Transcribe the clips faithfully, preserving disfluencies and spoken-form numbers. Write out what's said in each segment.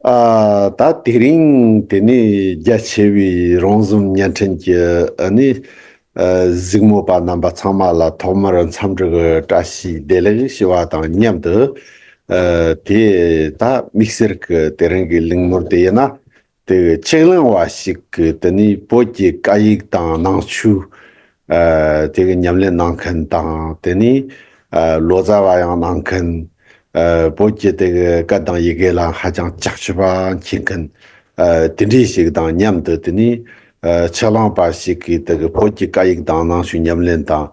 ཨ། ད་དེ་རིང་དེ་ནི་རྒྱ་ཆེ་བའི་རོང་ཟོམ་བརྙན་འཕྲིན་གྱི་ཨ་ནི་ཨ་གཟིགས་མོ་པ་རྣམ་པ་ཚང་མ་ལ་ཐོག་མར་འཚམས་འདྲི་གི་བཀྲ་ཤིས་བདེ་ལེགས་ཞུ་བ་དང་མཉམ་དུ། ཨ་དེ་ད་དམིགས་བསལ་གྱི་དེ་རིང་གི་གླེང་མོལ་དེ་ཡིན་ན། དེ་གི་ཆེད་གླེང་བ་ཞིག་གིས་དེ་ནི་བོད་ཀྱི་སྐད་ཡིག་དང་ནང་ཆོས། ཨ་དེ་གི་ཉམས་ལེན་གནང་མཁན་དང་དེ་ནི་ཨ་ལོ་ཙཱ་བ་ཡང་གནང་མཁན། ཨ་བོད་ཀྱི་དེ་གི་སྐད་དང་ཡི་གེ་ལ་ཧ་ཅང་ལྕགས་ཕྱི་པ་མཁྱེན་མཁན། ཨ་དེ་འདྲའི་ཞིག་དང་མཉམ་དུ་དེ་ནི་ཨ་ཆེད་གླེང་པ་ཞིག་གིས་དེ་གི་བོད་ཀྱི་སྐད་ཡིག་དང་ནང་ཆོས་ཉམས་ལེན་དང་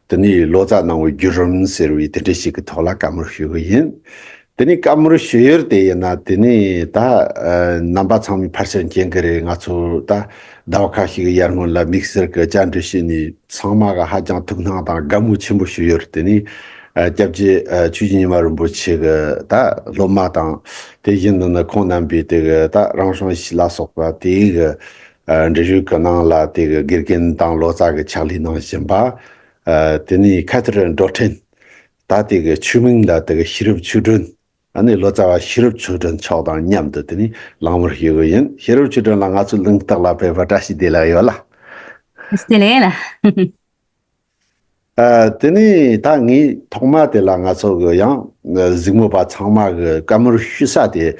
དེ་ནི་ལོ་ཙཱ་གནང་བའི་བརྒྱུད་རིམ་ཟེར་བའི་དེ་འདྲ་ཞིག་གི་ཐོག་ལ་བཀའ་མོལ་ཞུ་གི་ཡིན། དེ་ནི་བཀའ་མོལ་ཞུ་ཡུལ་དེ་ཡིན་ན་དེ་ནི་ད་ཨ་རྣམ་པ་ཚང་མས་ཕལ་ཆེར་མཁྱེན་གི་རེད། ང་ཚོ་ད་ཟླ་བ་ཁ་ཤས་ཀྱི་ཡར་སྔོན་ལ་དམིགས་བསལ་གྱི་བཅར་འདྲི་བྱས་ནས་ཚང་མ་ག་ཧ་ཅང་ཐུགས་སྣང་དང་དགའ་མོས་ཆེན་པོ་ཞུ་ཡུལ་དེ་ནི་ཨ་སྐྱབས་རྗེ་ཨ་ཆོས་རྗེ་ཉི་མ་རིན་པོ་ཆེ་གི་ད་སློབ་མ་དང་དེ་བཞིན་དུ་ནི་ཁོང་རྣམ་པའི་དེ་གི་ད་རང་བྱུང་ཡེ་ཤེས་ལ་སོགས་པ་དེ་གི་ཨ་འབྲེལ་ཡོད་ཀྱི་ནང་ལ་དེ་གི་དགེ་རྒན་དང་ལོ་ཙཱ་གི་ཕྱག་ལས་གནང་བཞིན་པ། ཨ་དེ་ནི་ཁ་ཐར་འགྲོ་ཕྲན། ད་དེ་གི་ཆོས་མིང་ལ་དེ་གི་ཤེས་རབ་ཆོས་སྒྲོན། ཨ་ནི་ལོ་ཙཱ་བ་ཤེས་རབ་ཆོས་སྒྲོན་མཆོག་དང་མཉམ་དུ་དེ་ནི་གླེང་མོལ་ཞུ་གི་ཡིན། ཤེས་རབ་ཆོས་སྒྲོན་ལགས་ང་ཚོའི་གླེང་སྟེགས་ལ་ཕེབས་པར་བཀྲ་ཤིས་བདེ་ལེགས་ཡོད་ལ། བདེ་ལེགས་ལ། ཨ་དེ་ནི་ད་ངས་ཐོག་མ་དེ་ལ་ང་ཚོ་གི་ཡང་གཟིགས་མོ་པ་ཚང་མ་གི་བཀའ་མོལ་ཞུ་ས་དེ།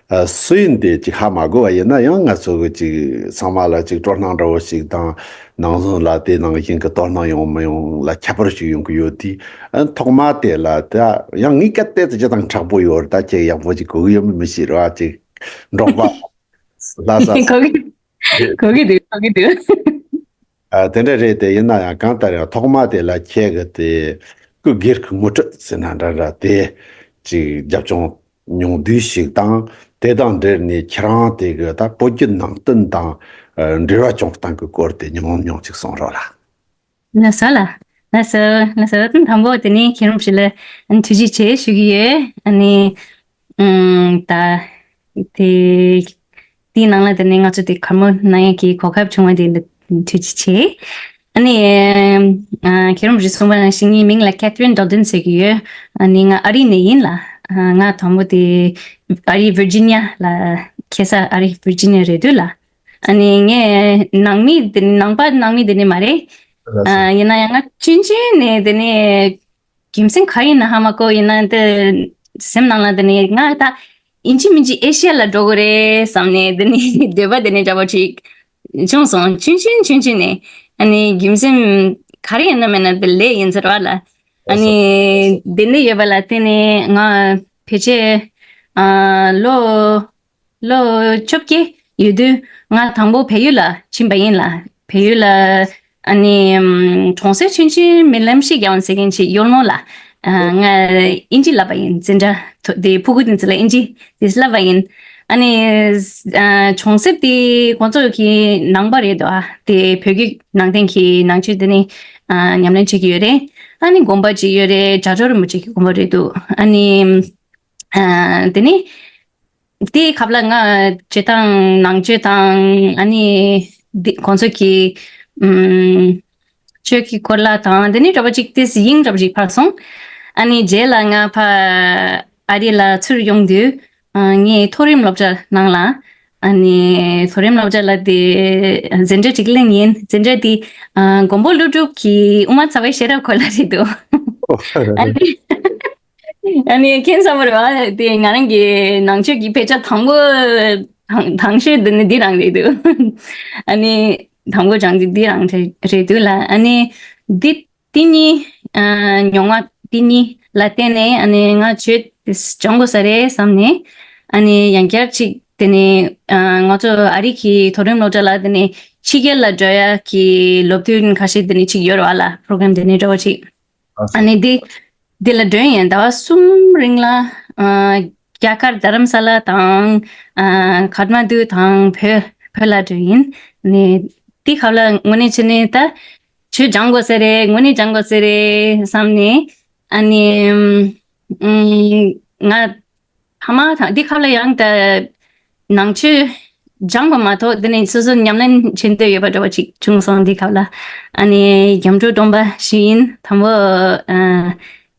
ཨ་སུ་ཡིན་དེ་ཅིག་ཧ་མ་གོ་བ་ཡིན་ན་ཡང་ང་ཚོ་གི་ཅིག་ཚང་མ་ལ་ཅིག་སྤྲོ་སྣང་འདྲ་བོ་ཞིག་དང་ནང་བཟོ་ལ་དེ་ནང་བཞིན་གི་དོ་སྣང་ཡོང་མི་ཡོང་ལ་ཁྱད་པར་ཞིག་ཡོང་གི་ཡོད་དེ། ཨ་ཐོག་མ་དེ་ལ་ད་ཡང་ངའི་སྐད་དེ་ཅི་དང་དྲག་པོ་ཡོད་རེད། ད་ཁྱེད་ཡག་པོ་ཅིག་གོ་གི་ཡོད་མེད་མི་ཤེས་ར། ཅིག་འབྲོག་པ་ལྷ་ས་གོ་གི་གོ་གི་འདུག་གོ་གི་འདུག་ཨ་དེ་འདྲ་རེད་དེ། ཡིན་ན་ཡང་གང་ལྟར་ཡང་ཐོག་མ་དེ་ལ་ཁྱེད་ཀྱི་དེ་སྐུ་སྒེར་གྱི་ངོ་སྤྲོད་ཟེར་ན་འདྲ་འདྲ་དེ་ཅིག་རྒྱབ་ལྗོངས་ཉུང་བསྡུས་ཤིག་དང་། དེ་དང་འབྲེལ་ནས་ཁྱེད་རང་དེ་གི་ད་བོད་བརྒྱུད་ནང་བསྟན་དང་ཨ་འབྲེལ་བ་བྱུང་སྟངས་ཀྱི་སྐོར་དེ་ཉུང་ཉུང་ཅིག་གསུང་རོགས་ལ། ལགས་སོ་ལགས། ལགས་སོ་ལགས་སོ། དང་པོ་དེ་ནི་མཁན་རིན་པོ་ཆེ་ལ་ཐུགས་རྗེ་ཆེ་ཞུ་གི་ཡོད། ཨ་ནི་ཨམ་ད་དེ་དེའི་ནང་ལ་དེ་ནི་ང་ཚོ་དེ་གར་མོ་གནང་ཡས་ཀྱི་གོ་སྐབས་བྱུང་བ་དེ་ལ་ཐུགས་རྗེ་ཆེ། ཨ་ནི་ཨ་མཁན་རིན་པོ་ཆེ་གསུངས་པ་ནང་བཞིན་ངའི་མིང་ལ་Catherine Dolden་ཟེར་གྱི་ཡོད། ཨ་ནི་ང་ཨ་རི་ནས་ཡིན་ལ། ཨ་ང་དང་པོ་དེ་ཨ་རི་Virginia་ལ། ཁ་སང་ཨ་རི་Virginia་རེད་འདུག་ལ། ཨ་ནི་ངས་ནང་མི་དེ་ནི་ནང་པ་ནང་མི་དེ་ནི་མ་རེད། ལགས་སོ། ཨ་ཡིན་ན་ཡང་ང་ཆུང་ཆུང་ནས་དེ་ནི་རྒྱུ་མཚན་ག་ཡིན་ན་ཧ་མ་གོ། ཡིན་ན་དེ་སེམས་ནང་ལ་དེ་ནི་ང་ད་ཡིན་གཅིག་མིན་གཅིག་ཨེ་ཤི་ཡ་ལ་འགྲོ་དགོས་རེད་བསམ་ནས་དེ་ནི་འདོད་པ་དེ་ནི་འདྲ་པོ་ཅིག་བྱུང་སོང་། ཆུང་ཆུང་ཆུང་ཆུང་ནས། ཨ་ནི་རྒྱུ་མཚན་ག་རེ་ཡིན་ན་མིན་ན་དེ་ལས་ཡིན་ཟེར་བ་ལ། ཨ་ལགས་སོ། ནི་དེ་འདྲ་ཡོད་པ་ལ་བརྟེན་ནས་ང་ཕལ་ཆེར་ཨ་ལོ། ལོ་བཅོ་བརྒྱད་ཡོད་དུས་ང་དང་པོ་བལ་ཡུལ་ལ་ཕྱིན་པ་ཡིན་ལ། བལ་ཡུལ་ལ་ཨ་ནི་ཨམ་གྲོང་གསེབ་ཆུང་ཆུང་རྨི་ལམ་ཤིག་རྒྱག་ཟེར་མཁན་ཅིག་ཡོད་མོད་ལ། ཨ་ང་ཨིན་ཇི་བསླབ་པ་ཡིན། འཛིན་གྲྭ་དེ་ཕྲུ་གུ་དེ་ཚོ་ལ་ཨིན་ཇི་དེ་བསླབ་པ་ཡིན། ཨ་ནི་ཨ་གྲོང་གསེབ་དེ་ཁོང་ཚོ་གི་ནང་པ་རེད་འདུག་ཨ་དེ་བོད་བརྒྱུད་ནང་བསྟན་གྱི་ནང་ཆོས་དེ་ནི་ཨ་ཉམས་ལེན་བྱེད་ཀྱི་ཡོད་རེད། ཨ་ནི་དགོན་པ་ཅིག་ཡོད་རེད། རྒྱ་ཇོ་རིན་པོ་ཆེ་གི་དགོན་པ་རེད་འདུག་ཨ་ནི་ཨ་དེ་ནི། དེའི་སྐབས་ལ་ང་སྤྱིར་བཏང་ནང་ཆོས་དང་ཨ་ནི་འདི་ཁོང་ཚོ་གི་ཨམ་ཆོས་ཀྱི་སྐོར་ལ་དང་དེ་ནི་འདྲ་པོ་ཅིག་ཏོག་ཙམ་ཡིན་འདྲ་པོ་ཅིག་ཕར་སོང་། ཨ་ནི་རྗེས་ལ་ང་ཕ་ཨ་རི་ལ་ཚུར་ཡོང་དུས་ཨ་ངས་མཐོ་རིམ་སློབ་གྲྭ་ནང་ལ་ཨ་ནི་མཐོ་རིམ་སློབ་གྲྭ་ལ་དེ་འཛིན་གྲྭ་གཅིག་ལེན་ཡིན། འཛིན་གྲྭ་དེ་ཨ་མགོན་པོ་ཀླུ་སྒྲུབ་ཀྱི་དབུ་མ་ཚ་བའི་ཤེས་རབ་སྐོར་ལ་རེད་འདུག་ཨ་ནི། ཨ་ནི་མཁྱེན་ས་མ་རེད་བ། དེ་ང་རང་གི་ནང་ཆོས་ཀྱི་དཔེ་ཆ་དང་པོ་དང་དང་ཤོས་འདི་ནི་འདི་རང་རེད་འདུག་ཨ་ནི་དང་པོ་སྦྱངས་འདི་འདི་རང་རེད་འདུག་ལ། ཨ་ནི་འདི་འདི་གཉིས་ཨ་མྱོང་བ་འདི་གཉིས་ལ་བརྟེན་ནས་ཨ་ནི་ང་ཆོས་འདི་སྦྱང་དགོས་ས་རེད་བསམ་ནས། ཨ་ནི་ཡང་བསྐྱར་ཅིག་དེ་ནི་ཨ་ང་ཚོ་ཨ་རི་གི་མཐོ་རིམ་སློབ་གྲྭ་ལ་དེ་ནི་ཕྱི་རྒྱལ་ལ་འགྲོ་ཡ་གི་སློབ་ཐུན་ཁ་ཤས་དེ་ནི་ཅིག་ཡོད་རེད་བ་ལ། པྲོ་གྷ་རམ་དེ་ནི་འདྲ་བོ་ཅིག་ཨ་ནི་འདི་འདི་ལ་འགྲོ་ཡིན། ཟླ་བ་གསུམ་རིང་ལ་ཨ་རྒྱ་གར་རྡ་རམ་ས་ལ་དང་ཨ་ཁ་ཐ་མན་ཌུ་དང་བོད་བོད་ལ་འགྲོ་ཡིན། ནི་འདི་སྐབས་ལ་དངོས་གནས་བྱས་ནས་ད་ཆོས་སྦྱང་དགོས་ས་རེད། དངོས་གནས་སྦྱང་དགོས་ས་རེད་བསམ་ནས། ཨ་ནི་ཨམ་ང་ཕ་མ་དང་འདི་སྐབས་ལ་ཡང་ད་ནང་ཆོས་སྦྱངས་པ་མ་གཏོགས་དེ་ནས་སོ་སོ་ཉམས་ལེན་བྱེད་འདོད་ཡོད་པ་འདྲ་བ་ཅིག་བྱུང་སོང་། འདི་སྐབས་ལ་ཨ་ནི་སྐྱབས་འགྲོ་སྒྲོམ་པ་ཞུས་ཡིན། དང་པོ་ཨ་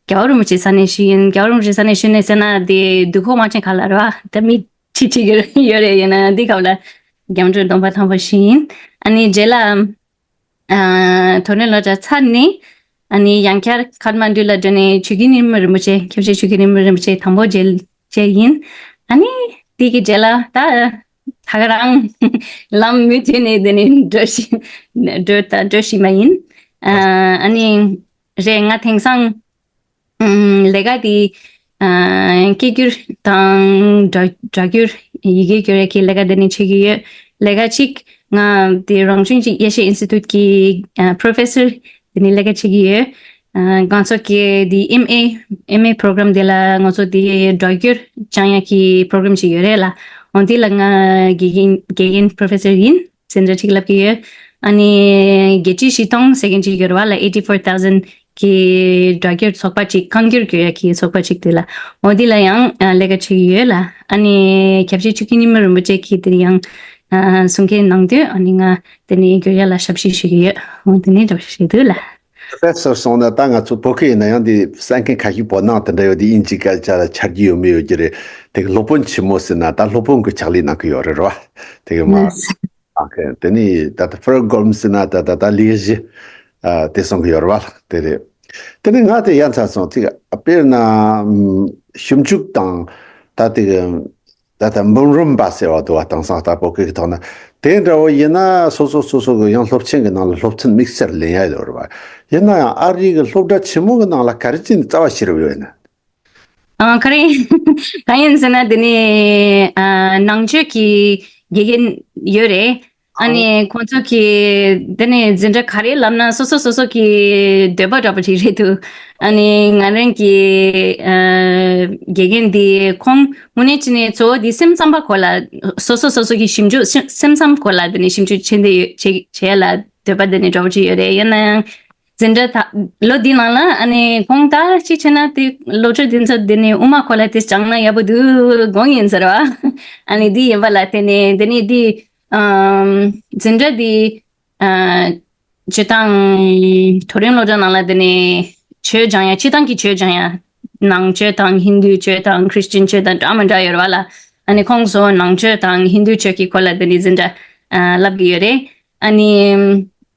རྒྱལ་བ་རིན་པོ་ཆེའི་ས་ནས་ཞུས་ཡིན། རྒྱལ་བ་རིན་པོ་ཆེའི་ས་ནས་ཞུས་ནས་ཟེར་ན་དེ་དུས་འཁོར་དབང་ཆེན་ཁག་ལ་རེད་བ། ད་མི་ ཅིག་བྱེད་ཀྱི་ཡོད་རེད། ཡིན་ན་འདི་སྐབས་ལ་རྒྱ་མི་འབྲུག་གདོང་པ་དང་པོ་ཞིག་ཡིན། ཨ་ནི་རྗེས་ལ་ཨ་དོ་ནས་ལོ་གྲྭ་ཚར་ནས་ཨ་ནི་ཡང་བསྐྱར་ཁཱཐ་མན་ཌུ་ལ་འགྲོ་ནས་ཆོས་ཀྱི་ཉི་མ་རིན་པོ་ཆེ། སྐྱབས་རྗེ་ཆོས་ཀྱི་ཉི་མ་རིན་པོ་ཆེ་དང་པོ་མཇལ་མཇལ་ཡིན། ཨ་ནི་དེ་གི་རྗེས་ལ་ད་ད་ག་རང་ལམ་མུ་མཐུད་ནས་དེ་ནས་འགྲོ་བཞིན་འགྲོ་ད་འགྲོ་བཞིན་པ་ཡིན། ཨ་ཨ་ནི་རེད། ང་དེང་སང་ཨམ་ལས་ཀ་དེ་ཨ་སྐད་སྒྱུར་དང་སྒྲ་སྒྲ་སྒྱུར་ཡི་གེ་སྒྱུར་ཡ་གི་ལས་ཀ་དེ་ནི་བྱེད་ཀྱི་ཡོད། ལས་ཀ་གཅིག་ང་དེ་རང་བྱུང་གཅིག་ཡེ་ཤེས་ཨིན་སི་ཊི་ཊུཊ་གི་ཨ་པྲོ་ཕེ་སར་དེ་ནི་ལས་ཀ་བྱེད་ཀྱི་ཡོད། ཨ་ང་ཚོ་གི་དེ་ཨེམ་ཨེ་ཨེམ་ཨེ་པྲོ་གྷ་རམ་དེ་ལ་ང་ཚོ་དེ་སྒྲ་སྒྱུར་སྦྱང་ཡ་གི་པྲོ་གྷ་རམ་ཞིག་ཡོད་རེད་ལ། འོ་དེ་ལ་ང་དགེ་རྒན་དགེ་རྒན་པྲོ་ཕེ་སར་ཡིན། འཛིན་གྲྭ་གཅིག་བསླབ་ཀྱི་ཡོད། ཨ་ནི་བརྒྱད་ཁྲི་བཞི་སྟོང་ཟེར་མཁན་ཅིག་ཡོད་རེད་བ་ལ། ཨེ་ཊི་ཕོར་ཐའུ་ཟན་གྱི་སྒྲ་སྒྱུར་ཚོགས་པ་ཅིག་རྐང་སྒྱུར་སྒྱུར་ཡ་གི་ཚོགས་པ་ཅིག་དེ་ལ། འོ་འདི་ལ་ཡང་ཨ་ལས་ཀ་བྱེད་ཀྱི་ཡོད་ལ། ཨ་ནི་སྐྱབས་རྗེ་ཆོས་ཀྱི་ཉི་མ་རིན་པོ་ཆེ་གིས་དེ་ཡང་ཨ་གསུང་སྐད་གནང་དུས་ཨ་ནི་ང་དེ་ནི་སྒྱུར་ཡ་ལ་ཞབས་ཕྱི་ཞུ་གི་ཡོད། འོ་དེ་ནི་འདྲ་བ་ཞིག་རེད་འདུག་ལ། པྲོ་ཕེ་སར་སོང་ན་ད་ང་ཚོ་བོད་སྐད་ཡིན་ན་ཡང་འདི་གསན་མཁན་ཁ་ཤས་བོད་ནང་དེ་འདྲ་ཡོད། དེ་དབྱིན་ཇི་སྐད་ཆ་ལ་ཆ་རྒྱུས་ཡོད་མེད་ཡོད་ཀྱི་རེད། དེ་གི་སློབ་དཔོན་ཆེན་མོ་ཟེར་ན་ད་སློབ་དཔོན་གྱི་ཕྱག་ལས་གནང་གི་ཡོད་རེད་རོ། དེ་གི་མ། ཨ་ཁེ་དེ་ནི་ད་ལྟ་ཕར་སྒོམ་ཟེར་ན་ད་ད་ད་ལས་གཞི་ཨ་དེ་སོང་གི་ཡོད་རེད་བ། དེ་རེད། དེ་ནི་ང་དེ་ཡ་མཚན་སོང་ཅིག་དཔེར་ན་ཞིབ་འཇུག་དང་ད་དེ་གི་ད་ལྟ་འབུམ་རམས་པ་ཟེར་བ་འདུག་བ། དེང་སང་ད་བོད་སྐད་ཀྱི་ཐོག་ན་དེ་འདྲ་བོ་ཡིན་ན་སོ་སོ་སོ་སོ་གི་ཡང་སློབ་ཆེན་གྱི་ནང་ལ་སློབ་ཚན་དམིགས་བསལ་ལེན་ཡ་ཡོད་རེད་བ། ཡིན་ན་ཡང་ཨ་རི་གི་སློབ་གྲྭ་ཆེན་མོ་གི་ནང་ལ་ག་རེ་བྱས་ནས་རྩ་བ་ཤེས་རབ་ཡོད་ན། ཨ་ག་རེ་གང་ཡིན་ཟེར་ན་དེ་ནི་ཨ་ནང་ཆོས་ཀྱི་དགེ་རྒན་ཡོད་རེད། ཨ་ནི་ཁོང་ཚོ་གིས་དེ་ནི་འཛིན་གྲྭ་ག་རེ་བསླབ་ན་སོ་སོ་སོ་སོ་གི་འདོད་པ་འདྲ་པོ་ཅིག་རེད་འདུག་ཨ་ནི་ང་རང་གི་ཨ་དགེ་རྒན་འདི་ཁོང་དངོས་གནས་བྱས་ནས་གཙོ་བོ་འདི་སེམས་ཙམ་པ་སྐོར་ལ་སོ་སོ་སོ་སོ་གི་ཞིབ་འཇུག་སེམས་སེམས་ཙམ་སྐོར་ལ་དེ་ནི་ཞིབ་འཇུག་བྱེད་འདོད་ཡོད་བྱེད་བྱེད་ཡ་ལ་འདོད་པ་དེ་ནི་འདྲ་པོ་ཅིག་ཡོད་རེད། ཡིན་ན་ཡང་། འཛིན་གྲྭ་ད་ལོ་འདི་ནང་ལ་ཨ་ནི་ཁོང་ད་ཅི་བྱས་ན་དེ་སློབ་ཕྲུག་འདི་ཚོ་འདི་ནི་དབུ་མ་སྐོར་ལ་དེ་སྦྱངས་ན་ཡག་པོ་འདུག་དགོངས་ཡིན་ཟེར་བ། ཨ་ནི་འདི་ཡིན་པ་ལ་བརྟེན་ནས་འདི་ནི་འདི་ཨམ་འཛིན་གྲྭ་འདི་ཨ་སྤྱིར་བཏང་མཐོ་རིམ་སློབ་གྲྭ་ནང་ལ་འདི་ནི་ཆོས་སྦྱང་ཡ་སྤྱིར་བཏང་གི་ཆོས་སྦྱང་ཡ་ནང་ཆོས་དང་ཧིན་དུའི་ཆོས་དང་ཁྲིས་ཅན་ཆོས་དང་འདྲ་མི་འདྲ་ཡོད་རེད་བ་ལ། ཨ་ནི་ཁོང་ཚོ་ནང་ཆོས་དང་ཧིན་དུའི་ཆོས་ཀྱི་སྐོར་ལ་འདི་ནི་འཛིན་གྲྭ་ཨ་བསླབ་ཀྱི་ཡོད་རེད། ཨ་ནི།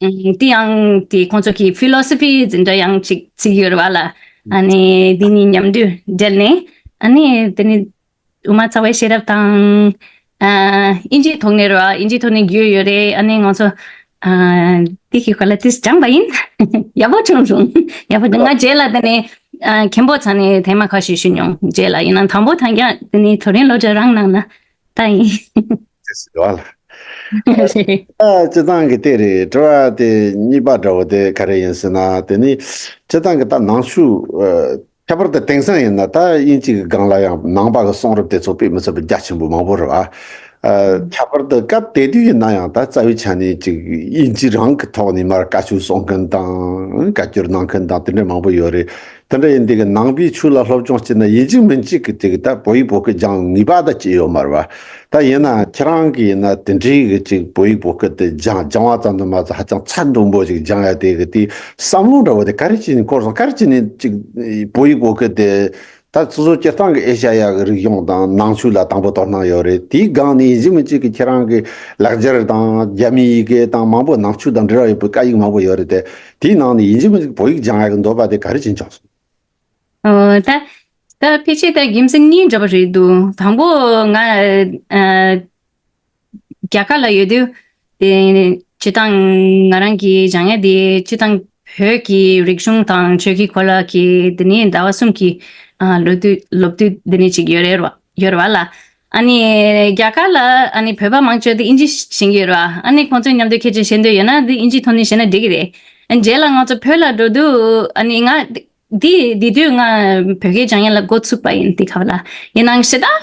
ཨ་དེ་ཡང་དེ་ཁོང་ཚོ་གི་ཕི་ལོ་སོ་ཕི་འཛིན་གྲྭ་ཡང་ཅིག་བརྩི་གི་ཡོད་རེད་བ་ལ། ཨ་ནི་དེ་གཉིས་མཉམ་དུ་འབྲེལ་ནས་ཨ་ནི་དེ་ནི་དབུ་མ་རྩ་བའི་ཤེས་རབ་དང་ཨ་དབྱིན་ཇིའི་ཐོག་ནས་རེད་བ། དབྱིན་ཇིའི་ཐོག་ནས་བརྒྱུད་ཡོད་རེད། ཨ་ནི་ང་ཚོ་ཨ་དེ་གི་སྐོར་ལ་ཏིས་སྦྱངས་པ་ཡིན། ཡག་པོ་བྱུང་བྱུང་། ཡག་པོ་བྱུང་། ང་རྗེས་ལ་དེ་ནི་ཨ་མཁན་པོ་ཚང་ནས་ཐེངས་མ་ཁ་ཤས་ཞུས་མྱོང་། རྗེས་ལ་ཡིན་ན་དང་པོ་ཐང་རྒྱ་དེ་ནི་མཐོ་རིམ་སློབ་གྲྭ་རང་ནང་ན་ད་ཡིན། ཅེས་ཟེར་བ་ལ། ཨ་སྤྱི་བཏང་གི་དེ་རེད། དྲི་བ་དེ་གཉིས་པ་འདྲ་བོ་དེ་ག་རེ་ཡིན་ཟེར་ན། དེ་ནི་སྤྱི་བཏང་གི་ད་ནང་ཆོས་ཨ་ཁྱད་པར་དུ་དེང་སང་ཡིན་ན་ད་དབྱིན་ཇི་གི་སྒང་ལ་ཡང་ནང་པ་གི་གསུང་རབ་དེ་ཚོ་དཔེ་མི་སྲིད་པའི་རྒྱ་ཆེན་པོ་མང་པོ་རེད་བ། ཨ་ཁྱད་པར་དུ་སྐབས་དེ་དུས་ཡིན་ན་ཡང་ད་རྩ་བའི་ཆ་ནས་ཅིག་དབྱིན་ཇི་རང་གི་ཐོག་ནས་མར་བཀའ་ཆོས་གསུང་མཁན་དང་བཀའ་བཀྱོན་གནང་མཁན་དང་དེ་འདྲ་མང་པོ་ཡོད་རེད། དེ་འདྲ་ཡིན་དུས་ཀྱི་ནང་པའི་ཆོས་ལ་སློབ་སྦྱོང་བྱས་ན་ཡིན་གཅིག་མིན་གཅིག་གི་དེ་གི་ད་བོད་ཡིག་བོད་སྐད་སྦྱང་ངེས་པ་ད་ཅི་ཡོད་མ་རེད་བ། ད་ཡིན་ན་ཁྱེད་རང་གི་ཡིན་ན་དེ་འདྲའི་གི་ཅིག་བོད་ཡིག་བོད་སྐད་དེ་སྦྱང་སྦྱང་བ་ཙམ་དུ་མ་ཟད་ཧ་ཅང་ཚད་མཐོན་པོ་ཅིག་སྦྱང་ཡ་དེ་གི་དེ་བསམ་བློ་འདྲ་བོ་དེ་ག་རེ་བྱས་ནས་འཁོར་སོང་། ག་རེ་བྱས་ནས་ཅིག་བོད་ཡིག་བོད་སྐད་དེ་ད་སོ་སོ་སྤྱིར་བཏང་གི་ཨེ་ཤ་ཡ་གི་རིག་གཞུང་དང་ནང་ཆོས་ལ་དང་པོ་དོ་སྣང་ཡོད་རེད། དེའི་སྒང་ནས་ཡིན་གཅིག་མིན་གཅིག་གི་ཁྱེད་རང་གི་ལེགས་སྦྱར་དང་རྒྱ་མིའི་ཡི་གེ་དང་མང་པོ་ནང་ཆོས་དང་འབྲེལ་བ་ཡོད་པའི་བཀའ་ཡིག་མང་པོ་ཡོད་རེད་དེ། དེའི་ནང་ནས་ཡིན་གཅིག་མིན་གཅིག་བོད་ཡིག་སྦྱང་ཡག་གི་འདོད་པ་དེ་ག་རེ་བྱས་བྱུང་སོང་། ཨོ། ད་ད་ཕལ་ཆེར་ད་རྒྱུ་མཚན་གཉིས་འདྲ་པོ་རེད་འདུག་དང་པོ་ང་ཨ་རྒྱ་གར་ལ་ཡོད་དུས་དེ་སྤྱིར་བཏང་ང་རང་གི་སྦྱང་ཡ་དེ་སྤྱིར་བཏང་བོད་ཀྱི་རིག་གཞུང་དང་ཆོས་ཀྱི་སྐོར་ལ་གི་དེ་ནས་ཟླ་བ་གསུམ་གྱི་ཨ་སློབ་དུས་སློབ་དུས་དེ་ནས་ཅིག་ཡོད་རེད་བ། ཡོད་རེད་བ་ལ། ཨ་ནི་རྒྱ་གར་ལ་ཨ་ནི་བོད་པ་མང་ཆེ་དེ་དབྱིན་ཇི་ཤེས་ཀྱི་ཡོད་རེད་བ། ཨ་ནི་ཁོང་ཚོའི་མཉམ་དུ་སྐད་ཆ་བཤད་འདོད་ཡོད་ན་དེ་དབྱིན་ཇིའི་ཐོག་ནས་བཤད་ན་འགྲིག་གི་རེད། ཨ་རྗེས་ལ་ང་ཚོ་བོད་ལ་འགྲོ་དུས་ཨ་ནི་ང་དེ་དེ་དུས་ང་བོད་སྐད་སྦྱང་ཡ་ལ་འགོ་ཚུགས་པ་ཡིན། དེ་སྐབས་ལ་ཡིན་ནའང་ཞེ་དྲག་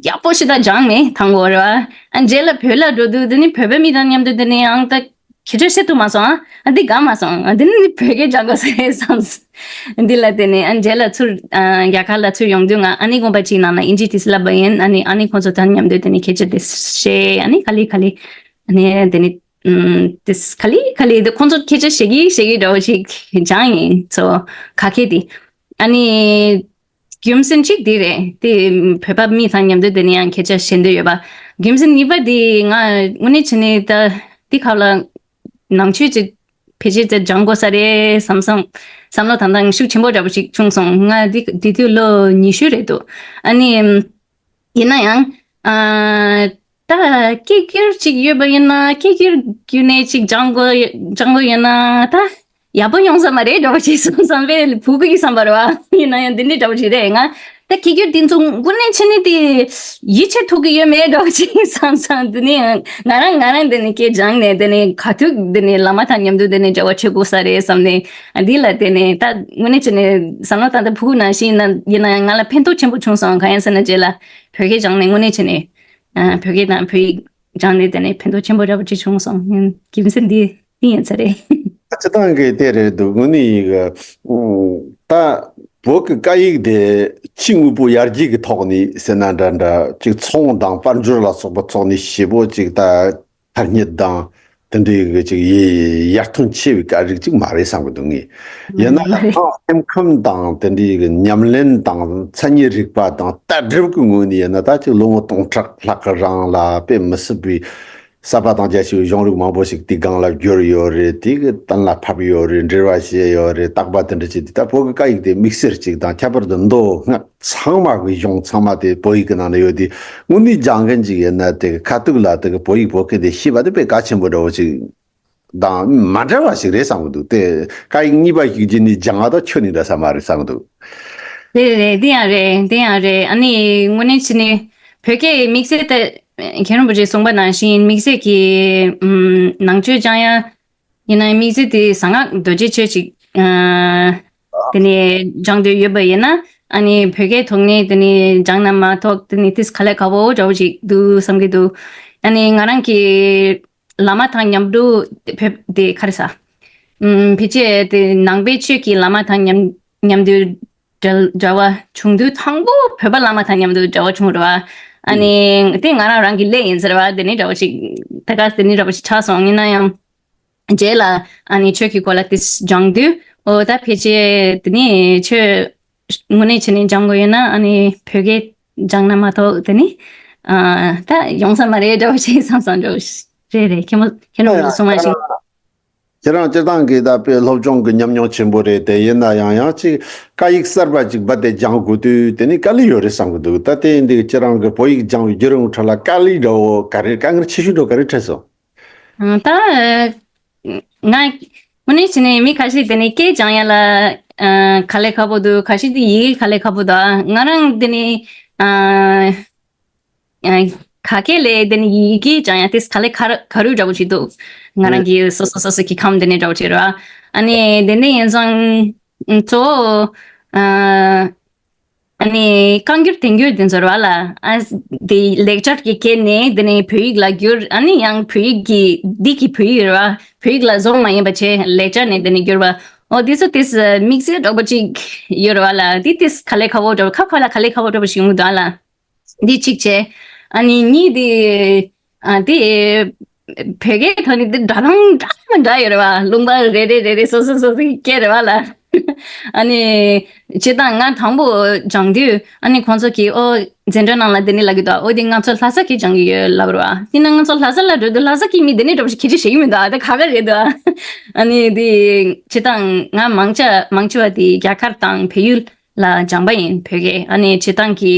ཡག་པོ་ཞེ་དྲག་སྦྱངས་མེད་དང་པོ་རེད་བ། ཨ་རྗེས་ལ་བོད་ལ་འགྲོ་དུས་དེ་ནི་བོད་པའི་མི་དང་མཉམ་དུ་དེ་ནི་ཡང་ད་ཁྱེད་ཚོས་བཤད་ཐུབ་མ་སོང་། ཨ་འདི་དགའ་མ་སོང་། ཨ་འདི་ནི་བོད་སྐད་སྦྱང་དགོས་ས་རེད་བསམ། འདི་ལ་དེ་ནི་ཨ་རྗེས་ལ་ཚུར་ཨ་རྒྱ་གར་ལ་ཚུར་ཡོང་དུས་ང་ཨ་ནེ་དགོངས་པ་གཅིག་ནང་ན་དབྱིན་ཇི་དེ་བསླབ་པ་ཡིན། ཨ་ནི་ཨ་ནེ་ཁོང་ཚོ་དང་མཉམ་དུ་དེ་ནི་སྐད་ཆ་དེ་བཤད། ཨ་ནི་ག་ལེ་ག་ལེ་ཨ་ནི་དེ་ནི་ཨམ་དེ་ག་ལེ་ག་ལེ་དེ་ཁོང་ཚོ་སྐད་ཆ་བཤད་ཀྱི་བཤད་ཀྱི་འདྲ་བོ་ཞིག་སྦྱངས་ཡིན། ཚོ་ཁ་སྐད་དེ་ཨ་ནི། རྒྱུ་མཚན་གཅིག་འདི་རེད། དེ་བོད་པ་མི་དང་མཉམ་དུ་དེ་ནས་ཡང་སྐད་ཆ་བཤད་འདོད་ཡོད་པ། རྒྱུ་མཚན་གཉིས་པ་དེ་ང་དངོས་གནས་བྱས་ནས་ད་འདི་ཁ་ལ་ནང་ཆོས་ཅིག་ཕལ་ཆེར་ཙམ་སྦྱང་དགོས་ས་རེད་བསམ་བསམ་བསམ་བློ་དང་ཐང་ཤུགས་ཆེན་པོ་འདྲ་པོ་ཞིག་བྱུང་སོང་། ང་འདི་འདི་དུས་ལོ་ཉི་ཤུ་རེད་འདུག་ཨ་ནི་ཡིན་ན་ཡང་ཨ། ད་སྐད་སྒྱུར་ཅིག་ཡོད་པ་ཡིན་ན་སྐད་སྒྱུར་བརྒྱུད་ནས་ཅིག་སྦྱང་དགོས་སྦྱང་དགོས་ཡོད་ན་ད་ཡག་པོ་ཡོང་ས་མ་རེད་འདྲ་པོ་ཞིག་བསམ་བསམ་པའི་ཕྲུ་གུ་ཡི་བསམ་པ་རེད་བ། ཡིན་ན་ཡང་འདི་འདྲའི་འདྲ་པོ་ཞིག་རེད། ང་ད་སྐད་སྒྱུར་འདི་ཚོ་དངོས་གནས་བྱས་ནས་དེ་ཡིད་ཆེས་ཐུབ་ཀྱི་ཡོད་མེད་འདྲ་པོ་ཞིག་བསམ་བསམ། འདི་ནས་ང་རང་ང་རང་འདི་ནས་སྐད་སྦྱངས་ནས་འདི་ནས་ག་དུས་འདི་ནས་བླ་མ་དང་མཉམ་དུ་འདི་ནས་འབྲེལ་བ་བྱེད་དགོས་ས་རེད་བསམ་ནས་འདི་ལ་བརྟེན་ནས་ད་དངོས་གནས་བྱས་ནས་བསམ་བློ་བཏང་སྟེ་ཕྲུ་གུ་ནང་བཞིན་ཡིན་ན་ཡིན་ན་ཡང་ང་ལ་ཕན་ཐོགས་ཆེན་པོ་བྱུང་སོང་། གང་ཡིན་ཟེར་ན་རྗེས་ལ་བོད་སྐད་སྦྱངས་ནས་དངོས་གནས་བྱས་ནས། ཨ། བོད་སྐད་དང་བོད་ཡིག་སྦྱངས་ནས་དེ་ནས་ཕན་ཐོགས་ཆེན་པོ་འདྲ་པོ་ཅིག་བྱུང་སོང་། ཡིན་རྒྱུ་མཚན་འདི་འདི་ཡིན་ས་རེད། སྤྱིར་བཏང་གི་དེ་རེད་འདུག་དངོས་གནས་ཡིན་གི། ཨུམ། ད་བོད་ཀྱི་སྐད་ཡིག་དེ་ཕྱི་དངོས་པོ་ཡར་རྒྱས་ཀྱི་ཐོག་ནས་ཟེར་ན་འདྲ་འདྲ་ཅིག་ཚོང་དང་དཔལ་འབྱོར་ལ་སོགས་པ་ཐོག་ནས་ཞེ་པོ་ཅིག་ད་ཐ་སྙད་དང་དེ་འདྲའི་གི་ཅིག་ཡ་ཡར་ཐོན་ཆེ་བའི་སྐད་རིགས་ཅིག་མ་རེད་བསམ་གི་འདུག་ངས། ཡིན་ན་ཡང་སེམས་ཁམས་དང་དེ་འདྲའི་གི་ཉམས་ལེན་དང་མཚན་ཉིད་རིག་པ་དང་ལྟ་གྲུབ་ཀྱི་ངོས་ནས་ཡིན་ན་ད་ཅིག་ལོ་ངོ་སྟོང་ཕྲག་ལྷག་གི་རིང་ལ་དཔེ་མི་སྲིད་པའི་གསར་པ་དང་རྒྱ་ཆེ་བའི་གཞུང་ལུགས་མང་པོ་ཞིག་དེའི་སྒང་ལ་བསྒྱུར་ཡོད་རེད། དེ་གི་གཏན་ལ་ཕབ་ཡོད་རེད། འགྲེལ་བ་བྱས་ཡོད་རེད། བརྟག་པ་དེ་འདྲ་བྱས་ཏེ་ད་བོད་ཀྱི་སྐད་ཡིག་དེ་དམིགས་བསལ་ཅིག་དང་ཁྱད་པར་དུ་མདོ་སྔགས་ཚང་མ་གི་གཞུང་ཚང་མ་དེ་བོད་ཡིག་གི་ནང་ན་ཡོད་དེ། དངོས་གནས་སྦྱང་མཁན་ཅིག་ཡིན་ན་དེ་གི་ཁ་ཐུག་ལ་དེ་གི་བོད་ཡིག་བོད་སྐད་དེ་ཤེས་པ་དེ་དཔེ་གལ་ཆེན་པོ་འདྲ་བོ་ཅིག་དང་མ་འདྲ་བ་ཞིག་རེད་བསམ་གི་འདུག་དེ་སྐད་ཡིག་གཉིས་པ་ཞིག་བརྒྱུད་ནས་སྦྱང་བ་དང་ཁྱོན་ནས་འདྲ་ས་མ་རེད་བསམ་གི་འདུག་རེད་རེད། འདི་ཡང་རེད། འདི་ཡང་རེད། ཨ་ནི་དངོས་གནས་བྱས་ནས་བོད་སྐད་དམིགས་བསལ་དེ་མཁན་རིན་པོ་ཆེས་གསུངས་པ་ནང་བཞིན་དམིགས་བསལ་གྱི་ཨུམ་ནང་ཆོས་སྦྱང་ཡ་ཡིན་ན་དམིགས་བསལ་དེ་གསང་སྔགས་རྡོ་རྗེ་ཆོས་ཅིག་ཨ་དེ་ནས་སྦྱང་འདོད་ཡོད་པ་ཡིན་ན་ཨ་ནི་བོད་སྐད་ཐོག་ནས་དེ་ནས་སྦྱང་ན་མ་གཏོགས་དེ་ནས་ཏིས་ག་ལེ་དཀའ་པོ་འདྲ་བོ་ཅིག་འདུག་བསམ་གྱི་འདུག་ཨ་ནི་ང་རང་གི་བླ་མ་དང་མཉམ་དུ་ཕེབས་དེ་ག་རེ་ཟ། ཨུམ། ཕལ་ཆེར་དེ་ནང་པའི་ཆོས་ཀྱི་བླ་མ་དང་མཉམ་མཉམ་དུ་འབྲེལ་འབྲེལ་བ་བྱུང་དུས་དང་པོ་བོད་པ་བླ་མ་དང་མཉམ་དུ་འབྲེལ་བ་བྱུང་རེད་བ། ཨ་ནི་དེ་ང་རང་རང་གི་སླད་ཡིན་ཟེར་བ་དེ་ནི་འདྲ་བོ་ཞིག་ད་ག་དེ་ནི་འདྲ་བོ་ཞིག་ཆགས་སོང་། ཡིན་ན་ཡང་རྗེས་ལ་ཨ་ནི་ཆོས་ཀྱི་སྐོར་ལ་དེ་སྦྱང་དུས་ཨོ་ད་ཕལ་ཆེར་དེ་ནི་ཆོས་དངོས་གནས་བྱས་ནས་སྦྱང་དགོས་ཡོད་ན་ཨ་ནི་བོད་སྐད་སྦྱང་ན་མ་གཏོགས་དེ་ནི་ཨ་ད་ཡོང་ས་མ་རེད་འདྲ་བོ་ཞིག་བསམ་བསམ་འདྲ་བོ་ཞིག་རེད་རེད། མཁན་པོ་མཁན་པོ་གསུངས་པ་བཞིན། ཁྱེད་རང་སྤྱིར་བཏང་གི་ད་དཔེ་སློབ་སྦྱོང་གི་ཉམས་མྱོང་ཆེན་པོ་རེད་དེ། ཡིན་ན་ཡང་ཡང་ཅིག་སྐད་ཡིག་གསར་པ་ཅིག་རྦད་དེ་སྦྱང་དགོས་དུས་དེ་ནི་དཀའ་ལས་ཡོད་རེད་བསམ་གི་འདུག་ད་དེ་ཡིན་དུས་ཁྱེད་རང་གི་བོད་ཡིག་སྦྱང་བའི་བརྒྱུད་རིམ་ཁྲོད་ལ་དཀའ་ལས་འདྲ་བོ་ག་རེ་དཀའ་ངལ་ཆེ་ཤོས་འདྲ་བོ་ག་རེ་འཕྲད་སོང་། ཨང་། ད་ང་དངོས་གནས་བྱས་ནས་མི་ཁ་ཤས་དེ་ནི་སྐད་སྦྱང་ཡ་ལ་ཨ་དཀའ་ལས་ཁག་པོ་འདུག་ཁ་ཤས་དེ་ཡི་གེ་དཀའ་ལས་ཁག་པོ་འདུག་ང་རང་དེ་ནི་ཨ། ཨ། ག་གེ་ལས་དེ་ནི་ཡི་གེ་སྦྱང་ཡ་དེ་ག་ལེ་ག་རུ་ག་རུ་འདྲ་པོ་ཅིག་འདུག་ང་རང་གི་སོ་སོ་སོ་སོ་གི་ཁམས་དེ་ནི་འདྲ་པོ་ཅིག་རེད་བ། ཨ་ནི་དེ་ནས་ཡིན་ཙང་གཙོ་བོ་ཨ་ཨ་ནི་བཀའ་འགྱུར་དེབ་འགྱུར་དེ་ཚོ་རེད་བ་ལ། ཨ་དེ་ལེགས་སྦྱར་གྱི་སྐད་ནས་དེ་ནི་བོད་ཡིག་ལ་བསྒྱུར། ཨ་ནི་ཡང་བོད་ཡིག་གི་འདི་གི་བོད་ཡིག་རེད་བ། བོད་ཡིག་ལ་བཟོ་མ་ཡིན་པ་བྱས་ལེགས་སྦྱར་ནས་དེ་ནི་བསྒྱུར་བ། ཨོ་དེ་ཚོ་དེ་དམིགས་བསལ་འདྲ་པོ་ཅིག་ཡོད་རེད་བ་ལ། དེ་དེ་ག་ལེ་ཁག་པོ་འདྲ་པོ་ཁ་ཁ་ལ་ག་ལེ་ཁག་པོ་འདྲ་པོ་ཞིག་ཡོང་གི་འདུག་ཨ་ལ། འདི་གཅིག་བྱས། ཨ་ནི་གཉིས་དེ། ཨ་དེ། བོད་སྐད་ཐོག་ནས་དེ་སྒྲ་གདངས་འདྲ་མི་འདྲ་ཡོད་རེད་བ། ལུང་པ་རེ་རེ་རེ་རེ་སོ་སོ་སོ་སོའི་སྐད་རེད་བ་ལ། ཨ་ནི། སྤྱིར་བཏང་ང་དང་པོ་སྦྱང་དུས་ཨ་ནི་ཁོང་ཚོ་གིས་ཨོ་འཛིན་གྲྭ་ནང་ལ་དེ་ནི་ལབ་ཀྱི་འདུག་ཨོ་དེ་ང་ཚོ་ལྷ་ས་སྐད་སྦྱང་གི་ཡོད་ལབ་རེད་བ། དེ་ན་ང་ཚོ་ལྷ་ས་ལ་འགྲོ་དུས་ལྷ་ས་སྐད་མི་དེ་ནི་འདྲ་པོ་ཞིག་ཁྱེད་ཀྱིས་ཤེས་ཀྱི་མི་འདུག་ཨ་དེ་ག་ག་རེད་འདུག་ཨ་ནི་དེ་སྤྱིར་བཏང་ང་མང་ཆེ་མང་ཆེ་བ་དེ་རྒྱ་གར་དང་བལ་ཡུལ་ལ་སྦྱངས་པ་ཡིན་བོད་སྐད། ཨ་ནི་སྤྱིར་བཏང་གི་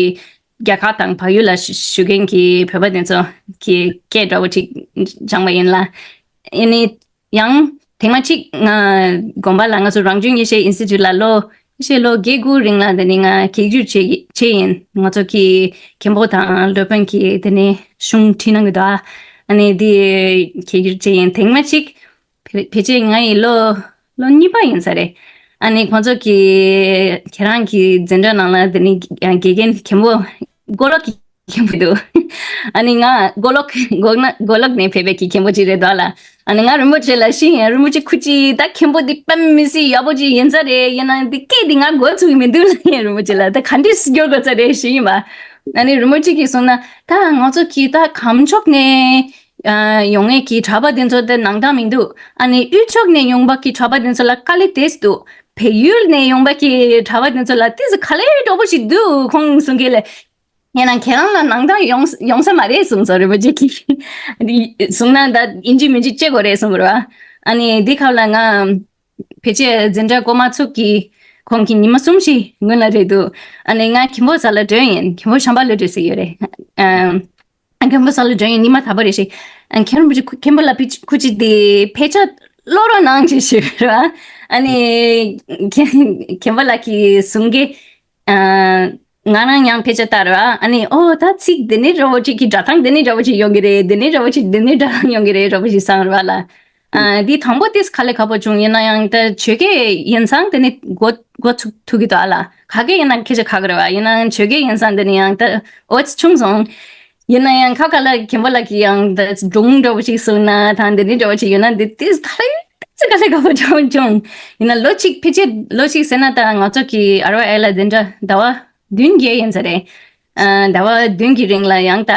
རྒྱ་གར་དང་བལ་ཡུལ་ལ་བཞུགས་མཁན་གྱི་བོད་པ་དེ་ཚོ་གི་སྐད་འདྲ་བོ་ཅིག་སྦྱངས་པ་ཡིན་ལ། ཨ་ནི་ཡང་ཐེངས་མ་གཅིག་ང་དགོན་པ་ལ་ང་ཚོ་རང་བྱུང་ཡེ་ཤེས་ཨིན་སི་ཊི་ཊུཊ་ལ་ལོ་ཡེ་ཤེས་ལོ་བརྒྱད་དགུ་རིང་ལ་དེ་ནས་ང་གེགས་རྒྱུགས་བྱས་བྱས་ཡིན། ང་ཚོ་གི་མཁན་པོ་དང་སློབ་དཔོན་གྱིས་དེ་ནས་གཞུང་ཁྲིད་གནང་གི་འདུག་ཨ་ནི་དེ་གེགས་རྒྱུགས་བྱས་ཡིན། ཐེངས་མ་གཅིག་ཕལ་ཕལ་ཆེར་ང་ཡི་ལོ་ལོ་གཉིས་པ་ཡིན་ས་རེད། ཨ་ནི་ཁོང་ཚོ་གིས་ཁྱེད་རང་གི་འཛིན་གྲྭ་ནང་ལ་དེ་ནི་དགེ་རྒན་མཁན་པོ་མགོ་ལོག་གི་མཁན་པོ་འདུག་ཨ་ནི་ང་མགོ་ལོག་མགོ་ན་མགོ་ལོག་ནས་ཕེབས་པའི་གི་མཁན་པོ་ཅིག་རེད་འདུག་ཨ་ལ། ཨ་ནི་ང་རིན་པོ་ཆེ་ལ་ཤི་ཡིན། རིན་པོ་ཆེ་ཁུ་ཅི་ད་མཁན་པོ་འདི་དཔེ་མི་སྲིད་ཡག་པོ་ཅིག་ཡིན་ས་རེད། ཡིན་ན་འདི་སྐད་འདི་ང་གོ་ཚུགས་ཀྱི་མི་འདུག་ལབ་ཡིན། རིན་པོ་ཆེ་ལ་ད་ག་འདྲས་སེ་སྐྱོར་དགོས་ས་རེད་ཞུས་ཡིན་པ། ཨ་ནི་རིན་པོ་ཆེ་གིས་གསུངས་ན་ད་ང་ཚོ་གིས་ད་གང་ཕྱོགས་ནས་ཨ་ཡོང་མཁན་གྱི་གྲྭ་པ་དེ་ཚོ་དེ་ནང་དག་མི་འདུག་ཨ་ནི་དབུས་ཕྱོགས་ནས་ཡོང་བ་གི་གྲྭ་པ་དེ་ཚོ་ལ་དཀའ་ལས་དེ་འདུག་བལ་ཡུལ་ནས་ཡོང་པ་གི་གྲྭ་པ་དེ་ཚོ་ལ་ཏི་ཙི་ག་ལེ་སྤྲོ་པོ་ཞིག་འདུག་ཁོང་གསུང་གི་ལས། ཡིན་ན་ཁྱེད་རང་ལ་ནང་ད་ཡོང་ཡོང་ས་མ་རེད་གསུངས་སོང་རིན་པོ་ཆེ་གིས། གསུང་ན་ད་ཨིན་ཇི་མིན་ཇི་བྱེད་དགོས་རེད་གསུངས་པ་རེད་བ། ཨ་ནི་འདི་ཁ་ལ་ང་ཕལ་ཆེར་འཛིན་གྲྭ་འགོ་མ་ཚུགས་ཀྱི་ཁོང་གི་ཉི་མ་གསུམ་ཞིག་སྔོན་ལ་རེད་འདུག་ཨ་ནི་ང་མཁན་པོ་ས་ལ་འགྲོ་ཡིན། མཁན་པོ་ཤམ་པ་ལོ་འགྲོ་ཟེར་ཡོད་རེད། ཨ། མཁན་པོ་ས་ལ་འགྲོ་ཡིན། ཉི་མ་ད་བར་རེ་ཞིག་ཨ། མཁན་རིན་པོ་ཆེ་ཁུ- མཁན་པོ་ལ་ཕི- ཁུ་ཅི་དེ་ཕལ་ཆེར་ཀློག་རོགས་གནང་ཞེས་ཞུས་ར། ཨ་ནི་མཁན- མཁན་པོ་ལགས་ཀྱིས་གསུང་གི་ཨ། ང་རང་ཡང་ཕལ་ཆེར་ལྟ་ར། ཨ་ནི་ཨོ་ད་ཚིག་འདི་ནི་འདྲ་བོ་ཅིག་གི་སྒྲ་གདངས་འདི་ནི་འདྲ་བོ་ཅིག་ཡོང་གི་རེད། འདི་ནི་འདྲ་བོ་ཅིག་འདི་ནི་སྒྲ་གདངས་ཡོང་གི་རེད་འདྲ་བོ་ཞིག་བསམ་ར་ལ། ཨ། འདི་དང་པོ་ཏིས་ག་ལེ་ཁག་པོ་བྱུང་། ཡིན་ན་ཡང་ད་ཆོས་སྐད་ཡིན་ཙང་དེ་ནི་འགོ་འགོ་ཚུགས་ཐུབ་ཀྱི་འདུག་ཨ་ལ། ཁ་སྐད་ཡིན་ན་ཁྱེད་ཅག་ཁག་གི་རེད་བ། ཡིན་ན་ཡང་ཆོས་སྐད་ཡིན་ཙང་དེ་ནི་ཡང་ད་འོ་ཙི་བྱུང་སོང་། ཡིན་ན་ཡང་ཁ་ཁ་ལ་མཁན་པོ་ལགས་ཀྱིས་ཡང་ད་སྒྲུང་འདྲ་བོ་ཞིག་གསུངས་ན་དང་དེ་འདྲའི་འདྲ་བོ་ཞིག་ཡོད་ན་འདི་ཏིས་ག་ལེ་ཏིས་ག་ལེ་ཁག་པོ་བྱུང་བྱུང་། ཡིན་ན་ལོ་གཅིག་ཕལ་ཆེར་ལོ་གཅིག་ཟེར་ན་ད་ང་ཚོ་གི་ཨ་ར་ཝ་ཨེ་ལ་འཛིན་གྲྭ་ཟླ་བ་བདུན་བརྒྱད་ཡིན་ས་རེད། ཨ། ཟླ་བ་བདུན་གྱི་རིང་ལ་ཡང་ད་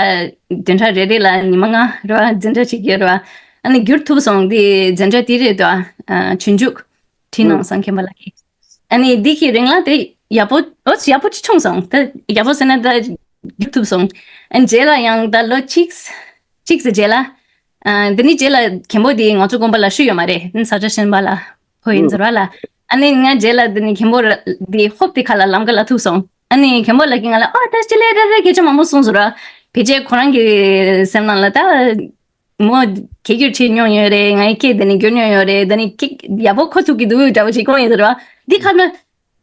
བདུན་ཕྲག་རེ་རེ་ལ་ཉི་མ་ལྔ་རེ་བ་འཛིན་གྲྭ་ཞིག་ཡོད་རེད་བ། ཨ་ནི་བསྒྱུར་ཐུབ་སོང་། འདི་འཛིན་གྲྭ་དེ་རེད་དོ། ཨ། ཆུང་ཆུང་བྲིས་གནང་སོང་མཁན་པོ་ལགས་ཀྱིས། ཨ་ནི་འདི་གི་རིང་ལ་དེ་ཡག་པོ་ཨོ་ཡག་པོ་ཅིག་བྱུང་སོང་། ད་ཡག་པོ་ཟེར་ན་ད་བསྒྱུར་ཐུབ་སོང་། ཨ། རྗེས་ལ་ཡང་ད་ལོ་གཅིག་གཅིག་ཙམ་རྗེས་ལ། ཨ། འདི་ནི་རྗེས་ལ་མཁན་པོ་དེ་ང་ཚོ་དགོན་པ་ལ་བཞུགས་ཡོད་མ་རེད། ས་བཀྲ་ཤན་པ་ལ་ཕོ་ཡིན་ཟེར་བ་ལ། ཨ་ནི་ང་རྗེས་ལ་འདི་ནི་མཁན་པོ་ར་དེ་ཧོབ་དེ་ཁ་ལ་ལམ་ཁ་ལ་ཐུག་སོང་། ཨ་ནི་མཁན་པོ་ལགས་ཀྱིས་ང་ལ་ཨོ་ད་ཅི་ལས་རེ་རེ་སྐད་ཆ་མང་པོ་གསུངས་ཟེར་བ། ཕལ་ཆེར་ཁོ་རང་གི་སེམས་ནང་ལ་ད་མོ་སྐད་སྒྱུར་བྱེད་མྱོང་ཡོད་རེད། ངའི་སྐད་འདི་ནི་སྒྱུར་མྱོང་ཡོད་རེད། འདི་ནི་སྐད་ཡག་པོ་གོ་ཐུབ་ཀྱི་འདུག་འདྲ་བོ་ཞིག་གསུངས་ཡོད་ཟེར་བ། འདི་ཁ་ན་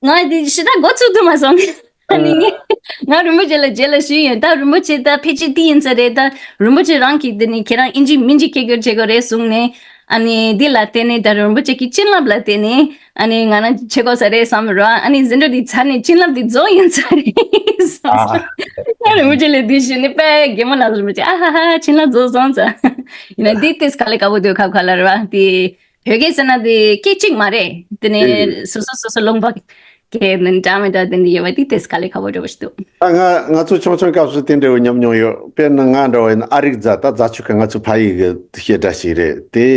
ང་འདི་ཞེ་དྲག་མགོ་ཚོས་ཐུབ་མ་སོང་། ཨ་ནི་ངས་ང་རིན་པོ་ཆེ་ལ་རྗེས་ལ་ཞུས་ཡིན། ད་རིན་པོ་ཆེ་ད་ཕལ་ཆེར་འདི་ཡིན་ས་རེད། ད་རིན་པོ་ཆེ་རང་གིས་འདི་ནི་ཁྱེད་རང་ཨིན་ཇི་མིན་ཇི་སྐད་སྒྱུར་བྱེད་དགོས་རེད་གསུངས་ནས། ཨ་ནི་འདི་ལ་བརྟེན་ནས་ད་རིན་པོ་ཆེ་གི་བྱིན་རླབས་ལ་བརྟེན་ནས། ཨ་ནི་ང་རང་བྱེད་དགོས་ས་རེད་བསམ་རོ། ཨ་ནི་འཛིན་གྲྭ་འདི་ཚར་ནས་བྱིན་རླབས་འདི་རྫོགས་ཡིན་ས་རེད་བསམ་སོང་། ཨ། ང་རིན་པོ་ཆེ་ལ་འདི་ཞུས་ནས་དཔེ་གད་མོ་ལ་རིན་པོ་ཆེ་ཨ་ཧ་ཧ་བྱིན་རླབས་རྫོགས་སོང་ཙང་། ཡིན་ན་འདི་ཏིས་ག་ལེ་དགའ་པོ་འདུག་ཁབ་ཁ་ལ་ར་བ་འདི། བོད་སྐད་ཟེར་ན་དེ་སྐད་གཅིག་མ་རེད། དེ་ནས་ཨེ། སོ་སོ་སོ་སོ་ལུང་པ་སྐད་ནི་འདྲ་མི་འདྲ་དེ་འདྲ་ཡོད་པ་དེ་ཏིས་ག་ལེ་ཁག་པོ་འདྲ་བོ་ཞིག་འདུག་ད་ང་ང་ཚོ་ཆུང་ཆུང་སྐབས་སུ་དེ་འདྲ་བོ་མཉམ་མྱོང་ཡོད། དཔེར་ན་ང་འདྲ་བོ་ཡིན་ན་ཨ་རིག་རྫ་ད་རྫ་ཆུ་ཁ་ང་ཚོ་ཕ་ཡུལ་གྱི་བཤད་གྲྭ་ཞིག་རེད་དེ།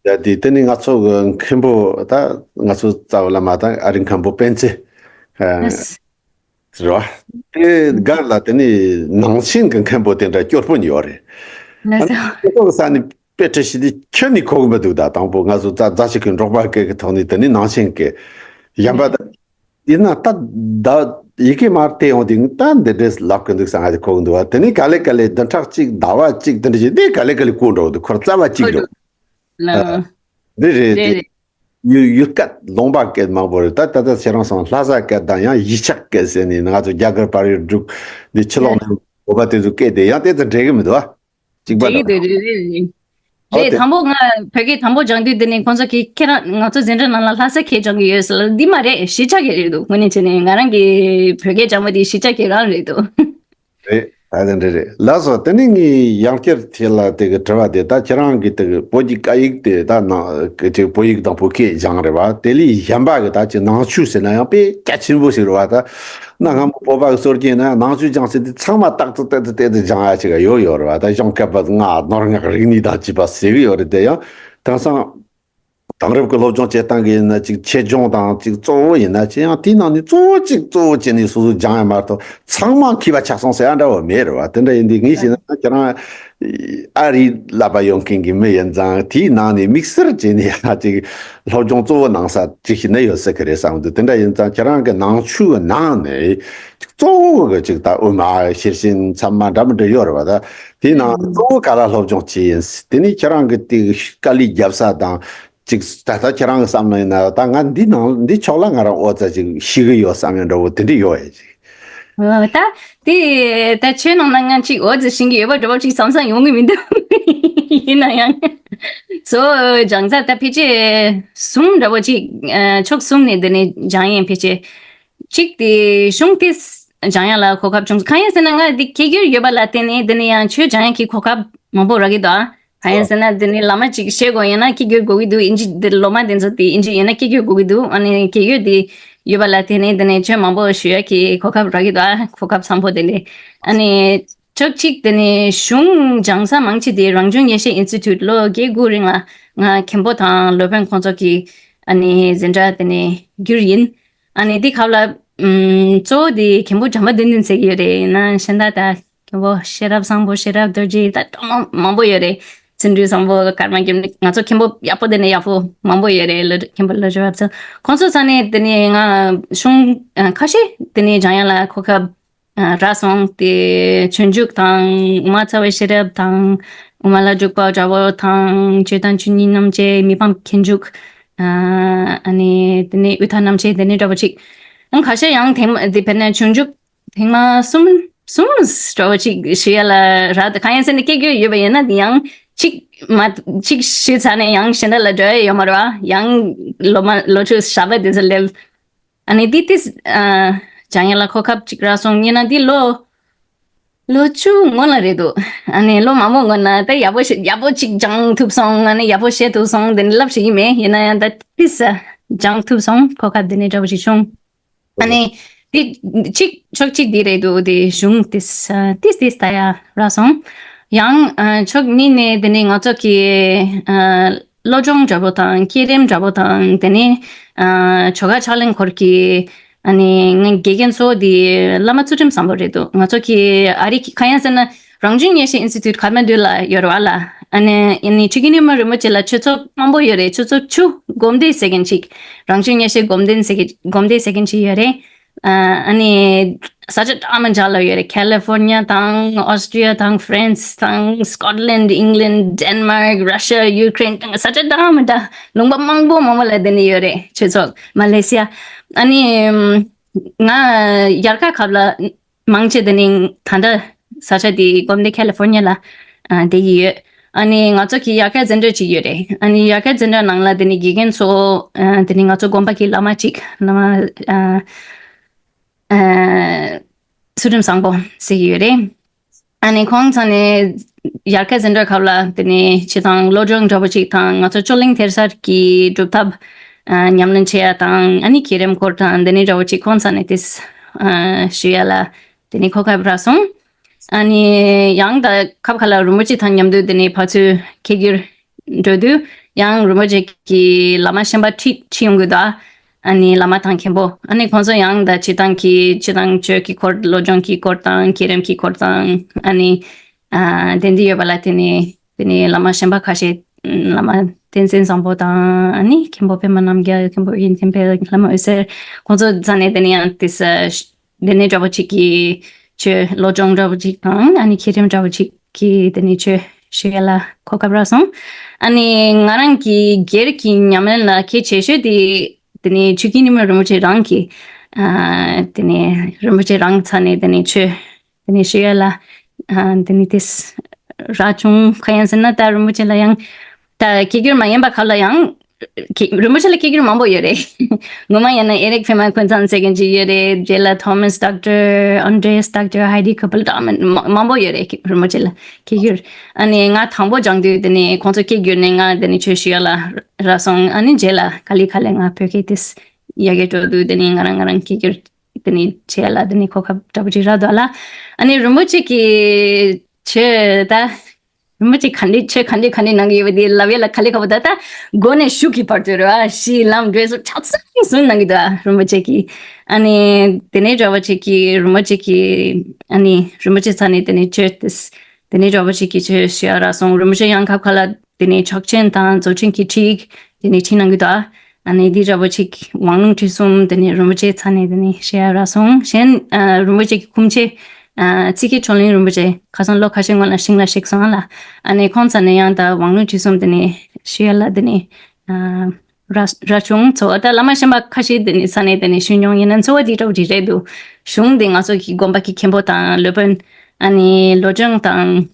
ཡ་དེ་དེ་ནི་ང་ཚོ་གི་མཁན་པོ་ད་ང་ཚོ་རྩ་བ་བླ་མ་དང་ཨ་རིག་མཁན་པོ་སྤེན་ཚེ། ཨ། ལགས། རེད་བ། དེ་སྒང་ལ་དེ་ནི་ནང་ཆེན་གྱི་མཁན་པོ་དེ་འདྲ་སྐྱོར་དཔོན་ཡོད་རེད། ལགས་སོ། ཨ་ནི་ཁོང་ས་ནི་དཔེ་ཁྲིད་ཞིག་དེ་ཁྱོན་ནས་གོ་གི་མི་འདུག་ད་དང་པོ་ང་ཚོ་རྫ་རྫ་ཆུ་ཁའི་འབྲོག་པ་སྐད་ཀྱི་ཐོག་ནས་དེ་ནི་ནང་ཆེན་གྱི་གཞན་པ་ད་ཡིན་ན་ད་ད་ཡི་གེ་མར་བལྟས་ཡོང་དུས་ད་འདི་འདྲས་ལབ་གི་འདུག་ས་ང་ཚོ་གོ་གི་འདུག་བ། དེ་ནི་ག་ལེ་ག་ལེ་བདུན་ཕྲག་གཅིག་ཟླ་བ་གཅིག་དེ་འདྲ་ཞིག་དེ་ག་ལེ་ག་ལེ་གོ་འགྲོ་གི་འདུག་ཁོ་རྩ་བ་གཅིག་འགྲོ། ལགས། འདི་རེད་རེད་དེ། རེད། ཡུལ་ཡུལ་སྐད་ལུང་པ་སྐད་མང་པོ་རེད། ད་ད་ལྟ་ཁྱེད་རང་སོང་ལྷ་ས་སྐད་དང་ཡང་གཞིས་ཆགས་སྐད་ཟེར་ནས་ང་ཚོ་རྒྱ་གར་བལ་ཡུལ་འབྲུག་འདི་ཕྱི་ལོགས་ནས་བོད་པ་དེ་ཚོ་སྐད་དེ་ཡང་དེ་ཚོ་འདྲེས་གི་མི་འདུག་ཨ། གཅིག་པ་འདྲ་འདྲེས་གི་འདུག་རེད་རེད་རེད། ཨོ་རེད། དེ་དང་པོ་ང་བོད་སྐད་དང་པོ་སྦྱང་དུས་དེ་ནས་ཁོང་ཚོ་གིས་ཁྱེད་རང་ང་ཚོ་འཛིན་གྲྭ་ནང་ལ་ལྷ་ས་སྐད་སྦྱང་གི་ཡོད་ཟེར་ལ་འདི་མ་རེད། གཞིས་ཆགས་སྐད་རེད་འདུག་དངོས་གནས་བྱས་ནས་ང་རང་གི་བོད་སྐད་སྦྱང་བ་དེ་གཞིས་ཆགས་སྐད་རང་རེད་འདུག་རེད། ད་དེ་འདྲ་རེད། ལགས་སོ། དེ་ནས་ངས་ཡང་བསྐྱར་དེ་ལ་དེ་གི་དྲི་བ་དེ་ད་ཁྱེད་རང་གིས་དེ་གི་བོད་ཀྱི་སྐད་ཡིག་དེ་ད་ནང་གི་ཅིག་བོད་ཡིག་དང་བོད་སྐད་སྦྱངས་རེད་བ། དེ་ལས་གཞན་པ་གི་ད་ཅིག་ནང་ཆོས་ཟེར་ན་ཡང་དཔེ་རྒྱ་ཆེན་པོ་ཞིག་རེད་བ། ད་གནའ་སྔ་མོ་བོད་པ་གི་སྲོལ་རྒྱུན་ན་ནང་ཆོས་སྦྱངས་ཚེ་དེ་ཚང་མ་རྟག་ཏུ་ཏོག་ཙམ་ཏོག་ཙམ་སྦྱང་ཡ་ཅིག་ཡོད་ཡོད་རེད་བ། ད་གཞུང་སྐད་པ་ལྔ་ནོར་ལྔ་རིག་གནས་དང་བཅས་པ་ཟེར་གི་ཡོད་རེད། དེ་ཡང་དེང་སང་དེང་རབས་ཀྱི་སློབ་སྦྱོང་བྱེད་སྟངས་ཀྱི་ཡིན་ན་ཅིག་ཆེད་སྦྱོང་དང་ཅིག་གཙོ་བོ་ཡིན་ན་ཅི་ཡང་དེའི་ནང་ནས་གཙོ་བོ་གཅིག་གཙོ་བོ་བྱས་ནས་སོ་སོ་སྦྱང་ཡ་མ་གཏོགས་ཚང་མ་མཁས་པ་ཆགས་སོང་ཟེར་ཡ་འདྲ་བོ་མེད་རེད་བ། དེ་འདྲ་ཡིན་དུས་ངས་བཤད་ན་ཁྱེད་རང་ཨ་རིའི་བསླབ་པ་ཡོད་མཁན་གྱི་མི་ཡིན་ཙང་དེའི་ནང་ནས་དམིགས་བསལ་བྱས་ནས་ཡ་ཅིག་སློབ་སྦྱོང་གཙོ་བོ་གནང་ས་ཅིག་ཤེས་ན་ཡོད་ས་གི་རེད་བསམ་འདུག་དེ་འདྲ་ཡིན་ཙང་ཁྱེད་རང་གི་ནང་ཆོས་ནང་ནས་གཙོ་བོ་གི་ཅིག་ད་དབུ་མ་ཤེར་ཕྱིན་ཚད་མ་འདྲ་མི་འདྲ་ཡོད་རེད་བ། ད་དེའི་ནང་གཙོ་བོ་ག་ལ་སློབ་སྦྱོང་བྱས་ཡིན། དེ་ནས་ཁྱེད་རང་གི་དེ་དཀའ་ལས་བརྒྱབ་ས་དང་། ཅིག་ད་ལྟ་ཁྱེད་རང་གི་བསམ་བློ་ཡིན་ན་ད་ང་འདི་ནང་འདི་ཕྱོགས་ལ་ང་རང་ཨོ་ཙི་ཅིག་ཤེས་གི་ཡོད་བསམ་ཡོད་འདྲ་བོ་དེ་འདྲ་ཡོད་ཡ་ཅིག་ཨ། ད་དེ་ད་ཆོས་ནང་ན་ང་ཅིག་ཨོ་ཙི་ཤེས་གི་ཡོད་པ་འདྲ་བོ་ཅིག་བསམ་བསམ་ཡོང་གི་མི་འདུག་ཡིན་ན་ཡང་གཙོ་བོ་སྦྱང་ས་ད་ཕལ་ཆེར་གསུམ་འདྲ་བོ་ཅིག་ཨ། ཕྱོགས་གསུམ་ནས་འདི་ནས་སྦྱང་ཡིན། ཕལ་ཆེར་གཅིག་དེ་གཞུང་དེ་སྦྱང་ཡ་ལ་གོ་སྐབས་བྱུང་སོང་། གང་ཡིན་ཟེར་ན་ང་འདི་སྐད་སྒྱུར་ཡོད་པ་ལ་བརྟེན་ནས་འདི་ནས་ཡང་ཆོས་སྦྱང་ཡ་གི་གོ་སྐབས་མང་པོ་རག་གི་འདུག་ཨ། གང་ཡིན་ཟེར་ན་འདི་ནི་བླ་མ་ཅིག་ཤེས་དགོས་ཡིན་ན་སྐད་སྒྱུར་དགོས་ཀྱི་འདུག་ཨིན་ཇི་འདི་སློབ་མ་དེ་ཚོ་དེ་ཨིན་ཇི་ཡིན་ན་སྐད་སྒྱུར་དགོས་ཀྱི་འདུག་ཨ་ནི་སྐད་སྒྱུར་དེ་ཡོད་པ་ལ་བརྟེན་ནས་འདི་ནས་ཆོས་མང་པོ་ཞུ་ཡ་གི་གོ་སྐབས་རག་གི་འདུག་ཨ། གོ་སྐབས་བཟང་པོ་དེ་འདྲས། ཨ་ནི་ཕྱོགས་གཅིག་དེ་ནི་གཞུང་སྦྱང་ས་མང་ཆེ་དེ་རང་བྱུང་ཡེ་ཤེས་ཨིན་སི་ཊི་ཊུཊ་ལོ་བརྒྱད་དགུ་རིང་ལ་ང་མཁན་པོ་དང་སློབ་དཔོན་ཁོང་ཚོ་གིས་ ཨ་ནི་འཛིན་གྲྭ་དེ་ནས་བསྒྱུར་ཡིན། ཨ་ནི་འདི་སྐབས་ལ་ཨམ་གཙོ་བོ་དེ་མཁན་པོ་བྱམས་པ་དོན་ལྡན་ཟེར་གྱི་ཡོད་རེད། ཡིན་ན་གཞན་དག་ད་མཁན་པོ་ཤེས་རབ་བཟང་པོ། ཤེས་རབ་རྡོ་རྗེ། ད་སྤྲོ་མང་མང་པོ་ཡོད་རེད། བརྩོན་འགྲུས་བཟང་པོ། ཀརྨ་སྐྱབས་མགོན། ང་ཚོ་མཁན་པོ་ཡག་པོ་དེ་ནས་ཡག་པོ་མང་པོ་ཡོད་རེད། ལོ་མཁན་པོ་ལོ་ཆུ་བབ་ཚོ། ཁོང་ཚོ་ཚང་ནས་དེ་ནས་ང་གཞུང་ཨ་ཁ་ཤས་དེ་ནས་སྦྱང་ཡག་ལ་གོ་སྐབས་ཨ་རག་སོང་། དེ་སྤྱོད་འཇུག་དང་། དབུ་མ་རྩ་བའི་ཤེས་རབ་དང་། དབུ་མ་ལ་འཇུག་པ་འདྲ་བོ་དང་། ཆོས་དང་ཆོས་ཉིད་རྣམ་འབྱེད། མི་ཕམ་མཁས་འཇུག་ཨ་ཨ་ནི་དེ་ནས་དབུས་མཐའ་རྣམ་འབྱེད། དེ་ནས་འདྲ་བོ་ཅིག་ཨང་། ཁ་ཤས་ཡང་དེ་མ་དེ་བས་ན་སྤྱོད་འཇུག་ཐེངས་མ་གསུམ་གསུམ་འདྲ་བོ་ཅིག་ཞུ་ཡག་ལ་རག། གང་ཡིན་ཟེར་ན་སྐད་སྒྱུར་ཡོད་པ་ཡིན་ན་དེ་ཡང་གཅིག་མ་གཅིག་ཞུས་ཚར་ནས་ཡང་གཞན་དག་ལ་འགྲོ་ཡག་ཡོད་མ་རེད་པ། ཡང་ལོ་མ་ལོ་ཕྱུགས་ཞག་པ་དེ་ཚོ་སླེབས། ཨ་ནི་དེ་དེ་ཨ་སྦྱང་ཡག་ལ་གོ་སྐབས་ཅིག་རག་སོང་། ཡིན་ན་དེ་ལོ་ལོ་བཅུ་སྔོན་ལ་རེད་འདུག་ཨ་ནི་ལོ་མང་པོ་སྔོན་ལ་ད་ཡག་པོ་ཞིག་ཡག་པོ་ཅིག་སྦྱང་ཐུབ་སོང་། ཨ་ནི་ཡག་པོ་ཤེས་ཐུབ་སོང་། དེ་ནི་ལབ་ཤེས་ཀྱི་མེད། ཡིན་ན་ཡང་ད་དེ་ས་སྦྱང་ཐུབ་སོང་། གོ་སྐབས་དེ་ནི་འདྲ་བོ་ཞིག་བྱུང་། ཨ་ནི་དེ་གཅིག་ཕྱོགས་གཅིག་དེ་རེད་འདུག་དེ་གཞུང་དེ་ས་དེ་དེ་ལྟ་ཡག་རག་སོང་། ཡང་ཨ་ཕྱོགས་གཉིས་ནས་དེ་ནི་ང་ཚོ་གི་ཨ་སློབ་སྦྱོང་འདྲ་བོ་དང་། བསྐྱེད་རིམ་འདྲ་བོ་དང་། དེ་ནི་ཨ་ཆོ་ག་ཕྱག་ལེན་སྐོར་གྱི་ཨ་ནི་ངའི་དགེ་རྒན་ཚོ་དེ་བླ་མ་ཚུལ་ཁྲིམས་བཟང་པོ་རེད་འདུག་ང་ཚོ་གི་ཨ་རི་གི་གང་ཡིན་ཟེར་ན་རང་བྱུང་ངེས་ཤེས་ཨིན་སི་ཊི་ཊུཊ་ཀ་ཐ་མན་ཌུ་ལ་ཡོད་རེད་པ་ལ། ཨ་ནི་ཨ་ནི་ཆོས་ཀྱི་ཉི་མ་རིན་པོ་ཆེ་ལ་ཆོས་ཚོགས་མང་པོ་ཡོད་རེད། ཆོས་ཚོགས་བཅུ། སྒོམ་སྡེ་ཟེར་མཁན་ཅིག་རང་བྱུང་ངེས་ཤེས་སྒོམ་སྡེ་ཟེར་མཁན་སྒོམ་སྡེ་ཟེར་མཁན་ཅིག་ཡོད་རེད། ཨ་ཨ་ནི་ས་ཆ་གྲངས་མང་ཅིག་ལ་ཡོད་རེད། ཁ་ལི་ཧྥོར་ཉ་དང་། ཨོ་སི་ཊི་ཡ་དང་། ཧྥ་རན་སི་དང་། སི་ཀོཊ་ལེན་ཌི། ཨིང་ལེན་ཌི། ཌེན་མཱརཀ། ར་ཤ། ཡུ་ཀེ་རེན། ས་ཆ་གྲངས་མང་ཅིག་ལུང་པ་མང་པོ་མང་པོ་ལ་དེ་ནི་ཡོད་རེད། ཆོས་ཚོགས། མ་ལེ་སི་ཡ། ཨ་ནི་ང་དབྱར་ཁ་སྐབས་ལ་མང་ཆེ་དེ་ནི་ད་ལྟ་ས་ཆ་དེ་སྒོམ་སྡེ་ཁ་ལི་ཧྥོར་ཉ་ལ་ཨ་བསྡད་ཀྱི་ཡོད། ཨ་ནི་ང་ཚོ་གི་དབྱར་ཁ་འཛིན་གྲྭ་ཅིག་ཡོད་རེད། ཨ་ནི་དབྱར་ཁ་འཛིན་གྲྭ་ནང་ལ་དེ་ནི་དགེ་རྒན་ཚོ་ཨ་དེ་ནི་ང་ཚོ་དགོན་པ་གི་བླ་མ་ཅིག་བླ་མ་ཨ་ཨ་ཚུལ་ཁྲིམས་བཟང་པོ་ཟེར་གྱི་ཡོད་རེད། ཨ་ནི་ཁོང་ཚང་ནས་དབྱར་ཁ་འཛིན་གྲྭ་སྐབས་ལ་དེ་ནས་སྤྱིར་བཏང་སློབ་སྦྱོང་འདྲ་པོ་ཅིག་དང་། ང་ཚོ་ཅོ་ལིང་ཐེར་སར་གྱི་སྒྲུབ་ཐབས་ཨ་ཉམས་ལེན་བྱེད་ཡ་དང་། ཨ་ནི་བསྐྱེད་རིམ་སྐོར་དང་དེ་ནས་འདྲ་པོ་ཅིག་ཁོང་ཚང་ནས་དེ་ཨ་ཞུ་ཡ་ལ་དེ་ནས་གོ་སྐབས་རག་སོང་། ཨ་ནི་ཡང་ད་སྐབས་ཁ་ལ་རིན་པོ་ཆེ་དང་མཉམ་དུ་དེ་ནས་ཕར་ཚུར་ཁྱད་གྱུར་འགྲོ་དུས་ཡང་རིན་པོ་ཆེ་གི་བླ་མ་གཞན་པ་ཁྲིད་ཁྲིད་ཡོང་གི་འདུག་ཨ་ནི་བླ་མ་དང་མཁན་པོ། ཨ་ནི་ཁོང་ཚོ་ཡང་ད་སྤྱིར་བཏང་གི་སྤྱིར་བཏང་ཆོས་ཀྱི་སྐོར། སློབ་སྦྱོང་གི་སྐོར་དང་། བསྐྱེད་རིམ་གྱི་སྐོར་དང་། ཨ་ནི་ཨ་དེ་འདྲ་ཡོད་པ་ལ་དེ་ནས་དེ་ནས་བླ་མ་གཞན་པ་ཁ་ཤས། བླ་མ་བསྟན་འཛིན་བཟང་པོ་དང་། ཨ་ནི་མཁན་པོ་པད་མ་རྣམ་རྒྱལ། མཁན་པོ་ཨོ་རྒྱན་བསྟན་འཕེལ། བླ་མ་འོད་ཟེར། ཁོང་ཚོ་ཚང་ནས་དེ་ནས་ཡང་དེ་ས་དེ་ནས་འདྲ་པོ་ཅིག་གི་ཆོས་སློབ་སྦྱོང་འདྲ་པོ་ཅིག་དང་། ཨ་ནི་བསྐྱེད་རིམ་འདྲ་པོ་ཅིག་གི་དེ་ནས་ཆོས་ཞུ་ཡ་ལ་གོ་སྐབས་རག་སོང་། ཨ་ནི་ང་རང་གི་སྒེར་གྱི་ཉམས་ལེན་ལ་གལ་ཆེ་ཤོས་དེ་དེ་ནས་ཆོས་ཀྱི་ཉི་མ་རིན་པོ་ཆེ་རང་གི་ཨ་དེ་ནས་རིན་པོ་ཆེ་རང་ཚང་ནས་དེ་ནས་ཆོས་དེ་ནས་ཞུ་ཡ་ལ་ཨ་དེ་ནས་དེ་རག་བྱུང་། གང་ཡིན་ཟེར་ན་ད་རིན་པོ་ཆེ་ལ་ཡང་ད་སྐད་སྒྱུར་མ་ཡིན་པ་སྐབས་ལ་ཡང་ཀྱི་རིན་པོ་ཆེ་ལ་སྐད་སྒྱུར་མང་པོ་ཡོད་རེད། ངོ་མ་ཡིན་ན་ཨེ་རིག་ཕེ་མ་ཁོན་ཚང་ཟེར་མཁན་ཅིག་ཡོད་རེད། རྗེས་ལ་ཐོ་མཱས་ཌོག་ཊར། ཨན་ཌྲེ་ཡཱས་ཌོག་ཊར། ཧའི་ཌི་ཁོ་པལ། ད་མ་མང་པོ་ཡོད་རེད་རིན་པོ་ཆེ་ལ་སྐད་སྒྱུར། ཨ་ནི་ང་དང་པོ་སྦྱང་དུས་དེ་ནས་ཁོང་ཚོ་སྐད་སྒྱུར་ནས་ང་དེ་ནས་ཆོས་ཞུ་ཡ་ལ་རག་སོང་། ཨ་ནི་རྗེས་ལ་ག་ལེ་ག་ལེ་ང་བོད་སྐད་དེ་ཡ་གི་འགྲོ་དུས་དེ་ནས་ང་རང་ང་རང་སྐད་སྒྱུར་དེ་ནས་བྱས་ལ་དེ་ནས་གོ་སྐབས་འདྲ་པོ་ཅིག་རག་འདུག་ལ། ཨ་ནི་རིན་པོ་ཆེ་གིས་ཆོས་ད། རིན་པོ་ཆེ་ག་འདྲ་ཆོས་ག་འདྲ་ག་འདྲ་གནང་གི་ཡོད་པ་དེ་ལབ་ཡ་ལ་ག་ལེ་ཁག་པོ། ད་ལྟ་མགོ་ནས་གཞུག་གི་བར་དུ་རེད་པ། གཞི་ལམ་འབྲས་གསུམ་ཆ་ཚང་གསུང་གནང་གི་འདུག་རིན་པོ་ཆེ་གིས། ཨ་ནི་དེ་ནས་འདྲ་པོ་ཅིག་གིས་རིན་པོ་ཆེ་གིས་ཨ་ནི་རིན་པོ་ཆེ་ཚང་ནས་དེ་ནས་ཆོས་དེ་དེ་ནས་འདྲ་པོ་ཅིག་གིས་ཆོས་ཞུ་ཡ་རག་སོང་། རིན་པོ་ཆེ་ཡང་སྐབས་ཁ་ལ་དེ་ནས་ཕྱག་ཆེན་དང་རྫོགས་ཆེན་གྱི་ཁྲིད་དེ་ནས་ཁྲིད་གནང་གི་འདུག་ཨ་ནི་འདི་འདྲ་པོ་ཅིག་དབང་ལུང་ཁྲིད་གསུམ་དེ་ནས་རིན་པོ་ཆེ་ཚང་ནས་དེ་ནས་ཞུ་ཡ་རག་སོང་། གཞན་ཨ་རིན་པོ་ཆེ་གི་སྐུ་མཆེད་ཨ་ཚིག་གི་ཆོས་གླིང་རིན་པོ་ཆེ་ཁ་སང་ལོ་ཁ་ཤས་སྔོན་ལ་ཤིང་ལ་གཤེགས་སོང་ལ། ཨ་ནི་ཁོང་ཚང་ནས་ཡང་ད་དབང་ལུང་ཁྲིད་གསུམ་དེ་ནས་ཞུ་ཡ་ལ་དེ་ནས་ཨ་རག་རག་བྱུང་། གཙོ་བོ་ད་བླ་མ་གཞན་པ་ཁ་ཤས་དེ་ནས་ས་ནས་དེ་ནས་ཞུ་མྱོང་། ཡིན་ན་གཙོ་བོ་དེ་འདྲ་པོ་ཅིག་རེད་འདུག་གཞུང་དེ་ང་ཚོ་གི་དགོན་པ་གི་མཁན་པོ་དང་སློབ་དཔོན། ཨ་ནི་སློབ་སྦྱོང་དང་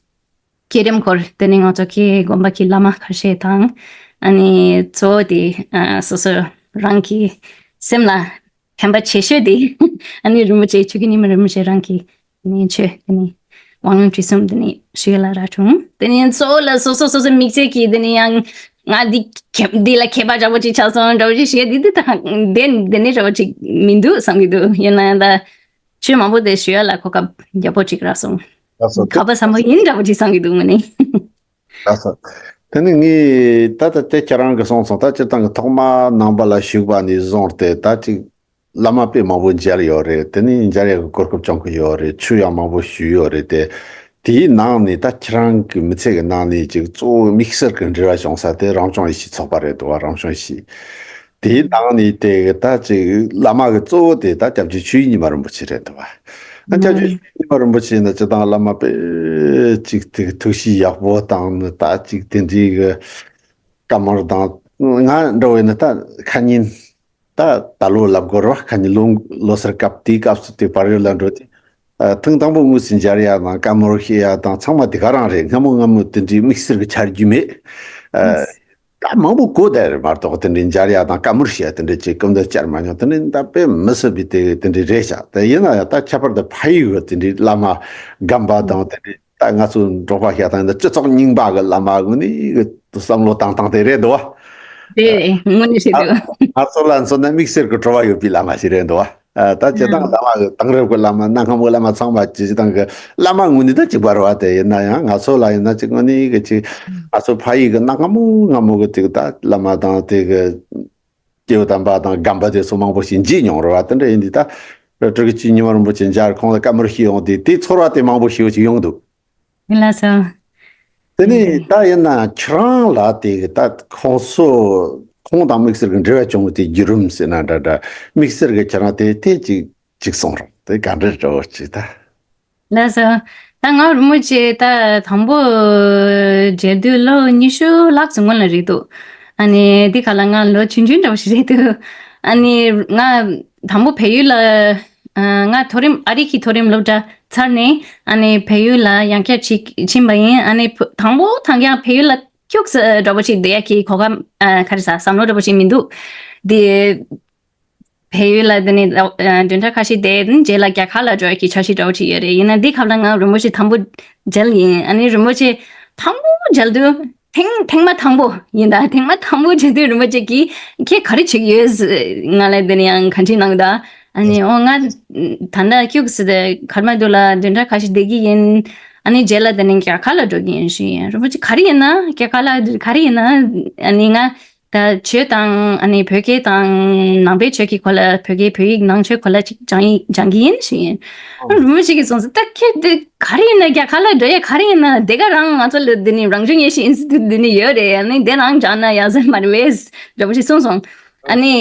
བསྐྱེད་རིམ་སྐོར་དེ་ནས་ང་ཚོ་གི་དགོན་པ་གི་བླ་མ་ཁ་ཤས་དང་། ཨ་ནི་གཙོ་བོ་དེ་ཨ་སོ་སོ་རང་གི་སེམས་ལ་ཕན་པ་ཆེ་ཤོས་དེ་ཨ་ནི་རིན་པོ་ཆེ་ཆོས་ཀྱི་ཉི་མ་རིན་པོ་ཆེ་རང་གི་ནི་ཆོས་དེ་ནི་དབང་ལུང་ཁྲིད་གསུམ་དེ་ནི་ཞུ་ཡ་ལ་རག་བྱུང་། དེ་ནི་གཙོ་བོ་ལ་སོ་སོ་སོ་སོའི་དམིགས་བསལ་གྱི་དེ་ནི་ཡང་ང་འདི་འདི་ལ་མཁས་པ་འདྲ་པོ་ཅིག་ཆགས་སོང་འདྲ་པོ་ཅིག་ཞུ་ཡ་འདི་འདི་ད་དེ་དེ་ནི་འདྲ་པོ་ཅིག་མི་འདུག་བསམ་གྱི་འདུག་ཡིན་ན་ཡང་ད་ཆོས་མང་པོ་དེ་ཞུ་ཡ་ལ་གོ་སྐབས་ཡག་པོ་ཅིག་རག་སོང་། ལགས་སོ། ག་པ་བཟང་པོ་ཡིན་འདྲ་པོ་ཅིག་བསམ་གྱི་འདུག་ངོ་ནི། ལགས་སོ། དེ་ནི་ངས་ད་ལྟ་དེ་ཁྱེད་རང་གིས་གསུངས་སོང་། ད་སྤྱིར་བཏང་གི་ཐོག་མ་ནང་པ་ལ་ཞུགས་པ་ནས་བཟུང་སྟེ་ད་ཅིག་བླ་མ་དཔེ་མང་པོ་མཇལ་ཡོད་རེད། དེ་ནས་མཇལ་ཡག་གི་གོ་སྐབས་བྱུང་གི་ཡོད་རེད། ཆོས་ཡང་མང་པོ་ཞུས་ཡོད་རེད་དེ། དེའི་ནང་ནས་ད་ཁྱེད་རང་གི་མི་ཚེ་གི་ནང་ནས་ཅིག་གཙོ་བོ་དམིགས་བསལ་གྱི་འབྲེལ་བ་བྱུང་ས་དེ་རང་སྐྱོང་ཡེ་ཤུའི་ཚོགས་པ་རེད་འདུག་བ། རང་སྐྱོང་ཡེ་ཤུ། དེའི་ནང་ནས་དེ་གི་ད་ཅིག་བླ་མ་གི་གཙོ་བོ་དེ་ད་སྐྱབས་རྗེ་ཆོས་དབྱིངས་ཉི་མ་རིན་པོ་ཆེ་རེད་འདུག་བ། ཨ་སྐྱབས་རྗེ་ཆོས་དབྱིངས་ཉི་མ་རིན་པོ་ཆེ་ནི་སྤྱིར་བཏང་བླ་མ་དཔེ་ཅིག་དེ་གི་ཐུགས་གཤིས་ཡག་པོ་དང་ནི་ད་ཅིག་དེ་འདྲའི་གི་བཀའ་མོལ་དང་། ང་འདྲ་བོ་ཡིན་ན་ད་ཁ་ཉིན། ད་ད་ལོ་ལབ་དགོས་རེད་བ། ཁ་ཉིན་ལོ་ལོ་སར་སྐབས་དེའི་སྐབས་སུ་དེ་བར་ཡོད་ལ་འགྲོ་དེ། ཨ་ཐེངས་དང་པོ་དངོས་སུ་མཇལ་ཡ་དང་བཀའ་མོལ་བཤད་ཡ་དང་ཚང་མ་དེ་ག་རང་རེད། སྔ་མོ་སྔ་མོ་དེ་འདྲའི་དམིགས་བསལ་གྱི་ཆ་རྒྱུས་མེད། ཨ་ད་མང་པོ་གོ་བསྡད་རེད་མ་གཏོགས་དེ་འདྲའི་མཇལ་ཡ་དང་བཀའ་མོལ་བཤད་ཡ་དེ་འདྲའི་ཅིག་སྐུ་མདུན་བཅར་མ་མྱོང་། དེ་འདྲའི་ད་དཔེ་མི་སྲིད་པའི་དེ་དེ་འདྲའི་རེད་ཤག་དེ་ཡིན་ན་ཡང་ད་ཁྱད་པར་དུ་ཕ་ཡུལ་གི་དེ་འདྲའི་བླ་མ་སྒམ་པ་དང་དེ་འདྲའི། ད་ང་ཚོ་འབྲོག་པ་ཤ་སྟག་ཡིན་ན་སྤྱི་ཚོགས་རྙིང་པ་གི་བླ་མ་གུན་ནི་གི་བསམ་བློ་བཏང་སྟངས་དེ་རེད་འདུག་བ། དེ་རེད། དངོས་གནས་བཤད་ཨ་དུས། ང་ཚོ་ལ་མཚོན་ན་དམིགས་བསལ་གྱི་སྤྲོ་བ་ཡོད་པའི་བླ་མ་ཞིག་རེད་འདུག་བ། ཨ་ད་སྤྱིར་བཏང་ཨ་བླ་མ་གི་དེང་རབས་ཀྱི་བླ་མ་གནའ་སྔ་མོའི་བླ་མ་ཚང་མ་སྤྱིར་བཏང་གི་བླ་མ་གུན་ནི་ད་གཅིག་པ་རེད་བ། དེ་ཡིན་ན་ཡང་ང་ཚོ་ལ་ཡིན་ན་ཅིག་དངོས་གནས་གི་ཅིག་ང་ཚོ་ཕ་ཡུལ་གི་གནའ་སྔ་མོ་སྔ་མོ་གི་ཅིག་ད་བླ་མ་དང་དེ་གི་སྐྱེས་བུ་དམ་པ་དང་སྒམ་པ་དེ་ཚོ་མང་པོ་ཞིག་མཇལ་མྱོང་རེད་བ། དེ་འདྲ་ཡིན་དུས་ད་སྤྲུལ་སྐུ་ཆོས་དབྱིངས་ཉི་མ་རིན་པོ་ཆེ་མཇལ། ཁོང་ལ་བཀའ་མོལ་ཞུས་ཡོང་དུས་དེའི་ཚོར་བ་དེ་མང་པོ་ཞིག་ཅིག་ཡོང་འདུག་ལགས་སོ། དེ་ནས་ད་ཡིན་ན་ཁྱེད་རང་ལ་དེ་གི་ད་ཁོང་ཚོ་ཁོང་དང་དམིགས་བསལ་གྱི་འབྲེལ་བ་བྱུང་བའི་དེ་བརྒྱུད་རིམ་ཟེར་ན་འདྲ་འདྲ། དམིགས་བསལ་གྱི་ཁྱེད་རང་དེ་དེ་ཅིག་ཅིག་གསུངས་རོགས། དེ་ག་འདྲ་འདྲ་བོ་ཅིག་ད། ལགས་སོ། ད་ང་རིན་པོ་ཆེ་ད་དང་པོ་མཇལ་དུས་ལོ་ཉི་ཤུ་ལྷག་ཙམ་སྔོན་ལ་རེད་འདུག་ཨ་ནི་འདི་ག་ལ་ང་ལོ་ཆུང་ཆུང་འདྲ་བོ་ཞིག་རེད་འདུག་ཨ་ནི་ང་དང་པོ་བལ་ཡུལ་ལ། ཨ་ང་མཐོ་རིམ་ཨ་རི་གི་མཐོ་རིམ་སློབ་གྲྭ་ཚར་ནས་ཨ་ནི་བལ་ཡུལ་ལ་ཡང་བསྐྱར་ཅིག་ཕྱིན་པ་ཡིན། ཨ་ནི་བུ་དང་པོ་དང་ཀྱང་བལ་ཡུལ་ལ་ཁྱུག་ཙམ་འདྲ་པོ་ཞིག་བསྡད་ཡག་གི་གོ་སྐབས་ཨ་ག་རེ་ཟ་བསམ་བློ་འདྲ་པོ་ཞིག་མི་འདུག་དེ་བལ་ཡུལ་ལ་དེ་ནས་ཨ་བདུན་ཕྲག་ཁ་ཤས་བསྡད། རྗེས་ལ་རྒྱ་གར་ལ་འགྲོ་ཡག་གི་འཆར་གཞི་འདྲ་པོ་ཞིག་ཡོད་རེད། ཡིན་ན་འདི་སྐབས་ལ་ང་རིན་པོ་ཆེ་དང་པོ་མཇལ་ཡིན། ཨ་ནི་རིན་པོ་ཆེ་དང་པོ་མཇལ་དུས་ཐེངས་ཐེངས་མ་དང་པོ་ཡིན་ད། ཐེངས་མ་དང་པོ་མཇལ་དུས་རིན་པོ་ཆེ་གིས་ཁྱེད་ག་རེ་བྱེད་ཀྱི་ཡོད་ཟེར་ང་ལ་དེ་ནས་ཡང་བཀའ་འདྲི་གནང་གི་ད། ཨ་ནི་ཨོ་ང་ད་ལྟ་ཁྱུག་ཙམ་དེ་གར་མ་འདུག་ལ་བདུན་ཕྲག་ཁ་ཤས་བསྡད་ཀྱི་ཡིན། ཨ་ནི་རྗེས་ལ་དེ་ནས་རྒྱ་གར་ལ་འགྲོ་གི་ཡིན་ཞུས་ཡིན། རིན་པོ་ཆེ་ག་རེ་ཡིན་ན་རྒྱ་གར་ལ་ག་རེ་ཡིན་ན་ཨ་ནི་ང་ད་ཆོས་དང་ཨ་ནི་བོད་སྐད་དང་ནང་པའི་ཆོས་ཀྱི་སྐོར་ལ་བོད་སྐད་བོད་ཡིག་ནང་ཆོས་སྐོར་ལ་ཅིག་སྦྱང་ཡིག་སྦྱང་གི་ཡིན་ཞུས་ཡིན། ཨ་རིན་པོ་ཆེ་གིས་གསུངས་སོང་། ད་ཁྱེད་དེ་ག་རེ་ཡིན་ན་རྒྱ་གར་ལ་འགྲོ་ཡ་ག་རེ་ཡིན་ན་དེ་ག་རང་ང་ཚོ་ལ་དེ་ནི་རང་བྱུང་ཡེ་ཤེས་ཨིན་སི་ཊི་ཊུཊ་དེ་ནི་ཡོད་རེད། ཨ་ནི་དེ་ནང་སྦྱང་ན་ཡག་ས་མ་རེད་པས་འདྲ་པོ་ཞིག་གསུངས་སོང་། ཨ་ནི་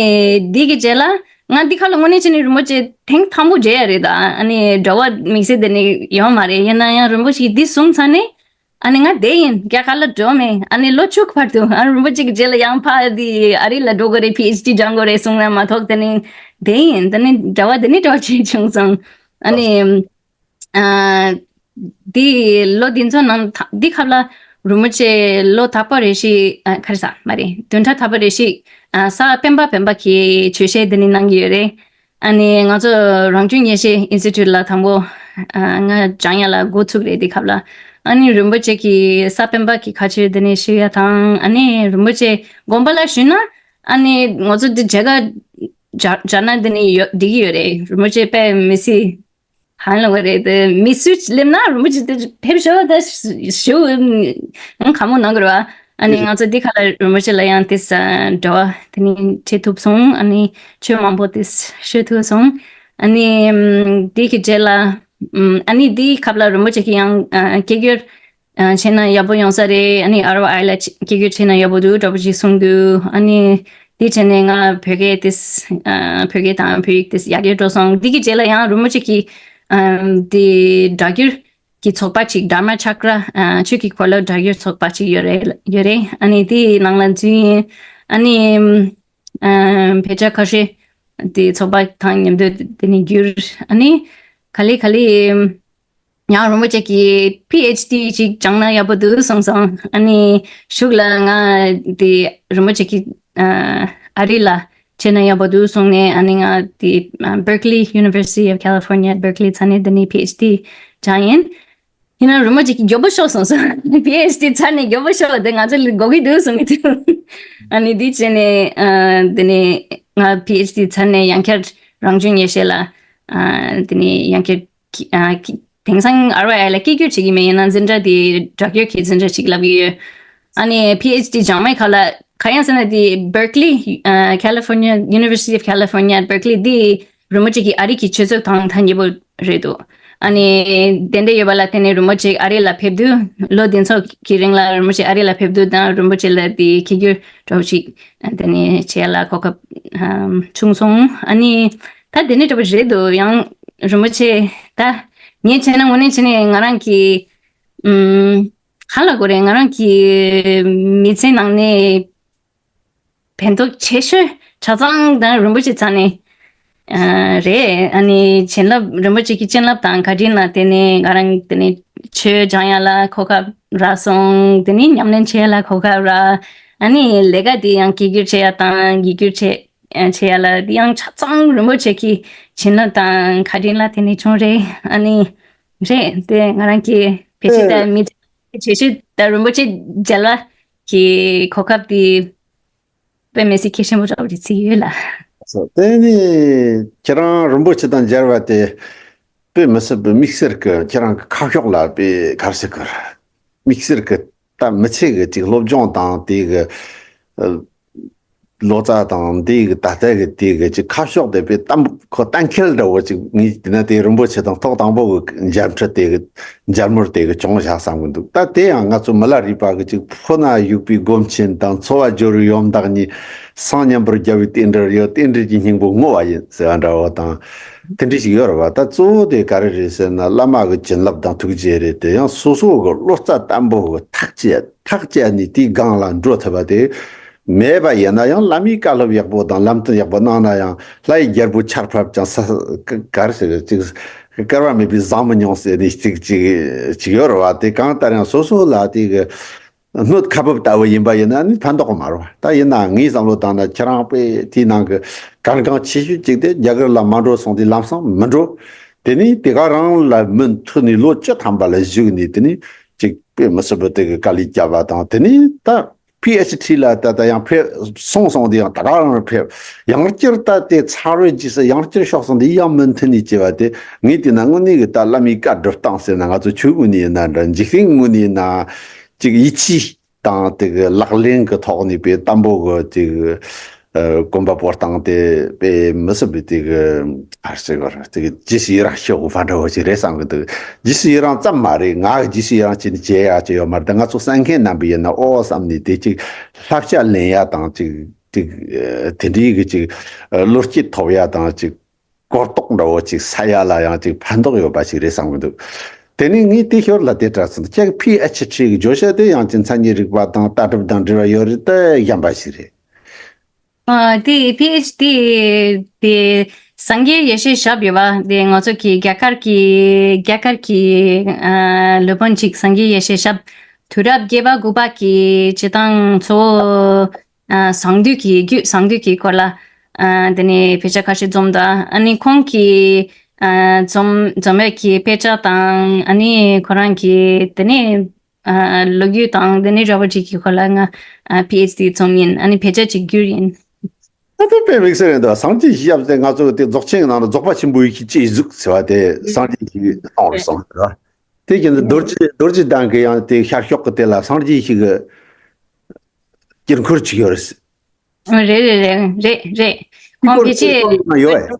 འདི་གི་རྗེས་ལ་ང་འདི་ཁ་ལ་དངོས་གནས་བྱས་ནས་རིན་པོ་ཆེ་ཐེངས་དང་པོ་མཇལ་ཡ་རེད་ད། ཨ་ནི་འདྲ་བ་དམིགས་བསལ་དེ་ནི་ཡོད་མ་རེད། ཡིན་ན་ཡང་རིན་པོ་ཆེ་འདི་གསུངས་ཚར་ནས་ཨ་ནི་ང་བསྡད་ཡིན། རྒྱ་གར་ལ་འགྲོ་མེད། ཨ་ནི་ལོ་བཅུ་བར་དུ་ཨ་རིན་པོ་ཆེ་གི་རྗེས་ལ་ཡང་ཕ་འདི་ཨ་རི་ལ་འགྲོ་དགོས་རེད། པི་ཨེཆ་ཌི་སྦྱང་དགོས་རེད་གསུངས་ན་མ་གཏོགས་དེ་ནི་བསྡད་ཡིན། དེ་ནི་འདྲ་བ་དེ་ནི་འདྲ་བ་ཅིག་བྱུང་སོང་། ཨ་ནི། ཨ། འདི་ལོ་འདི་ཚོ་ནང་ད་འདི་སྐབས་ལ་རིན་པོ་ཆེ་ལོ་དག་པ་རེ་ཞིག་ཨ་ག་རེ་ཟ་མ་རེད། བདུན་ཕྲག་དག་པ་རེ་ཞིག་ཨ་ས་སྤེན་པ་སྤེན་པ་གི་ཆོས་བཤད་འདི་ནི་གནང་གི་ཡོད་རེད། ཨ་ནི་ང་ཚོ་རང་བྱུང་ཡེ་ཤེས་ཨིན་སི་ཊི་ཊུཊ་ལ་དང་པོ་ཨ་ང་སྦྱང་ཡ་ལ་འགོ་ཚུགས་རེད། འདི་སྐབས་ལ་ཨ་ནི་རིན་པོ་ཆེ་གི་ས་སྤེན་པ་གི་ཁ་ཆེ་འདི་ནི་ཞུ་ཡ་དང་། ཨ་ནི་རིན་པོ་ཆེ་དགོངས་པ་ལ་ཞུས་ན་ཨ་ནི་ང་ཚོ་འདི་མཇལ་ཁ་སྦྱར་སྦྱར་ན་འདི་ནི་ཡོད་འགྲིག་གི་ཡོད་རེད། རིན་པོ་ཆེ་དཔེ་མི་སྲིད། ཧང་ལ་བ་རེད་དེ། མི་སུས་སླེབས་ན་རིན་པོ་ཆེ་དེ་ཕེབས་ཤོག་ད་ཞུ་ང་ཁ་མོ་གནང་དགོས་རེད་བ། ཨ་ནི་ང་ཚོ་འདི་ཁ་ལ་རིན་པོ་ཆེ་ལ་ཡང་དེ་ས་འདྲ་བ་དེ་ནི་འཕྲད་ཐུབ་སོང་། ཨ་ནི་ཆོས་མང་པོ་དེ་ཤོད་ཐུབ་སོང་། ཨ་ནི་འདི་གི་རྗེས་ལ་ཨ་ནི་འདི་ཁབ་ལ་རིན་པོ་ཆེ་གི་ཡང་སྐད་སྒྱུར་བྱས་ན་ཡག་པོ་ཡོང་ས་རེད། ཨ་ནི་ཨར་ཝ་ཨའི་ལ་སྐད་སྒྱུར་བྱས་ན་ཡག་པོ་འདུག་འདྲ་པོ་ཞིག་གསུངས་འདུག་ཨ་ནི་དེ་བྱས་ནས་ང་བོད་སྐད་དེ་བོད་སྐད་དང་བོད་ཡིག་དེ་ཡག་གེ་འགྲོ་སོང་། འདི་གི་རྗེས་ལ་ཡང་རིན་པོ་ཆེ་གི་དེ་སྒྲ་སྒྱུར་གྱི་ཚོགས་པ་ཅིག་དྷརྨ་ཆ་ཀྲ་ཆོས་ཀྱི་འཁོར་ལོ་སྒྲ་སྒྱུར་ཚོགས་པ་ཅིག་ཡོད་རེད་ཡོད་རེད། ཨ་ནི་དེའི་ནང་ལ་འཛུལ་ཡིན། ཨ་ནི་བོད་ཇ་ཁ་ཤས་དེ་ཚོགས་པ་དང་མཉམ་དུ་དེ་ནས་བསྒྱུར། ཨ་ནི་ག་ལེ་ག་ལེ། ཡང་རིན་པོ་ཆེ་གིས་པི་ཨེཆ་ཌི་ཅིག་སྦྱངས་ན་ཡག་པོ་འདུག་གསུངས་སོང་། ཨ་ནི་གཞུག་ལ་ང་དེ་རིན་པོ་ཆེ་གིས་ཨ་རི་ལ་བྱས་ན་ཡག་པོ་འདུག་གསུངས་ནས། ཨ་ནི་ང་དེ་Berkeley, University of California Berkeley ཚ་ནས་དེ་ནས་པི་ཨེཆ་ཌི་སྦྱངས་ཡིན། ཡིན་ན་རིན་པོ་ཆེ་གིས་མགྱོགས་པོ་ཤོག་གསུངས་སོང་། པི་ཨེཆ་ཌི་ཚར་ནས་མགྱོགས་པོ་ཤོག་དེ་ང་ཚོ་ལ་དགོས་ཀྱི་འདུག་གསུངས་ཀྱི་འདུག་ཨ་ནི་དེ་བྱས་ནས་ཨ་དེ་ནས་ང་པི་ཨེཆ་ཌི་ཚར་ནས་ཡང་བསྐྱར་རང་བྱུང་ཡེ་ཤེས་ལ་ཨ་དེ་ནས་ཡང་བསྐྱར། ཨ་དེང་སང་ཨར་ཝ་ཨའི་ལ་སྐད་སྒྱུར་བྱེད་ཀྱི་མེད། ཡིན་ན་འཛིན་གྲྭ་དེ་སྒྲ་སྒྱུར་གྱི་འཛིན་གྲྭ་ཞིག་ལབ་ཀྱི་ཡོད། ཨ་ནི་པི་ཨེཆ་ཌི་སྦྱང་མའི་ཁ་ལ་ག་ཡང་ཟེར་ན་དེ་Berkeley, ཨ་California, University of California Berkeley དེ་རིན་པོ་ཆེ་གི་ཨ་རི་གི་ཆོས་ཚོགས་དང་ཐག་ཉེ་པོ་རེད་འདུག་ཨ་ནི་དེ་འདྲ་ཡོད་པ་ལ་བརྟེན་ནས་རིན་པོ་ཆེ་ཨ་རི་ལ་ཕེབས་དུས་ལོ་བདུན་ཚོགས་ཀྱི་རིང་ལ་རིན་པོ་ཆེ་ཨ་རི་ལ་ཕེབས་དུས་དང་རིན་པོ་ཆེ་ལ་དེ་ཁྱི་རྒྱུ་གྲོགས་ཤིག་དེ་ནས་བྱེད་ཡ་ལ་གོ་སྐབས་ཨམ་བྱུང་སོང་། ཨ་ནི་ད་དེ་ནས་འདྲ་པོ་རེད་འདུག་ཡང་རིན་པོ་ཆེ་ད་ངས་བྱས་ན་དངོས་གནས་བྱས་ནས་ང་རང་གི་ཨམ་ག་ལ་གོ་རེད། ང་རང་གི་མི་ཚེ་ནང་ནས་ཕན་ཐོགས་ཆེ་ཤོས་ཆ་ཚང་དང་རིན་པོ་ཆེ་ཚང་ནས་ཨ་རེད། ཨ་ནི་བྱིན་རླབས་རིན་པོ་ཆེ་གི་བྱིན་རླབས་དང་བཀའ་དྲིན་ལ་བརྟེན་ནས་ང་རང་དེ་ནས་ཆོས་སྦྱང་ཡ་ལ་གོ་སྐབས་རག་སོང་། དེ་ནས་ཉམས་ལེན་བྱེད་ཡ་ལ་གོ་སྐབས་རག་ཨ་ནི་ལས་ཀ་དེ་ཡང་སྐད་སྒྱུར་བྱེད་ཡ་དང་ཡིག་སྒྱུར་བྱེད་ཨ་བྱེད་ཡ་ལ་དེ་ཡང་ཆ་ཚང་རིན་པོ་ཆེ་གི་བྱིན་རླབས་དང་བཀའ་དྲིན་ལ་བརྟེན་ནས་བྱུང་རེད། ཨ་ནི་རེད། དེ་ང་རང་གི་བེད་སྤྱོད་ད་མི་བྱེད་ཤུགས་ད་རིན་པོ་ཆེ་མཇལ་བ་གི་གོ་སྐབས་དེ་དཔེ་མི་སྲིད་གལ་ཆེན་པོ་འདྲ་བོ་རེད་བརྩི་གི་ཡོད་ལ། སོ་དེ་ནི་ཁྱེད་རང་རིན་པོ་ཆེ་དང་མཇལ་བ་དེ་དཔེ་མི་སྲིད་པའི་དམིགས་བསལ་གྱི་ཁྱེད་རང་གི་ཁ་ཕྱོགས་ལ་དཔེ་ག་རེ་ཟེར་གི་དམིགས་བསལ་གྱི་ད་མི་ཚེ་གི་ཅིག་སློབ་སྦྱོང་དང་དེ་གི་ཨ་ལོ་ཙཱ་དང་འདི་གི་ད་ལྟ་གི་དེ་གི་ཅིག་ཁ་ཕྱོགས་དེ་དཔེ་གཏམ་ཁོ་གཏན་འཁེལ་འདྲ་བོ་ཅིག་ངས་དེ་ན་དེ་རིན་པོ་ཆེ་དང་ཐོག་དང་པོ་གི་མཇལ་འཕྲད་དེ་གི་མཇལ་མོལ་དེ་གི་བྱུང་བཞག་བསམ་གི་འདུག་ད་དེ་ཡང་ང་ཚོ་མི་ལ་རས་པ་གི་ཅིག་ཕོ་ན་བཞུགས་པའི་སྒོམ་ཆེན་དང་འཚོ་བ་སྦྱོར་བའི་ཡོན་བདག་ཉིད། སངས་མཉམ་པར་རྒྱལ་བའི་རྟེན་འབྲེལ་ཡོད། རྟེན་འབྲེལ་གྱི་སྙིང་པོ་བསྔོ་བ་ཡིན་ཟེར་བ་འདྲ་བོ་དང་། དེ་འདྲ་ཞིག་ཡོད་རེད་བ། ད་གཙོ་བོ་དེ་ག་རེ་རེད་ཟེར་ན་བླ་མ་གི་བྱིན་རླབས་དང་ཐུགས་རྗེ་རེད། དེ་ཡང་སོ་སོ་གི་བློ་རྩ་བརྟན་པོ་གི་ཐག་བཅད་ཐག་བཅད་ནས་དེའི་སྒང་ལ་འགྲོ་ཐུབ་པ་དེ་མེད་པ་ཡིན་ན་ཡང་བླ་མའི་བཀའ་སློབ་ཡག་པོ་དང་ལམ་སྟོན་ཡག་པོ་གནང་ན་ཡང་ལྷ་ཡི་རྒྱལ་པོ་ཆར་ཕབ་ཀྱང་ས་ག་རེ་ཟེར་ཅིག་སྐལ་བ་མེད་པའི་བཟང་མི་མྱོང་ཟེར་ནས་ཅིག་ཅིག་ཅིག་ཡོད་རེད་བ། དེ་གང་ལྟར་ཡང་སོ་སོ་ལ་དེ་གི་སྣོད་ཁ་འབབ་ལྟ་བུ་ཡིན་པ་ཡིན་ན་ནི་ཕན་ཐོགས་མ་རེད་བ། ད་ཡིན་ན་ངའི་བསམ་བློ་བཏང་ན་ཁྱེད་རང་དཔེ་དེའི་ནང་གི་གལ་འགངས་ཆེ་ཤོས་གཅིག་དེ་རྒྱ་གར་ལ་མ་འགྲོ་སོང་དུས་ལམ་སང་མི་འགྲོ། དེ་ནས་དེ་ག་རང་ལ་མུ་མཐུད་ནས་ལོ་བཅུ་ཐམ་པ་ལ་བཞུགས་ནས་དེ་ནས་ཅིག་དཔེ་མི་སྲིད་པ་དེ་གི་དཀའ་ལས་བརྒྱབ་པ་དང་། དེ་ནས་ད་པི་ཨེཆ་ཌི་ལ་ད་ད་ཡང་ཕེབས་སོང་སོང་དེ་ཡང་ད་ག་རང་ཕེབས་ཡང་བསྐྱར་ད་དེ་ཚར་བའི་རྗེས་སུ་ཡང་བསྐྱར་ཤོག་སོང་དེ་ཡང་མུ་མཐུད་ནས་བྱས་པ་དེ་ངས་བལྟས་ན་དངོས་གནས་གི་ད་བླ་མའི་བཀའ་སྒྲུབ་སྟངས་ཟེར་ན་ང་ཚོ་ཆོས་ངོས་ནས་ཡིན་ན་འདྲ་འཇིག་རྟེན་ངོས་ནས་ཡིན་ན། ཅིག་ཡིད་ཆེས་དང་དེ་གི་ལག་ལེན་གི་ཐོག་ནས་དཔེ་བརྟན་པོ་གི་ཅིག་ཨ་གོམ་པ་སྤོ་སྟངས་དེ་དཔེ་མི་སྲིད་པའི་དེ་གི་ཨ་ཟེར་གི་རེད། དེ་གི་རྗེས་སུ་ཡི་རང་ཞུ་དགོས་པ་འདྲ་བོ་ཅིག་རེད་བསམ་གི་འདུག་རྗེས་སུ་ཡི་རང་ཙམ་མ་རེད། ང་གི་རྗེས་སུ་ཡི་རང་བྱས་ནས་བྱེད་ཡག་ཅིག་ཡོད་མ་རེད། ད་ང་ཚོ་གསན་མཁན་རྣམ་པ་ཡིན་ན་ཨོ་བསམ་ནས་དེ་ཅིག་བསླབ་བྱ་ལེན་ཡག་དང་ཅིག་ཅིག་ཨ་དེ་འདྲའི་གི་ཅིག་ཨ་བློ་སྐྱེད་ཐོབ་ཡག་དང་ཅིག་གོ་རྟོགས་འདྲ་བོ་ཅིག་ས་ཡ་ལ་ཡང་ཅིག་ཕན་ཐོགས་ཡོད་པ་ཞིག་རེད་བསམ་གི་འདུག་དེ་ནས་ངས་དེ་ཞོར་ལ་དེ་དྲ་ཚིག་ཁྱེད་པི་ཨེཆ་ཌི་གི་བརྗོད་བྱ་དེ་ཡང་ཅིག་མཚན་ཉིད་རིག་པ་དང་ལྟ་གྲུབ་དང་འབྲེལ་བ་ཡོད་རེད་དེ་གཞན་པ་ཞིག་རེད། ཨ་དེ་པི་ཨེཆ་ཌི་དེ་སངས་རྒྱས་ཡེ་ཤེས་ཞབས་ཡོད་པ་དེ་ང་ཚོ་གི་རྒྱ་གར་གྱི་རྒྱ་གར་གྱི་ཨ་སློབ་དཔོན་ཅིག་སངས་རྒྱས་ཡེ་ཤེས་ཞབས་དུས་རབས་བརྒྱད་པ་དགུ་པ་གི་སྤྱི་བཏང་གཙོ་བོ། ཨ་གསང་འདུས་ཀྱི་རྒྱུད་གསང་འདུས་ཀྱི་སྐོར་ལ་ཨ་དེ་ནས་དཔེ་ཆ་ཁ་ཤས་འཛོམས་དང་། ཨ་ནི་ཁོང་གིས་ཨ་འཛོམས་འཛོམས་ཡས་ཀྱི་དཔེ་ཆ་དང་། ཨ་ནི་ཁོ་རང་གིས་དེ་ནས་ཨ་ལོ་རྒྱུས་དང་དེ་ནས་འདྲ་བོ་ཅིག་གི་སྐོར་ལ་ང་ཨ་པི་ཨེཆ་ཌི་འཛོམས་ཡིན། ཨ་ནི་དཔེ་ཆ་ཅིག་བསྒྱུར་ཡིན། ད་དེ་དཔེ་དམིགས་བསལ་རེད་འདུག་སངས་རྒྱས་ཞབས་དེ་ང་ཚོ་དེ་རྫོགས་ཆེན་གྱི་ནང་ལ་རྫོགས་པ་ཆེན་པོ་ཡེ་ཤེས་ཀྱི་གཟུགས་ཟེར་བ་དེ་སངས་རྒྱས་ཀྱི་གཏོང་རེད་སོང་རེད་བ། དེ་བཞིན་དུ་རྡོ་རྗེ་རྡོ་རྗེ་གདན་གྱི་ཡང་དེ་ཤར་ཕྱོགས་ཀྱི་དེ་ལ་སངས་རྒྱས་ཤིག་གི་དཀྱིལ་འཁོར་ཅིག་ཡོད་རེད། རེད་རེད་རེད་རེད་རེད། ཁོང་ཕལ་ཆེར་ཡོད་རེད།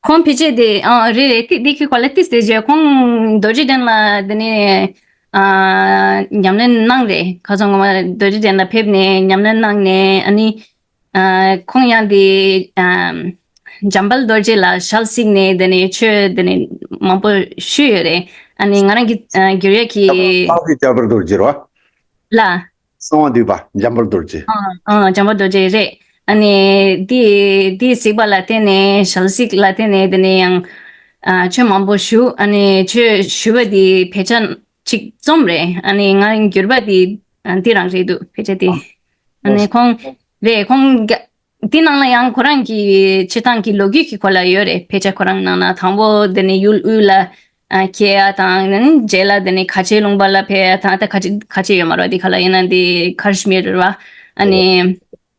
ཁོང་ཕལ་ཆེར་དེ་ཨ་རེད་རེད། ཏི་ཏི་ཁི་གོ་ལ་ཏིས་དེ་རྗེས་ཁོང་རྡོ་རྗེ་གདན་ལ་དེ་ནས་ཨ་ཉམས་ལེན་གནང་རེད། ཁ་སང་ངོ་མ་རྡོ་རྗེ་གདན་ལ་ཕེབས་ནས་ཉམས་ལེན་གནང་ནས། ཨ་ནི་ཨ་ཁོང་ཡང་དེ་ཨ་འཇམ་དཔལ་རྡོ་རྗེ་ལ་ཞལ་གཟིགས་ནས་དེ་ནས་ཆོས་དེ་ནས་མང་པོ་ཞུས་ཡོད་རེད། ཨ་ནི་ང་རང་གི་ཨ་བསྒྱུར་ཡས་ཀྱི་སངས་རྒྱས་འཇམ་དཔལ་རྡོ་རྗེ་རེད་བ། ལ། གསང་བ་འདུས་པ་འཇམ་དཔལ་རྡོ་རྗེ། ཨ་ཨ་འཇམ་དཔལ་རྡོ་རྗེ་རེད། ཨ་ནི་དེ་དེ་གཟིགས་པ་ལ་བརྟེན་ནས་ཞལ་གཟིགས་ལ་བརྟེན་ནས་དེ་ནས་ཡང་ཨ་ཆོས་མང་པོ་ཞུ། ཨ་ནི་ཆོས་ཞུ་བ་དེ་དཔེ་ཆ་གཅིག་རྩོམ་རེད། ཨ་ནི་ང་བསྒྱུར་བ་དེ་ཨ་དེ་རང་རེད་འདུག་དཔེ་ཆ་དེ། ཨ་ནི་ཁོང་རེད། ཁོང་རྒྱ་དེ་ནང་ལ་ཡང་ཁོ་རང་གི་སྤྱི་བཏང་གི་ལོ་རྒྱུས་ཀྱི་སྐོར་ལ་ཡོད་རེད། དཔེ་ཆ་ཁོ་རང་ནང་ན་དང་པོ་དེ་ནས་ཡུལ་དབུས་ལ་ཨ་འཁྱེར་ཡ་དང་། ཨ་ནི་རྗེས་ལ་དེ་ནས་ཁ་ཆེའི་ལུང་པ་ལ་ཕེབས་ཡ་དང་། ད་ཁ་ཆེ་ཁ་ཆེ་ཡོད་མ་རེད། དེ་ག་ལ་ཡིན་ན་དེ་ཁ་ཤི་མིར་རེད་བ། ཨ་ནི་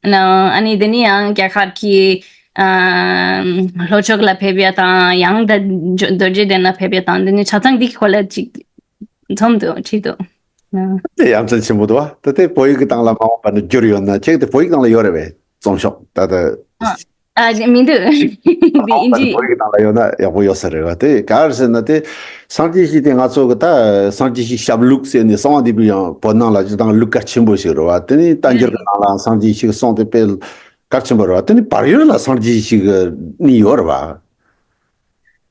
ཨ་ནི་དེ་ནས་ཡང་རྒྱ་གར་གྱི་ཨ་ལྷོ་ཕྱོགས་ལ་ཕེབས་ཡ་དང་། ཡང་ད་རྡོ་རྗེ་གདན་ལ་ཕེབས་ཡ་དང་། དེ་ནས་ཆ་ཚང་འདི་གི་སྐོར་ལ་ཅིག་འཛོམས་འདུག་བྲིས་འདུག་དེ་ཡ་མཚན་ཆེན་པོ་འདུག་བ། ད་དེ་བོད་ཡིག་གི་སྟེང་ལ་མ་འོངས་པ་ན་བསྒྱུར་ཡོད་ན། ཁྱེད་དེ་བོད་ཡིག་ནང་ལ་ཡོད་རེད་པས། རྩོམ་ཤོག་ད་ལྟ། ཨ། ཨ། མི་འདུག་འདི་ཨིན་ཇི། བོད་ཡིག་ནང་ལ་ཡོད་ན་ཡག་པོ་ཡོད་ས་རེད་བ། དེ་ག་རེ་ཟེར་ན། དེ་སངས་རྒྱས་ཞིག་དེ་ང་ཚོ་གི་ད་སངས་རྒྱས་ཞིག་ཞབས་ལུགས་ཟེར་ནས་གསང་བ་འདུས་པའི་ཡང་བོད་ནང་ལ་སྤྱིར་བཏང་ལུགས་གལ་ཆེན་པོ་ཞིག་རེད་བ། དེ་ནི་བསྟན་འགྱུར་གི་ནང་ལའང་སངས་རྒྱས་ཞིག་གསུང་དེ་དཔེ་གལ་ཆེན་པོ་རེད་བ། དེ་ནི་བལ་ཡུལ་ལ་སངས་རྒྱས་ཞིག་ནི་ཡོད་རེད་བ།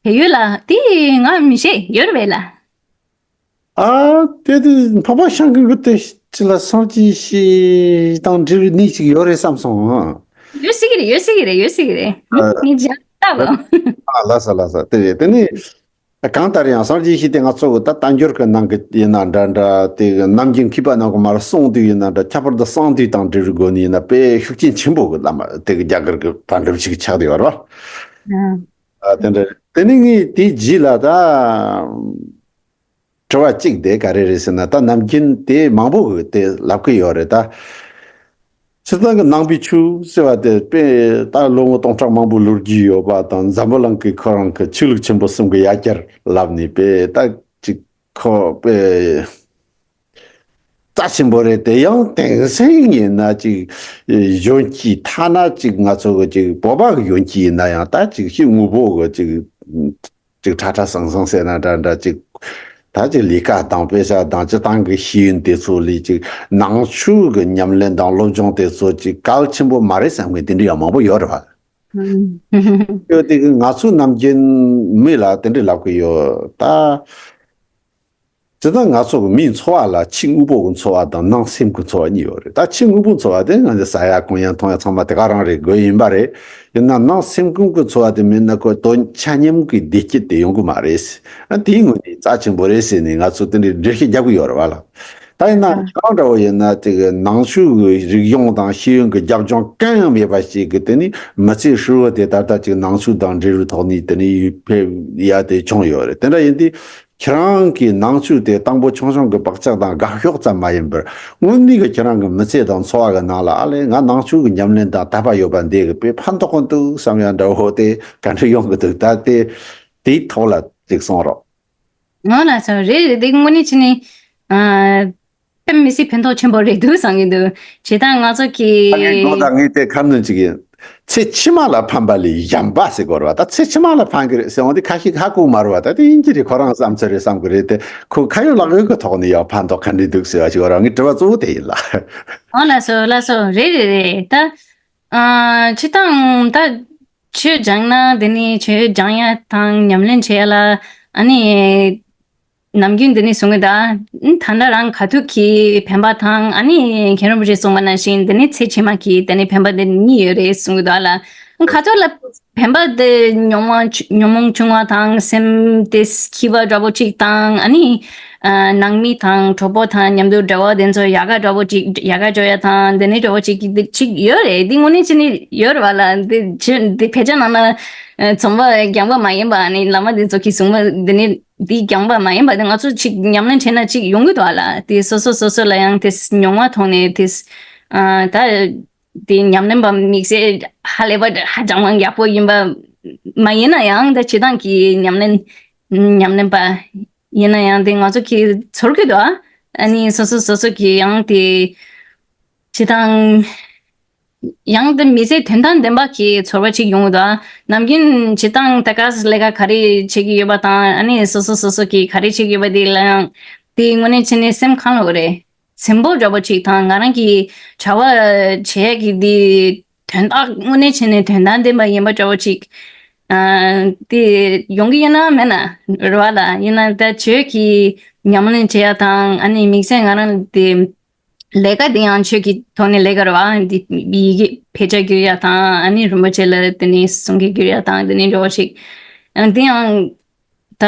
བལ་ཡུལ་ལ་དེ་ང་མི་ཤེས། ཡོད་རེད་པས་ལ། ཨ། དེ་དེ་འཕགས་པ་ཤིང་ཀུན་གྱི་དེ་ཅི་ལ་སངས་རྒྱས་ཞིག་དང་འབྲེལ་བའི་གནས་ཤིག་ཡོད་རེད་བསམ་སོང་ཨ། ཡོད་སྲིད་ཀྱི་རེད། ཡོད་སྲིད་ཀྱི་རེད། ཡོད་སྲིད་ཀྱི་རེད། ཨ། ངས་ཇ་ལྟ་གོ་ཨ། ལགས་སོ་ལགས་སོ། དེ་རེད། དེ་ནི་གང་ལྟར་ཡང་སངས་རྒྱས་ཞིག་དེ་ང་ཚོ་གི་ད་བསྟན་འགྱུར་གྱི་ནང་གི་ཡིན་ན་འདྲ་འདྲ། དེ་གི་ནམ་རྒྱུན་མཁས་པ་རྣམས་ཀྱིས་མར་གསུང་དུས་ཡིན་ན་འདྲ། ཁྱད་པར་དུ་གསང་འདུས་དང་འབྲེལ་བའི་སྒོ་ནས་ཡིན་ན་དཔེ་ཤུགས་རྐྱེན་ཆེན་པོ་གི་བླ་མ་དེ་གི་རྒྱ་གར་གི་པཎ་གྲུབ་ཞིག་ཆགས་བསྡད་ཡོད་རེད་བ། ཨ། དེ་འདྲ། དེ་ནི་ངས་དེའི་རྗེས་ལ་ད། དྲི་བ་གཅིག་དེ་ག་རེ་རེད་ཟེར་ན། ད་ནམ་རྒྱུན་དེ་མང་པོ་གིས་དེ་ལབ་ཀྱི་ཡོད་རེད་ད། སྤྱིར་བཏང་གི་ནང་པའི་ཆོས་ཟེར་བ་དེ་དཔེ་ད་ལོ་ངོ་སྟོང་ཕྲག་མང་པོ་ལོ་རྒྱུས་ཡོད་པ་དང་། འཛམ་བུ་གླིང་གི་ཁོ་རང་གི་ཆོས་ལུགས་ཆེན་པོ་གསུམ་གྱི་ཡ་གྱལ་ལབ་ནས་དཔེ་ད་ཅིག་ཁོ་དཔེ་རྩ་ཆེན་པོ་རེད། དེ་ཡང་དེང་སང་ཡིན་ན་ཅིག་གཞོན་སྐྱེས་ཐ་ན་ཅིག་ང་ཚོ་གི་ཅིག་བོད་པ་གི་གཞོན་སྐྱེས་ཡིན་ན་ཡང་ད་ཅིག་ཤི་དངོས་པོ་གི་ཅིག་ཅིག་ཁྲ་ཁྲ་ཟང་ཟང་ཟེར་ན་འདྲ་འདྲ། ཅིག་ད་ཅིག་ལས་ཀ་དང་དཔེ་ཆ་དང་སྤྱིར་བཏང་གི་ཤེས་ཡོན་དེ་ཚོ་ལས་ཅིག་ནང་ཆོས་ཀྱི་ཉམས་ལེན་དང་སློབ་སྦྱོང་དེ་ཚོ་ཅིག་གལ་ཆེན་པོ་མ་རེད་བསམ་མཁན་དེ་འདྲ་ཡང་མང་པོ་ཡོད་རེད་བ། ཡོད་དེ་གི་ང་ཚོ་ནམ་རྒྱུན་མི་ལ་དེ་འདྲ་ལབ་གི་ཡོད་ད། སྤྱིར་བཏང་ང་ཚོ་གི་མིའི་འཚོ་བ་ལ་ཕྱི་དངོས་པོ་གི་འཚོ་བ་དང་ནང་སེམས་ཀྱི་འཚོ་བ་གཉིས་ཡོད་རེད། ད་ཕྱི་དངོས་པོའི་འཚོ་བ་དེ་ང་ཚོ་ཟ་ཡ་གོན་ཡ་འཐུང་ཡ་ཚང་མ་དེ་ག་རང་རེད། དགོས་ཡིན་པ་རེད། ཡིན་ན་ནང་སེམས་ཀུན་གྱི་འཚོ་བ་དེ་མེད་ན་ཁོ་དོན་ཆ་མཉམ་གྱི་བདེ་སྐྱིད་དེ་ཡོང་གི་མ་རེད། ཨ། དེའི་ངོས་ནས་རྩ་ཆེན་པོ་རེད་ཟེར་ནས་ང་ཚོ་དེ་འདྲའི་འགྲེལ་བཤད་རྒྱག་གི་ཡོད་རེད་བ་ལ། ད་ཡིན་ན་ཨ། ཁྱེད་རང་འདྲ་བོ་ཡིན་ན་དེ་གི་ནང་ཆོས་ཀྱི་རིག་གཞུང་དང་ཤེས་ཡོན་གྱི་རྒྱབ་ལྗོངས་གང་ཡང་མེད་པ་ཞིག་གི་དེ་ནི་མི་ཚེ་ཧྲིལ་བོ་དེ་ད་ལྟ་ཅིག་ནང་ཆོས་དང་འབྲེལ་བའི་ཐོག་ནས་དེ་ནི་ཕེབས་ཡ་དེ་བྱུང་ཡོད་རེད། དེ་འདྲ་ཡིན་དུས། ཁྱེད་རང་གིས་ནང་ཆོས་དེ་དང་པོ་ཆུང་ཆུང་གི་བག་ཆགས་དང་དགའ་ཕྱོགས་ཙམ་མ་ཡིན་པར། དངོས་གནས་ཀྱི་ཁྱེད་རང་གི་མི་ཚེ་དང་འཚོ་བ་གི་ནང་ལ། ཨ་ལས་ང་ནང་ཆོས་ཀྱི་ཉམས་ལེན་དང་དད་པ་ཡོད་པ་འདི་གི་དཔེ་ཕན་ཐོགས་ཀྱི་འདུག་བསམ་ཡ་འདྲ་བོ་དེ་ག་འདྲ་ཡོང་གི་འདུག་ད་དེ་དེའི་ཐོག་ལ་ཅིག་གསུང་རོགས། ང་ལ་སོ་རེད་རེད། དེ་དངོས་གནས་བྱས་ནས། ཨ། དཔེ་མི་སྲིད་ཕན་ཐོགས་ཆེན་པོ་རེད་འདུག་བསམ་གྱི་འདུག་བྱས་ཙང་ང་ཚོ་གི། ཨ། ངས་ལོ་དང་ངས་དེ་ཁ་སྣོན་ཅིག་ཡིན། ཚེ་ཕྱི་མ་ལ་ཕན་པ་ལས་གཞན་པ་ཟེར་དགོས་རེད་བ། ད་ཚེ་ཕྱི་མ་ལ་ཕན་གི་རེད་ཟེར་འོང་དེ་ཁ་ཤས་ཧ་གོ་མ་རེད་བ། ད་དེ་ཡིན་གྱི་རེད། ཁོ་རང་བསམ་ཚུལ་རེད་བསམ་གི་རེད་དེ། ཁོ་ཁ་ཡོད་ལག་ཡོད་ཀྱི་ཐོག་ནས་ཡང་ཕན་ཐོགས་ག་འདྲ་འདུག་ཟེར་བ་ཞིག་ཡོད་རེད། ངའི་དྲི་བ་གཙོ་བོ་དེ་ཡིན་ལ། ཨོ་ལགས་སོ་ལགས་སོ། རེད་རེད་རེད། ད། ཨ། སྤྱིར་བཏང་ད་ཆོས་སྦྱངས་ན་དེ་ནི་ཆོས་སྦྱང་ཡ་དང་ཉམས་ལེན་བྱེད་ཡ་ལ། ཨ་ནི། ནམ་རྒྱུན་འདི་ནས་གསུང་གི་ད། ད་ལྟ་རང་ག་དུས་ཀྱི་ཕན་པ་དང་། ཨ་ནི་མཁན་རིན་པོ་ཆེས་གསུངས་པ་ནང་བཞིན་འདི་ནས་ཚེ་ཕྱི་མ་གི་དེ་ནས་ཕན་པ་འདི་གཉིས་ཡོད་རེད་གསུང་གི་འདུག་ཨ་ལ། ག་ཚོད་ལ་ཕན་པ་འདི་ཉོན་མོངས་ཆུ་ཉོན་མོངས་ཆུང་བ་དང་སེམས་དེ་སྐྱིད་པ་འདྲ་པོ་ཅིག་དང་། ཨ་ནི་ཨ་ནང་མི་དང་གྲོགས་པོ་དང་མཉམ་དུ་འབྲེལ་བ་དེ་ཚོ་ཡག་ག་འདྲ་པོ་ཅིག་ཡག་ག་འཇོག་ཡ་དང་དེ་ནས་འདྲ་པོ་ཅིག་གི་ཅིག་ཡོད་རེད། འདི་དངོས་གནས་བྱས་ནས་ཡོད་རེད་བ་ལ། འདི་ཆོས་འདི་དཔེ་ཆ་ནང་ན་ཚོང་པ་རྐྱང་པ་མ་ཡིན་པ། ཨ་ནི་བླ་མ་འདི་ཚོ་གིས་གསུངས་པ་འདི་ནི། འདི་རྐྱང་པ་མ་ཡིན་པ་དེ་ང་ཚོ་ཅིག་ཉམས་ལེན་བྱས་ན་ཅིག་ཡོང་གི་འདུག་ཨ་ལ། དེ་སོ་སོ་སོ་སོ་ལ་ཡང་དེ་མྱོང་བ་ཐོག་ནས་དེ། ཨ། ད་དེ་ཉམས་ལེན་པ་དམིགས་བསལ་ཧ་ལས་པ་ཧ་ཅང་མང་ཡག་པོ་ཡིན་པ་མ་ཡིན་ན་ཡང་། ད་སྤྱིར་བཏང་གི་ཉམས་ལེན་ཉམས་ལེན་པ་ཡིན་ན་ཡང་དེ་ང་ཚོ་གི་ཚོར་གི་འདུག་ཨ། ཨ་ནི་སོ་སོ་སོ་སོ་གི་ཡང་དེ་སྤྱིར་བཏང་ཡང་དེ་མི་ཚེ་དོན་དང་ལྡན་པ་གི་ཚོར་བ་ཅིག་ཡོང་གི་འདུག་ཨ། ནམ་རྒྱུན་སྤྱིར་བཏང་ད་ག་ལས་ཀ་ག་རེ་བྱེད་ཀྱི་ཡོད་པ་དང་། ཨ་ནི་སོ་སོ་སོ་སོ་གི་ག་རེ་བྱེད་ཀྱི་ཡོད་པ་དེ་ལ་ཡང་དེ་དངོས་གནས་བྱས་ནས་སེམས་ཁམས་ལོག་རེད། ཚིམ་པོ་འདྲ་པོ་ཅིག་དང་། ང་རང་གི་བྱ་བ་བྱེད་ཀྱི་དེ་དོན་དག་དངོས་གནས་བྱས་ནས་དོན་དང་ལྡན་པ་ཡིན་པ་འདྲ་པོ་ཅིག་ཨ། དེ་ཡོང་གི་ཡོད་ན་མེད་ན་རེད་བ་ལ། ཡིན་ན་ད་ཆོས་ཀྱི་ཉམས་ལེན་བྱེད་ཡ་དང་། ཨ་ནི་དམིགས་བསལ་ང་རང་དེ་ལས་ཀ་དེ་ཡང་ཆོས་ཀྱི་ཐོག་ནས་ལས་ཀ་རེད་བ། འདི་ཡི་གེ་དཔེ་ཆ་བསྒྱུར་ཡ་དང་། ཨ་ནི་རིན་པོ་ཆེ་ལ་དེ་ནས་གསུང་སྐད་བསྒྱུར་ཡ་དང་། དེ་ནས་འདྲ་པོ་ཞིག་ཨ། དེ་ཡང་ད་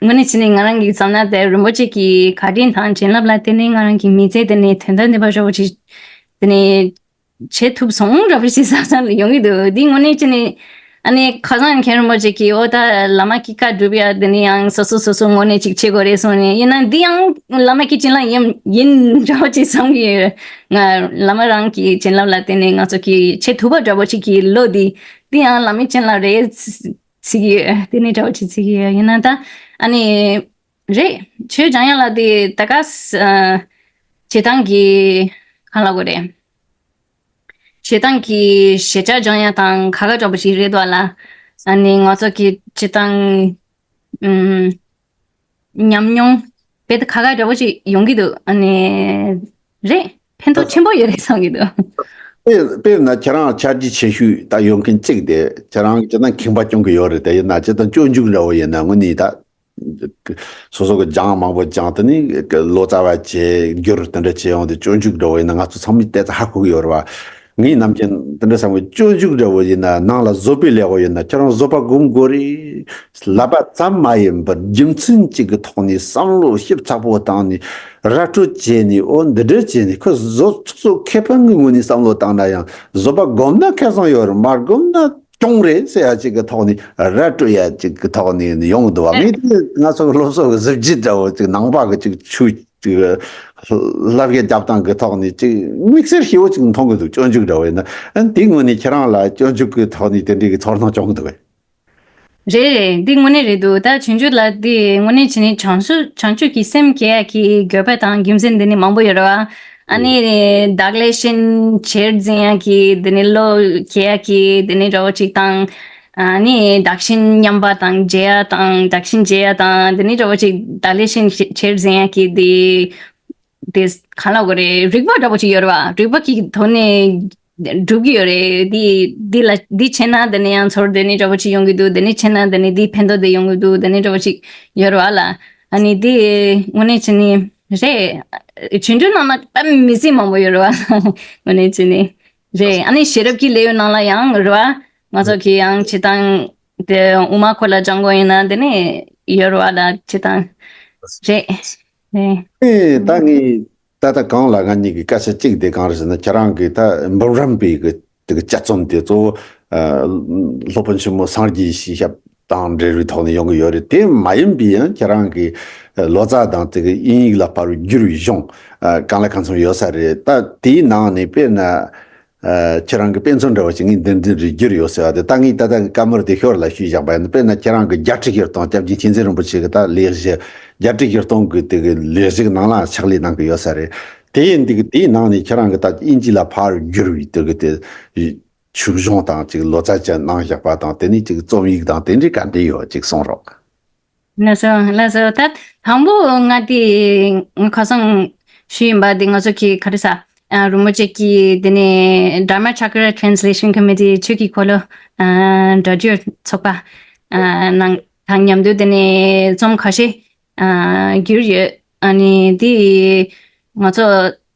དངོས་གནས་བྱས་ནས་ང་རང་གིས་བསམ་ན་དེ་རིན་པོ་ཆེ་གི་བཀའ་དྲིན་དང་བྱིན་རླབས་ལ་བརྟེན་ནས་ང་རང་གི་མི་ཚེ་དེ་ནས་དོན་དང་ལྡན་པ་འདྲ་པོ་ཞིག་དེ་ནས་བྱེད་ཐུབ་སོང་འདྲ་པོ་ཞིག་བསམ་བསམ་ཡོང་གི་འདུག་འདི་དངོས་གནས་བྱས་ནས། ཨ་ནི་ཁ་སང་མཁན་རིན་པོ་ཆེ་གིས། ཨོ་ད་བླ་མ་གི་བཀའ་སྒྲུབ་ཡ་དེ་ནི་ཡང་སོ་སོ་སོ་སོ་ངོས་ནས་ཅིག་བྱེད་དགོས་རེད་གསུངས་ནས། ཡིན་ན་འདི་ཡང་བླ་མ་གི་བྱིན་རླབས་ཡིན་ཡིན་འདྲ་པོ་ཅིག་བསམ་གྱི་ཡོད། ང་བླ་མ་རང་གི་བྱིན་རླབས་ལ་བརྟེན་ནས་ང་ཚོ་གིས་བྱེད་ཐུབ་པ་འདྲ་པོ་ཅིག་གི་བློ་འདི་འདི་ཡང་བླ་མའི་བྱིན་རླབས་རེད་ཟེར་གྱི་ཡོད། དེ་ནི་འདྲ་པོ་ཅིག་ཟེར་གྱི་ཡོད། ཡིན་ན་ད་ཨ་ནི། རེད། ཆོས་སྦྱང་ཡ་ལ་དེ་ད་ག་ས་ཨ་བྱེད་སྟངས་ཀྱི་གང་ལབ་དགོས་རེད། བྱེད་སྟངས་ཀྱི་ཤེས་བྱ་སྦྱང་ཡ་དང་ཁ་ཁ་འདྲ་པོ་ཞིག་རེད་འདུག་ཨ་ལ། ཨ་ནི་ང་ཚོ་གི་བྱེད་སྟངས་ཨུམ། ཉམས་མྱོང་དཔེ་ཁ་ཁ་འདྲ་པོ་ཞིག་ཡོང་གི་འདུག་ཨ་ནི་རེད། ཕན་ཐོགས་ཆེན་པོ་ཡོད་རེད་བསམ་གྱི་འདུག་དཔེར་དཔེར་ན་ཁྱེད་རང་ཆ་རྒྱུས་ཆེ་ཤོས་ད་ཡོང་མཁན་གཅིག་དེ་ཁྱེད་རང་གི་སྤྱིར་བཏང་ཁེངས་པ་སྐྱུང་གི་ཡོད་རེད། དེ་ཡིན་ན་སྤྱིར་བཏང་སྤྱོད་འཇུག་འདྲ་བོ་ཡིན་ན་དངོས་གནས་ད་སོ་སོ་གི་སྦྱང་མང་པོ་སྦྱང་དེ་ནི་ལོ་ཙཱ་བ་བྱས་བསྒྱུར་དེ་འདྲ་བྱས་ཡོང་དུས་སྤྱོད་འཇུག་འདྲ་བོ་ཡིན་ན་ང་ཚོ་ཚང་མས་ཏོག་ཙམ་ཧ་གོ་གི་ཡོད་རེད་བ། ངས་ནམ་རྒྱུན་དེ་འདྲ་བསམ་གི། སྤྱོད་འཇུག་འདྲ་བོ་ཡིན་ན་ནང་ལ་བཟོད་པའི་ལས་འགུལ་ཡིན་ན་ཁྱེད་རང་བཟོད་པ་སྒོམ་དགོས་རེད། ལབ་པ་ཙམ་མ་ཡིན་པར་རྒྱུ་མཚན་གཅིག་གི་ཐོག་ནས་བསམ་བློ་ཞིབ་ཚགས་པོ་བཏང་ནས་ར་སྤྲོད་བྱས་ནས། འོ་འདི་འདྲ་བྱས་ནས་ཁོ་བཟོད་ཚོགས་གཙོ་ཁེ་ཕན་གྱི་ངོས་ནས་བསམ་བློ་བཏང་ན་ཡང་བཟོད་པ་སྒོམ་ན་ཁེ་བཟང་ཡོད་རེད། མ་སྒོམ་ན་གྱོང་རེད་ཟེར་ཡ་གཅིག་གི་ཐོག་ནས་ར་སྤྲོད་ཡ་གཅིག་གི་ཐོག་ནས་ཡོང་འདུག་བ། ངས་དེ་ང་ཚོ་གི་སློབ་གསོ་གི་གཟི་བརྗིད་འདྲ་བོ་གཅིག་ནང་པ་གི་གཅིག་ཆོས་ཅིག་བསླབ་བྱ་རྒྱབ་སྟངས་ཀྱི་ཐོག་ནས་ཅིག་དམིགས་བསལ་ཞེ་པོ་ཅིག་མཐོང་གི་འདུག་སྤྱོད་འཇུག་འདྲ་བོ་ཡིན་ན། ཨ་ནི་དེའི་ངོས་ནས་ཁྱེད་རང་ལ་སྤྱོད་འཇུག་གི་ཐོག་ནས་དེ་འདྲའི་གི་ཚོར་སྣང་བྱུང་གི་འདུག་གས། རེད་རེད། འདི་དངོས་གནས་རེད་འདུག་ད་སྤྱོད་འཇུག་ལ་འདི་དངོས་གནས་བྱས་ནས་བྱང་ཆུབ་བྱང་ཆུབ་ཀྱི་སེམས་སྐྱེ་ཡ་གི་དགོས་པ་དང་རྒྱུ་མཚན་འདི་ནི་མང་པོ་ཡོད་རེད་བ། ཨ་ནི་བདག་ལས་གཞན་ཆེར་འཛིན་ཡ་གི་འདི་ནི་བློ་སྐྱེ་ཡ་གི་འདི་ནི་འདྲ་བོ་ཅིག་དང་། ཨ་ནི་བདག་གཞན་མཉམ་པ་དང་བརྗེ་ཡ་དང་བདག་གཞན་བརྗེ་ཡ་དང་འདི་ནི་འདྲ་བོ་ཅིག་བདག་ལས་གཞན་ཆེར་འཛིན་ཡ་གི་འདི། དེ་གང་ལབ་དགོས་རེད། རིག་པ་འདྲ་པོ་ཅིག་ཡོད་རེད་བ། རིག་པ་གི་ཐོག་ནས་སྒྲུབ་ཀྱི་ཡོད་རེད། འདི་འདི་ལ་འདི་བྱས་ན་འདི་ནས་ཡང་ཚོར་འདི་ནས་འདྲ་པོ་ཅིག་ཡོང་གི་འདུག་འདི་ནས་བྱས་ན་འདི་ནས་འདི་ཕན་ཐོགས་འདི་ཡོང་གི་འདུག་འདི་ནས་འདྲ་པོ་ཅིག་ཡོད་རེད་བ་ལ། ཨ་ནི་འདི་དངོས་གནས་བྱས་ནས་རེད། ཆོས་འབྲེལ་ནང་ན་ད་མི་ཚེ་མང་པོ་ཡོད་རེད་བ། དངོས་གནས་བྱས་ནས་རེད། ཨ་ནི་ཤེས་རབ་ཀྱི་ལེའུ་ནང་ལ་ཡང་རེད་བ། ང་ཚོ་གི་ཡང་བྱེད་སྟངས་དེ་དབུ་མ་འཁོར་ལ་སྦྱང་དགོས་ཡིན་ན་འདི་ནས་ཡོད་རེད་བ་ལ། བྱེད་སྟངས་རེད། ཨེ། ཨེ། ད་ངས་ད་ལྟ་གང་ལ་ང་གཉིས་ཀྱི་སྐད་ཆ་གཅིག་དེ་གང་རེད་ཟེར་ན། ཁྱེད་རང་གིས་ད་འབུམ་རམས་པའི་གི་དེ་གི་དཔྱད་རྩོམ་དེ་གཙོ་བོ་ཨ་སློབ་དཔོན་ཆེན་མོ་སངས་རྒྱས་ཞེས་བྱ་དང་འབྲེལ་བའི་ཐོག་ནས་ཡོང་གི་ཡོད་རེད། དེ་མ་ཡིན་པའི་ཡང་ཁྱེད་རང་གིས་ལོ་ཙཱ་དང་དེ་གི་དབྱིན་ཡིག་ལ་ཕར་བསྒྱུར་བའི་གཞུང་ཨ་གང་ལ་གང་འཚམ་ཡོད་ས་རེད། ད་དེའི་ནང་ནས་དཔེར་ན། ཨ་ཁྱེད་རང་གི་དཔེ་མཚོན་འདྲ་བོ་ཞིག་ངས་འདི་འདི་རེ་བསྒྱུར་ཡོད་ཟེར་བ་དེ། ད་ངས་ད་ལྟ་བཀའ་མོལ་དེ་ཤོར་ལ་ཞུས་བཞག་པ་ཡིན་ན། དཔེར་ན་ཁྱེད་རང་གི་བརྒྱད་ཁྲི་བཞི་སྟོང་སྐྱབས་རྗེ་མཁྱེན་བརྩེ་རིན་པོ་ཆེ་གི་ད་ལེགས་བཤད། བརྒྱད་ཁྲི་བཞི་སྟོང་གི་དེ་གི་ལེགས་བཤད་ནང་ལ་ཕྱག་ལས་གནང་གི་ཡོད་ས་རེད། དེ་ཡིན་དུས་དེའི་ནང་ནས་ཁྱེད་རང་གི་ད་དབྱིན་ཇི་ལ་ཕར་བསྒྱུར་བའི་དེ་གི་དེ་ཆོས་གཞུང་དང་ཅིག་ལོ་ཙཱ་བཅས་གནང་བཞག་པ་དང་། དེ་ནས་ཅིག་རྩོམ་ཡིག་དང་དེ་འདྲའི་ག་འདྲ་ཡོད་ཅིག་གསུང་རོགས། ལགས་སོ་ལགས་སོ། ད་དང་པོ་ང་དེ་ཁ་སང་ཞུས་ཡིན་པ་དེ། ང་ཚོ་གི་ག་རེ་ཟ་ཨ་རིན་པོ་ཆེ་གི་དེ་ནས་Dharma Chakra Translation Committee ཆོས་ཀྱི་འཁོར་ལོ་ཨ་སྒྲ་སྒྱུར་ཚོགས་པ་ཨ་ནང་དང་མཉམ་དུ་དེ་ནས་རྩོམ་ཁ་ཤས་ཨ་བསྒྱུར་ཡོད། ཨ་ནི་དེ་ང་ཚོ་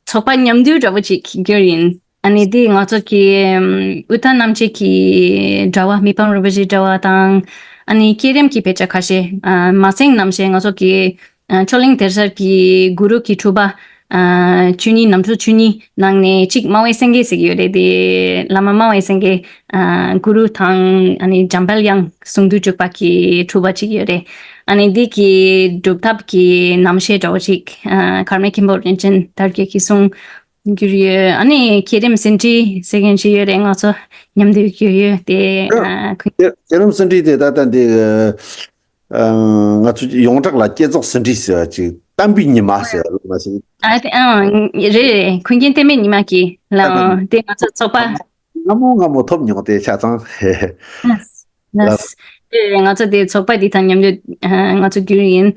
ཚོགས་པ་མཉམ་དུ་འདྲ་པོ་ཅིག་བསྒྱུར་ཡིན། ཨ་ནི་དེ་ང་ཚོ་གི་ཨམ་དབུས་ཐང་རྣམ་འབྱེད་ཀྱི་དྲ་བ། མི་ཕམ་རིན་པོ་ཆེའི་དྲ་བ་དང་། ཨ་ནི་བསྐྱེད་རིམ་གྱི་དཔེ་ཆ་ཁ་ཤས། ཨ་མ་སེང་རྣམ་བཤད། ང་ཚོ་གི་ཨ་ཆོས་གླིང་གདན་ས་གི་གུ་རུ་གི་སྤྲུལ་པ་ཨ་བཅུ་གཉིས། ནམ་མཁའ་བཅུ་གཉིས་ནང་ནས་གཅིག་སྨྲ་བའི་སེང་གེ་ཟེར་གྱི་ཡོད་རེད། དེ་བླ་མ་སྨྲ་བའི་སེང་གེ་ཨ་གུ་རུ་དང་། ཨ་ནི་འཇམ་དཔལ་དབྱངས་ཟུང་དུ་འཇུག་པ་གི་སྤྲུལ་པ་གཅིག་ཡོད་རེད། ཨ་ནི་འདི་གི་སྒྲུབ་ཐབས་ཀྱི་རྣམ་བཤད་འདྲ་བོ་ཅིག་ཨ་མཁར་རྨེའུ་མཁན་པོ་རིན་ཆེན་དར་རྒྱས་ཀྱིས་གསུངས། བསྒྱུར་ཡོད། ཨ་ནི་བསྐྱེད་རིམ་ཟིན་བྲིས་ཟེར་མཁན་ཞིག་ཡོད་རེད། ང་ཚོ་མཉམ་དུ་བསྒྱུར་ཡོད་དེ། ཨ་ཁོ་བསྐྱེད་རིམ་ཟིན་བྲིས་དེ་ད་ལྟ་འདི་ཨ་ང་ཚོ་ཡོངས་གྲགས་ལ་བསྐྱེད་རྫོགས་ཟིན་བྲིས་ཟེར་བ་ཅིག་བསྟན་པའི་ཉི་མ་ཟེར་བ་ལ་མ་ཞིག་ཨ་དེ་ཨང་རེད་རེད། མཁན་པོ་བསྟན་པའི་ཉི་མ་གི་ལ་དེ་ང་ཚོ་ཚོགས་པ། སྔ་མོ་སྔ་མོ་ཐོབ་མྱོང་དེ་ཆ་ཚང་། ལགས། ལགས། ལགས། དེ་ང་ཚོ་དེ་ཚོགས་པ་འདི་དང་མཉམ་དུ་ཨ་ང་ཚོ་བསྒྱུར་ཡིན།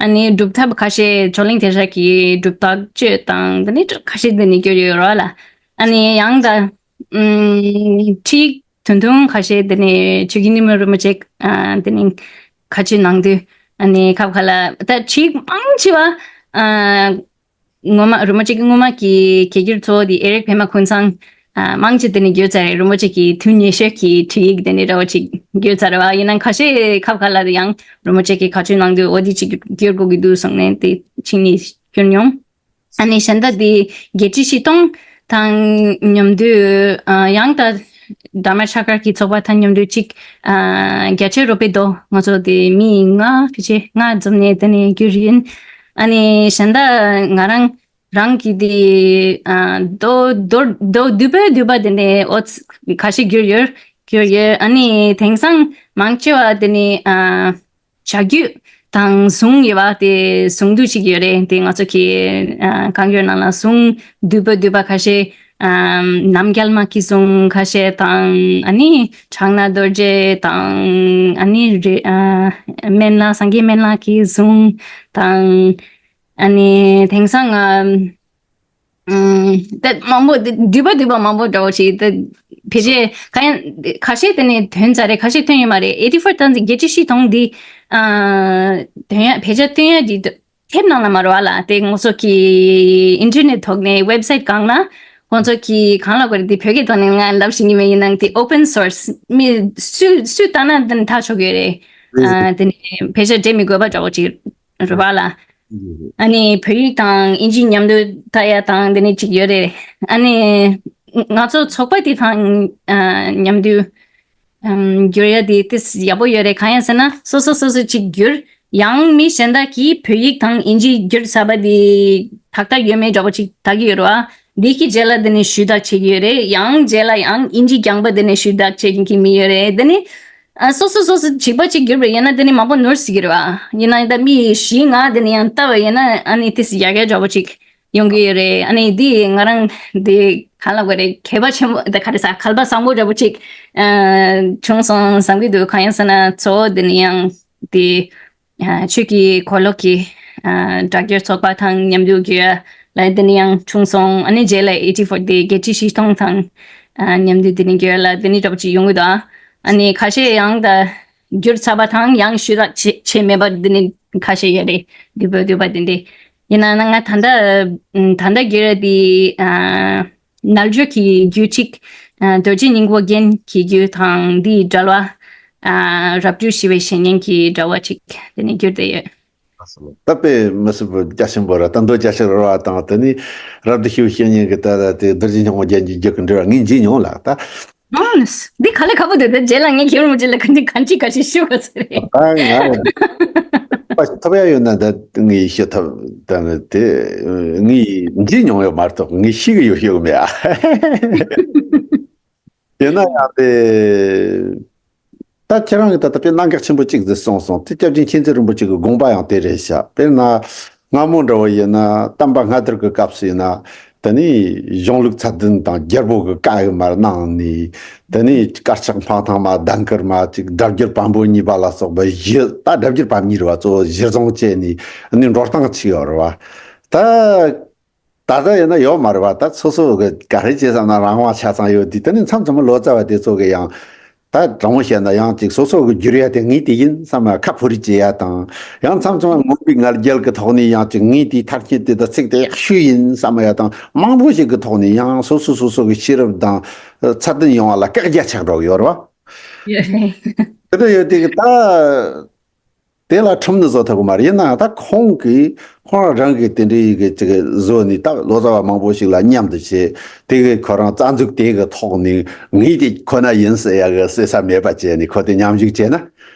ཨ་ནི་སྒྲུབ་ཐབས་ཁ་ཤས་ཆོས་གླིང་གདན་ས་གི་སྒྲུབ་ཐབས་བཅུ་དང་དེ་ནས་ཁ་ཤས་དེ་ནས་བསྒྱུར་ཡོད་རེད་ལ། ཨ་ནི་ཡང་ད་ཨུམ་ཁྲིད་ཐུང་ཐུང་ཁ་ཤས་དེ་ནས་ཆོས་ཀྱི་ཉི་མ་རིན་པོ་ཆེ་ཨ་དེ་ནས་ཁ་ཆུ་ནང་དུ་ཨ་ནི་ཁབ་ཁ་ལ་ད་ཁྲིད་མང་ཆེ་བ་ཨ། ངོ་མ་རིན་པོ་ཆེ་གི་སྔོན་མ་གི་གྱེར་འགྱུར་གཙོ་བོ་དེ་ཨེ་རིག་པད་མ་ཀུན་བཟང་ཨ་མང་ཆེ་དེ་ནས་བསྒྱུར་ཚར་རེད། རིན་པོ་ཆེ་གི་ཐུགས་ཉེ་ཤོས་ཀྱི་ཁྲིད་ཡིག་དེ་ནས་འདྲ་བོ་ཅིག་བསྒྱུར་ཚར་རེད་བ། ཡིན་ནའང་ཁ་ཤས་ཁབ་ཁ་ལ་དེ་ཡང་རིན་པོ་ཆེ་གི་ཁ་ཆུ་ནང་དུ་འོ་དེ་ཅིག་བསྒྱུར་དགོས་ཀྱི་འདུག་གསུངས་ནས་དེ་ཕྱིན་ནས་བསྒྱུར་མྱོང་། ཨ་ནི་གཞན་དག་དེ་བརྒྱད་ཁྲི་བཞི་སྟོང་དང་མཉམ་དུ་ཨ་ཡང་ད་དྷརྨ་ཆ་ཀར་གྱི་ཚོགས་པ་དང་མཉམ་དུ་གཅིག་ཨ་རྒྱ་ཆེར་རོལ་པའི་མདོ་ང་ཚོ་དེ་མི་ལྔ་ཕལ་ཆེར་ལྔ་འཛོམས་ནས་དེ་ནས་བསྒྱུར་ཡིན། ཨ་ནི་གཞན་དག་ང་རང་རང་གི་དེ་ཨ་མདོ་མདོ་མདོ་བསྡུས་པའི་བསྡུས་པ་དེ་ནས་འོ་ཁ་ཤས་བསྒྱུར་ཡོད། བསྒྱུར་ཡོད། ཨ་ནི་དེང་སང་མང་ཆེ་བ་དེ་ནས་ཨ་བྱ་རྒྱུད་ དང་ཟུང་ཡོད་པ་དེ་ཟུང་དུ་ཅིག་ཡོད་རེད། དེ་ང་ཚོ་གི་ཨ་གང་ཡོད་ནང་ལ་ཟུང་བསྡུས་པ་བསྡུས་པ་ཁ་ཤས། ཨམ། ནམ་རྒྱལ་མ་གི་ཟུང་ཁ་ཤས་དང་། ཨ་ནི་ཕྱག་ན་རྡོ་རྗེ་དང་། ཨ་ནི་རེ་ཨ་སྨན་བླ་སངས་རྒྱས་སྨན་བླ་གི་ཟུང་དང་། ཨ་ནི་དེང་སང་ཨམ། ཨམ། ད་མང་པོ་འདི་བསྡུས་པ་བསྡུས་པ་མང་པོ་འདྲ་བོ་ཞིག་ད་ཕལ་ཆེར་ག་ཡང་ཁ་ཤས་དེ་ནས་ཐོན་ཚར་རེད། ཁ་ཤས་ཐོན་ཡོད་མ་རེད། ཨེ་ཊི་ཕོར་དང་བརྒྱད་ཅུ་བཞི་སྟོང་འདི་ཨ་ཐོན་ཡ་བེད་སྤྱོད་ཐོན་ཡ་འདི་དེབ་ནང་ལ་མ་རེད་པ་ལ། དེ་ང་ཚོ་གི་ཨིན་ཊར་ནེཊ་ཐོག་ནས་ཝེབ་སའིཊ་སྒང་ལ་ཁོང་ཚོ་གི་གང་ལ་གོ་རེད། དེ་བོད་སྐད་ཐོག་ནས་ང་ལབ་ཤེས་ཀྱི་མེད། ཡིན་ནའང་དེ་ཨོ་པན་སོར་སི། མི་སུས་སུས་བལྟས་ན་དེ་ནི་ཐག་ཆོད་ཀྱི་རེད། ཨ་དེ་ནས་བེད་སྤྱོད་འབྲི་མི་དགོས་པ་འདྲ་བོ་ཅིག་རེད་པ་ལ། ཨ་ནི་བོད་ཡིག་དང་ཨིན་ཇི་མཉམ་དུ་ལྟ་ཡ་དང་དེ་ནི་ཅིག་ཡོད་རེད། ཨ་ནི་ང་ཚོ་ཚོགས་པ་དེ་དང་ཨ་མཉམ་དུ་ཨམ། བསྒྱུར་ཡ་དེ་ཏིས་ཡག་པོ་ཡོད་རེད། གང་ཡིན་ཟེར་ན་སོ་སོ་སོ་སོ་གཅིག་བསྒྱུར། ཡང་མི་གཞན་དག་གིས་བོད་ཡིག་དང་ཨིན་ཇི་བསྒྱུར་ཚར་བ་དེ་ཏག་ཏག་ཡོད་མེད་འདྲ་པོ་ཅིག་ལྟ་གི་ཡོད་རེད་པ། འདི་གི་རྗེས་ལ་དེ་ནས་ཞུ་དག་བྱེད་ཀྱི་ཡོད་རེད། ཡང་རྗེས་ལ་ཡང་ཨིན་ཇི་རྐྱང་པ་དེ་ oder ཞུ་དག་བྱེད་མཁན་གྱི་མི་ཡོད་རེད། དེ་ནི་ཨ་སོ་སོ་སོ་སོ་གཅིག་པ་གཅིག་བསྒྱུར་བ་ཡིན་ན་དེ་ནི་མང་པོ་ནོར་སྲིད་ཀྱི་རེད་པ། ཡིན་ན་ད་མི་བཞི་ལྔ་དེ་ནི་ཡང་ལྟ་བ་ཡིན་ན་ཨ་ནི་ཏིས་ཡག་གི་འདྲ་པོ་ཅིག་ཡོང་གི་ཡོད་རེད། ཨ་ནི་འདི་ང་རང་འདི་གང་ལབ་དགོས་རེད། མཁས་པ་ཆེན་པོ་འདི་ག་རེ་ཟ་ཁ་ལ་པ་བཟང་པོ་འདྲ་པོ་ཅིག་ཨ་བྱུང་སོང་བསམ་གྱི་འདུག་གང་ཡིན་ཟེར་ན་གཙོ་བོ་འདི་ནི་ཡང་འདི་ཨ་ཆོས་ཀྱི་འཁོར་ལོ་གི་ཨ་སྒྲ་བསྒྱུར་ཚོགས་པ་དང་མཉམ་དུ་བསྒྱུར་ཡ་ལ་འདི་ནི་ཡང་བྱུང་སོང་། ཨ་ནི་རྗེས་ལ་ཨེ་ཊི་ཕོར་འདི་བརྒྱད་ཅུ་བཞི་སྟོང་དང་ཨ་མཉམ་དུ་འདི་ནི་བསྒྱུར་ཡ་ལ་འདི་ནི་འདྲ་པོ་ཅིག་ཡོང་གི་འདུག་ཨ་ནི་ཁ་ཤས་ཡང་ད་བསྒྱུར་ཚར་བ་དང་ཡང་ཞུ་དག་བྱེད་བྱས་མེད་པ་འདི་ནི་ཁ་ཤས་ཡོད་རེད། བསྡུས་པ་བསྡུས་པ་འདི་འདྲ། ཡིན་ན་ང་ད་ལྟ་ད་ལྟ་བསྒྱུར་ཡ་འདི་ཨ་རྣལ་འབྱོར་གྱི་རྒྱུད་ཅིག་ཨ་རྡོ་རྗེ་སྙིང་པོ་རྒྱན་གྱི་རྒྱུད་དང་འདི་འབྲེལ་བ། ཨ་རབ་འབྱོར་ཞི་བའི་བཤེས་གཉེན་གྱི་འབྲེལ་བ་ཅིག་དེ་ནས་བསྒྱུར་བསྡད་ཡོད། ད་དཔེ་མི་སྲིད་པའི་རྒྱ་ཆེན་པོ་ར། ད་མདོ་རྒྱ་ཆེར་རོལ་བ་དང་དེ་ནས་རབ་ཏུ་ཞི་བའི་བཤེས་གཉེན་གྱི་ད་ལྟ་དེ་རྡོ་རྗེ་སྙིང་པོ་རྒྱན་གྱི་རྒྱུད་ཀྱི་འབྲེལ་བ་ངས་མཇལ་མྱོང་ལགས་ད། ཨང་། འདི་ག་ལེ་ཁ་པོ་འདུག་ད་རྗེས་ལ་ངས་ཁྱེད་རང་མོ་རྗེས་ལ་ག་འདྲི་ག་འདྲི་ག་ཞིག་ཞུ་དགོས་ས་རེད། ཨ་ང་ལ་པ་ཐོབ་ཡ་ཡོད་ན་ད་ངས་ཤེས་ཐུབ་ད་ནི་དེ་ངས་འདྲི་མྱོང་ཡོད་མ་གཏོགས་ངས་ཤེས་གི་ཡོད་ཤེས་གི་མེད་ཨ། ཡིན་ན་ཡང་དེ། ད་ཁྱེད་རང་གིས་ད་ལྟ་དཔེ་རྣམ་གཞག་ཆེན་པོ་གཅིག་ཟིག་གསུངས་སོང་། དེ་སྐྱབས་རྗེ་མཁྱེན་བརྩེ་རིན་པོ་ཆེ་གི་དགོངས་པ་ཡང་དེ་རེད་ཤག་དཔེར་ན་སྔ་མོ་འདྲ་བོ་ཡིན་ན་དམ་པ་སྔ་དར་གི་སྐབས་སུ་ཡིན་ན་དེ་ནས་གཞུང་ལུགས་ཚད་ལྡན་དང་རྒྱལ་པོ་གི་བཀའ་ཡི་མར་གནང་ནས་དེ་ནས་དཀར་ཆག་འཕང་ཐང་མ་གདན་དཀར་མ་ཅིག་སྒྲ་བསྒྱུར་བམ་པོ་གཉིས་པ་ལ་སོགས་པ་བཞི། ད་སྒྲ་བསྒྱུར་བམ་གཉིས་རེད་བ། གཙོ་བོ་གཞིར་བཟུང་བྱས་ནས་ནི་འགྲོ་སྟངས་ཆགས་ཡོད་རེད་བ། ད། ད་ལྟ་ཡིན་ན་ཡོད་མ་རེད་བ། ད་སོ་སོ་གི་ག་རེ་བྱས་བསམ་ན་རང་དབང་ཆ་ཚང་ཡོད་དུས་དེ་ནི་མཚམས་མཚམས་ལོ་ཙཱ་བ་དེ་ཚོ་གི་ཡང་ད་དྲང་མོ་བཤད་ན་ཡང་ཅིག་སོ་སོ་གི་བསྒྱུར་ཡ་དེ་ངའི་དེ་ཡིན་བསམ་ཡ་ཁ་ཕོ་རི་བྱེད་ཡ་དང་། ཡང་མཚམས་མཚམས་མངོན་པའི་ང་རྒྱལ་གི་ཐོག་ནས་ཡང་ཅིག་ངའི་དེའི་མཐར་ཕྱིན་དེ་ད་ཚིག་དེ་ཡག་ཤོས་ཡིན་བསམ་ཡ་དང་། མང་པོ་ཞིག་གི་ཐོག་ནས་ཡང་སོ་སོ་སོ་སོ་གི་ཤེས་རབ་དང་ཚད་ལྡན་ཡོང་བ་ལ་བཀག་རྒྱ་ཆགས་འགྲོ་གི་ཡོད་རེད་བ། དེ་འདྲ་ཡོད་དུས་ད། དེ་ལ་ཁྲིམས་ནི་བཟོ་ཐུབ་ཀྱི་མ་རེད། ཡིན་ནའང་ད་ཁོང་གིས་ཁོང་རང་གིས་དེ་འདྲའི་གི་ཅིག་བཟོས་ནས་ད་ལོ་ཙཱ་བ་མང་པོ་ཞིག་ལ་མཉམ་དུ་བྱས། དེ་གི་ཁོ་རང་རྩ་འཛུགས་དེ་གི་ཐོག་ནས་ངས་དེ་ཁོ་ན་ཡིན་ཟེར་ཡ་གི་ཟེར་ས་མེད་པ་བྱས་ནས་ཁོ་དེ་མཉམ་ཞུགས་བྱས་ན།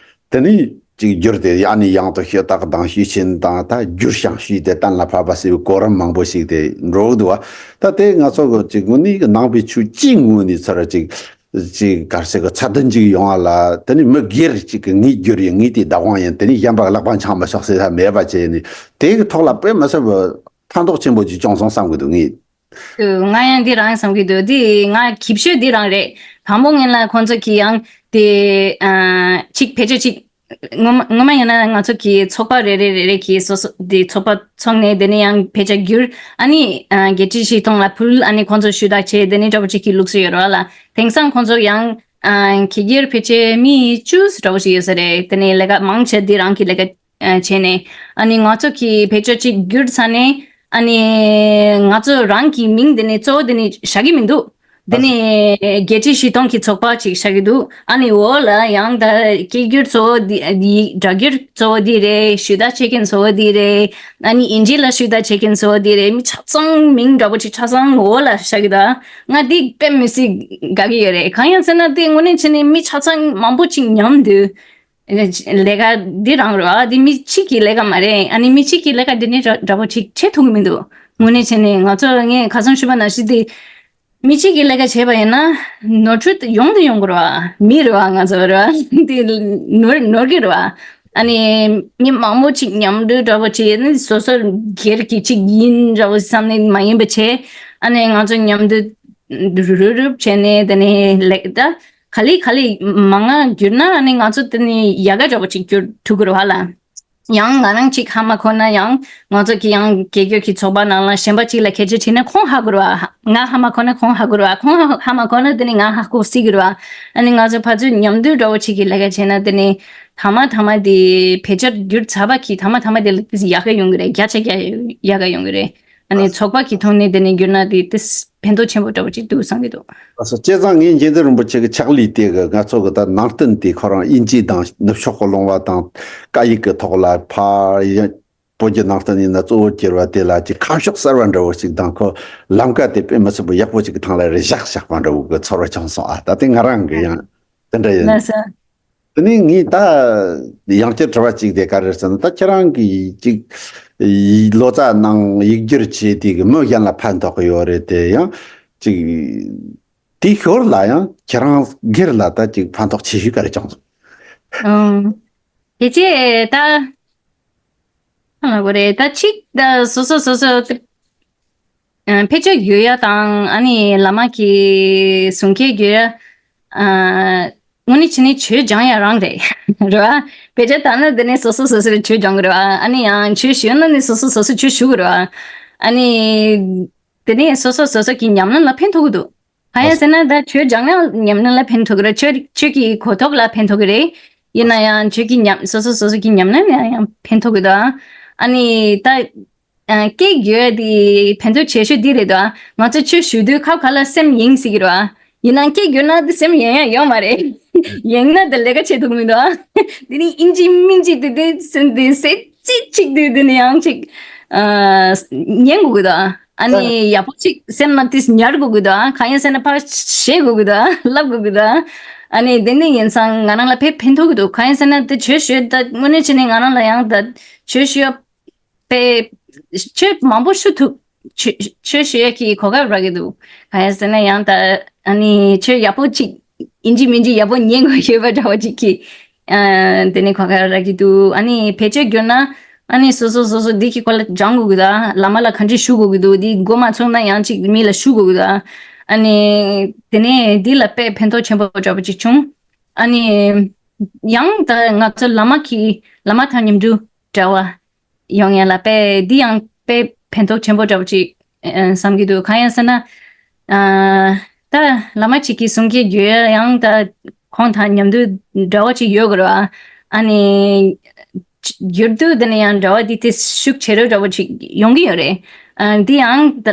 དེ་ནས་ཅིག་བསྒྱུར་ཏེ་ཡང་ནས་ཡང་དུ་ཞུ་དག་དང་ཞུ་ཆེན་དང་ད་བསྒྱུར་ཞིང་ཞུས་ཏེ་གཏན་ལ་ཕབ་པ་ཟེར་བའི་གོ་རིམ་མང་པོ་ཞིག་དེ་འགྲོ་གི་འདུག་བ། ད་དེ་ང་ཚོ་གི་ཅིག་དངོས་གནས་ཀྱི་ནང་པའི་ཆོས་སྤྱིའི་ངོས་ནས་ཚུར་ཅིག་ཅིག་ག་རེ་ཟེར་གི་ཚད་ལྡན་ཅིག་ཡོང་བ་ལ། དེ་ནི་མི་སྒེར་ཅིག་གིས་ངས་བསྒྱུར་ཡིན། ངས་དེའི་བདག་དབང་ཡིན། དེ་ནི་གཞན་པ་གི་ལག་པ་འཆང་མི་ཆོག་ཟེར་ས་མེད་པ་བྱས་ནས་དེ་གི་ཐོག་ལ་དཔེ་མི་སྲིད་པའི་ཕན་ཐོགས་ཆེན་པོ་ཅིག་བྱུང་སོང་བསམ་གི་འདུག་ངས། ང་ཡང་འདི་རང་བསམ་གི་འདུག་འདི་ང་གི་ཤོད་འདི་རང་རེད། དང་པོ་ངན་ལ་ཁོང་ཚོ་གིས་ཡང་དེ་ཨ་ཅིག་བེད་སྤྱོད་ཅིག་སྔོན་མ་སྔོན་མ་ཡིན་ན་ང་ཚོ་གི་ཚོགས་པ་རེ་རེ་རེ་རེ་གིས་སོ་སོ་དེ་ཚོགས་པ་ཚོགས་ནས་དེ་ནས་ཡང་བེད་སྤྱོད་བསྒྱུར། ཨ་ནི་ཨ་བརྒྱད་ཁྲི་བཞི་སྟོང་ལ་ཕུལ། ཨ་ནི་ཁོང་ཚོ་ཞུ་དག་བྱས། དེ་ནས་འདྲ་པོ་ཅིག་གི་ལུགས་སྲོལ་ཡོད་རེད་བ་ལ། དེང་སང་ཁོང་ཚོ་ཡང་ཨ་གི་སྒེར་བེད་སྤྱོད་མི་བཅུ་འདྲ་པོ་ཞིག་ཡོད་ས་རེད། དེ་ནས་ལས་ཀ་མང་ཆེ་འདི་རང་གི་ལས་ཀ་ཨ་བྱས་ནས། ཨ་ནི་ང་ཚོ་གི་བེད་སྤྱོད་ཅིག་བསྒྱུར་ཚར་ནས། ཨ་ནི་ང་ཚོ་རང་གི་མིང་དེ་ནས་གཙོ་བོ་དེ་ནས་བཞག་གི་མི་འདུག་དེ་ནས་བརྒྱད་ཁྲི་བཞི་སྟོང་གི་ཚོགས་པ་ཅིག་བཞག་གི་འདུག་ཨ་ནི་འོག་ལ་ཡང་ད་སྐད་སྒྱུར་གཙོ་བོ་འདི་འདི་སྒྲ་སྒྱུར་གཙོ་བོ་འདི་རེད། ཞུ་དག་བྱེད་མཁན་གཙོ་བོ་འདི་རེད། ཨ་ནི་ཨིན་ཇི་ལ་ཞུ་དག་བྱེད་མཁན་གཙོ་བོ་འདི་རེད། མི་ཆ་ཚང་མིང་འདྲ་པོ་ཅིག་ཆ་ཚང་འོག་ལ་བཞག་གི་འདུག་ང་འདི་དཔེ་མི་སྲིད་དགའ་གི་ཡོད་རེད། གང་ཡིན་ཟེར་ན་དེ་དངོས་གནས་བྱས་ནས་མི་ཆ་ཚང་མང་པོ་ཅིག་མཉམ་དུ། ལས་ཀ་འདི་རང་རེད་བ། འདི་མི་གཅིག་གི་ལས་ཀ་མ་རེད། ཨ་ནི་མི་གཅིག་གི་ལས་ཀ་འདི་ནས་འདྲ་འདྲ་པོ་ཅིག་བྱེད་ཐུབ་ཀྱི་མི་འདུག་དངོས་གནས་བྱས་ནས་ང་ཚོ་ངས་ཁ་སང་ཞུས་པ་ནང་བཞིན་དེ་མི་གཅིག་གི་ལས་ཀ་བྱས་པ་ཡིན་ན་ནོར་འཁྲུལ་ཡོང་དུ་ཡོང་གི་རེད་བ། མི་རེད་བ། ང་ཚོ་རེད་བ། འདི་ནོར་ནོར་གི་རེད་བ། ཨ་ནི་མི་མང་པོ་ཅིག་མཉམ་འདུས་འདྲ་པོ་བྱས་ནས་སོ་སོ་སྒེར་གྱི་ཅིག་ཡིན་འདྲ་པོ་བསམ་ནས་མ་ཡིན་པ་བྱས། ཨ་ནི་ང་ཚོ་མཉམ་འདུས་རུབ་རུབ་བྱས་ནས་དེ་ནས་ལེགས་ད། ག་ལེ་ག་ལེ་མང་ང་གྱུར་ན་ཨ་ནི་ང་ཚོ་དེ་ནི་ཡག་ག་འདྲ་པོ་ཅིག་གྱུར་ཐུབ་ཀྱི་རེད་བ་ལ། ཡང་ང་རང་ཅིག་ཧ་མ་གོ་ན་ཡང་ང་ཚོ་གི་ཡང་དགེ་སྐྱོར་གྱི་ཚོགས་པ་ནང་ལ་གཞན་པ་ཅིག་ལ་སྐད་ཆ་དྲིས་ན་ཁོང་ཧ་གོ་རེད་བ། ང་ཧ་མ་གོ་ན་ཁོང་ཧ་གོ་རེད་བ། ཁོང་ཧ་ཧ་མ་གོ་ན་དེ་ནི་ང་ཧ་གོ་སྲིད་ཀྱི་རེད་བ། ཨ་ནི་ང་ཚོ་ཕར་ཚུར་མཉམ་འདུས་འདྲ་པོ་ཅིག་གི་ལས་ཀ་བྱས་ན་དེ་ནི་ཐ་མ་ཐ་མ་དེ་བེད་སྤྱོད་བསྒྱུར་ཚར་བ་གི་ཐ་མ་ཐ་མ་དེ་ལ་ཡག་ག་ཡོང་གི་རེད། བརྒྱ་ཆ་བརྒྱ་ཡག་ག་ཡོང་གི་རེད། ཨ་ནི་ཚོགས་པ་གི་ཐོག་ནས་དེ་ནས་བསྒྱུར་ན་དེ་དེ་ཕན་ཐོགས་ཆེན་པོ་འདྲ་པོ་ཅིག་འདུག་བསམ་གྱི་འདུག་ཨ་སོ་བྱས་ཙང་ངས་མཁྱེན་བརྩེ་རིན་པོ་ཆེ་གི་ཕྱག་ལས་དེ་གི་ང་ཚོ་གི་ད་ནང་བསྟན་དེ་ཁོ་རང་དབྱིན་ཇི་དང་ནུབ་ཕྱོགས་གི་ལུང་པ་དང་སྐད་ཡིག་གི་ཐོག་ལ་ཕར་ཡང་བོད་ཀྱི་ནང་བསྟན་ཡིན་ན་གཙོ་བོ་གྱུར་བ་དེ་ལ་ཅིག་ཁ་ཕྱོགས་གསར་བ་འདྲ་བོ་ཞིག་དང་ཁོ་ལམ་ཀ་དེ་དཔེ་མི་སྲིད་པོ་ཡག་པོ་ཅིག་གི་ཐང་ལ་རེ་བཞག་བཞག་པ་འདྲ་བོ་གི་ཚོར་བ་བྱུང་སོང་། ཨ་ད་དེ་ང་རང་གི་ཡང་དེ་འདྲ་ཡིན། ལགས་སོ། དེ་ནས་ངས་ད་ཡང་བསྐྱར་དྲི་བ་གཅིག་དེ་ག་རེ་ཟེར་ན། ད་ཁྱེད་རང་གིས་ཅིག་ལོ་ཙཱ་ནང་ཡིག་སྒྱུར་བྱས་དེ་གི་མི་གཞན་ལ་ཕན་ཐོགས་ཀྱི་ཡོད་རེད་དེ། ཡང་ཅིག་དེའི་ཞོར་ལ་ཡང་ཁྱེད་རང་སྒེར་ལ་ད་ཅིག་ཕན་ཐོགས་ཆེ་ཤོས་ག་རེ་བྱུང་སོང་། ཨང་། དེ་རྗེས་ད་ཨ་ལ་གོ་རེད། ད་ཅིག་ད་སོ་སོ་སོ་སོ་ཨ་ཕལ་ཆེར་ཡོད་ཡ་དང་ཨ་ནི་བླ་མ་གི་གསུང་སྐད་ཡོད་ཡ། ཨ་དངོས་གནས་བྱས་ནས་ཆོས་སྦྱང་ཡ་རང་རེད། རེད་བ། ཕལ་ཆེར་ད་ནི་འདི་ནས་སོ་སོ་སོ་སོས་ཆོས་སྦྱང་གི་རེད་བ། ཨ་ནི་ཡང་ཆོས་ཞུས་ན་ནི་སོ་སོ་སོ་སོས་ཆོས་ཞུ་གི་རེད་བ། ཨ་ནི་དེ་ནས་སོ་སོ་སོ་སོ་གི་ཉམས་ལེན་ལ་ཕན་ཐོགས་ཀྱི་འདུག་གང་ཡིན་ཟེར་ན་ད་ཆོས་སྦྱང་ན་ཉམས་ལེན་ལ་ཕན་ཐོགས་ཀྱི་རེད། ཆོས་ཆོས་ཀྱི་གོ་རྟོགས་ལ་ཕན་ཐོགས་ཀྱི་རེད། ཡིན་ན་ཡང་ཆོས་ཀྱི་ཉམས་སོ་སོ་སོ་སོ་གི་ཉམས་ལེན་ལ་ཡང་ཕན་ཐོགས་ཀྱི་འདུག་ཨ་ནི་ད། ཨ་སྐད་འགྱུར་དེ་ཕན་ཐོགས་ཆེ་ཤོས་འདི་རེད་དོ། ང་ཚོ་ཆོས་ཞུ་དུས་ཁ་ཁ་ལ་སེམས་ཡེངས་སྲིད་ཀྱི་རེད་བ། ཡིན་ནའང་སྐད་འགྱུར་ན་དེ་སེམས་ཡེངས་ཡ་ཡོད་མ་རེད། ཡེངས་ན་དེ་ལས་ཀ་བྱེད་ཐུབ་མི་འདུག་དེ་ནི་ཨིན་ཇི་མིན་ཇི་དེ་དེ་སེམས་དེ་སེ་ཙི་གཅིག་དུས་དེ་ནི་ཡང་ཅིག་ཨ་ཉན་དགོས་ཀྱི་འདུག་ཨ་ནི་ཡག་པོ་ཅིག་སེམས་ལ་དེ་ཉར་དགོས་ཀྱི་འདུག་གང་ཡིན་ཟེར་ན་ཕར་བཤད་དགོས་ཀྱི་འདུག་ལབ་དགོས་ཀྱི་འདུག་ཨ་ནི་དེ་འདྲ་ཡིན་ཙང་ང་རང་ལ་དཔེ་ཕན་ཐོགས་ཀྱི་འདུག་གང་ཡིན་ཟེར་ན་དེ་ཆོས་ཞུ་ད་དངོས་གནས་བྱས་ནས་ང་རང་ལ་ཡང་ད་ཆོས་ཞུ་ཡ་པའི་ཆོས་མང་པོ་ཞུ་ཐུབ། ཆོས་ཆོས་ཞུ་ཡས་ཀྱི་གོ་སྐབས་རག་གི་འདུག་གང་ཡིན་ཟེར་ན་ཡང་ད་ཨ་ནི་ཆོས་ཡག་པོ་ཅིག་ཨིན་ཇི་མིན་ཇི་ཡག་པོ་ཉན་དགོས་ཡོད་པ་འདྲ་བོ་ཅིག་གི་ཨ་དེ་ནི་གོ་སྐབས་རག་གི་འདུག་ཨ་ནི་བེད་སྤྱོད་བསྒྱུར་ན་ཨ་ནི་སོ་སོ་སོ་སོ་འདི་གི་སྐོར་ལ་སྦྱང་དགོས་ཀྱི་འདུག་བླ་མ་ལ་གང་ཅི་ཞུ་དགོས་ཀྱི་འདུག་འདི་མགོ་མ་ཚོས་ན་ཡང་ཅིག་མི་ལ་ཞུ་དགོས་ཀྱི་འདུག་ཨ་ནི་དེ་ནས་འདི་ལ་དཔེ་ཕན་ཐོགས་ཆེན་པོ་འདྲ་བོ་ཅིག་བྱུང་། ཨ་ནི་ཡང་ད་ང་ཚོ་བླ་མ་གི་བླ་མ་དང་མཉམ་དུ་འབྲེལ་བ། ཡོང་ཡ་ལ་དཔེ་འདི་ཡང་དཔེ་ཕན་ཐོགས་ཆེན་པོ་འདྲ་བོ་ཅིག་ཨ་བསམ་གྱི་འདུག་གང་ཡིན་ཟེར་ན། ཨ་ད་བླ་མ་གཅིག་གིས་གསུང་སྐད་བརྗོད་ཡ་ཡང་ད་ཁོང་དང་མཉམ་དུ་འབྲེལ་བ་ཅིག་ཡོད་དགོས་རེད་བ། ཨ་ནི་བརྗོད་དུས་དེ་ནས་ཡང་འབྲེལ་བ་འདི་དེ་ཤུགས་ཆེ་རུ་འདྲ་བོ་ཅིག་ཡོང་གི་ཡོད་རེད། ཨ་འདི་ཡང་ད་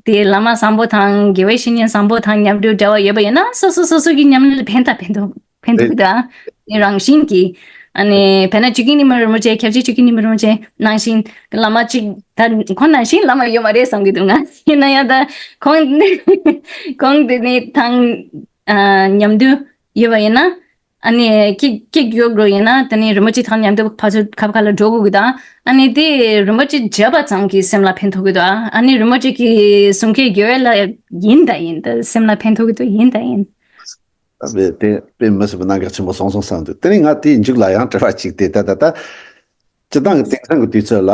དེ་བླ་མ་བཟང་པོ་དང་དགེ་བའི་བཤེས་གཉེན་བཟང་པོ་དང་མཉམ་དུ་འབྲེལ་བ་ཡོད་པ་ཡིན་ན་སོ་སོ་སོ་སོ་གི་ཉམས་ལེན་ལ་ཕན་ཐོགས་ཕན་ཐོགས་ཕན་ཐོགས་ད་ནི་རང་བཞིན་གྱིས་ཨ་ནི་དཔེར་ན་ཆོས་ཀྱི་ཉི་མ་རིན་པོ་ཆེ་ཁྱབ་བྱེད་ཆོས་ཀྱི་ཉི་མ་རིན་པོ་ཆེ་ནང་བཞིན་བླ་མ་གཅིག་ད་ཁོང་ནང་བཞིན་བླ་མ་ཡོད་མ་རེད་བསམ་གྱི་འདུག་ང་ཡིན་ན་ཡང་ད་ཁོང་ཁོང་དེ་ནི་དང་ཨ་མཉམ་དུ་ཡོད་པ་ཡིན་ན། ཨ་ནི་ཀིག་ཀིག་ཡོད་དགོས་ཡིན་ན་དེ་ནི་རིན་པོ་ཆེ་དང་མཉམ་དུ་ཕར་ཚུར་ཁ་བ་ཁ་ལ་འགྲོ་དགོས་ཀྱི་དང་། ཨ་ནི་དེ་རིན་པོ་ཆེ་མཇལ་བ་ཙམ་གྱིས་སེམས་ལ་ཕན་ཐོགས་ཀྱི་འདུག་ཨ་ནི་རིན་པོ་ཆེ་གི་གསུང་སྐད་རྒྱུ་བ་ལ་ཡིན་ད་ཡིན་ད་སེམས་ལ་ཕན་ཐོགས་ཀྱི་འདུག་ཡིན་ད་ཡིན། དཔེ་དེ་དཔེ་མི་སྲིད་པའི་གནད་འགག་ཆེན་པོ་སོང་སོང་བསམ་འདུག་དེ་ནི་ང་དེའི་མཇུག་ལ་ཡང་དྲི་བ་གཅིག་དེ་ད་ད་ད། སྤྱི་བཏང་གི་དེང་སང་གི་དུས་ཚོད་ལ།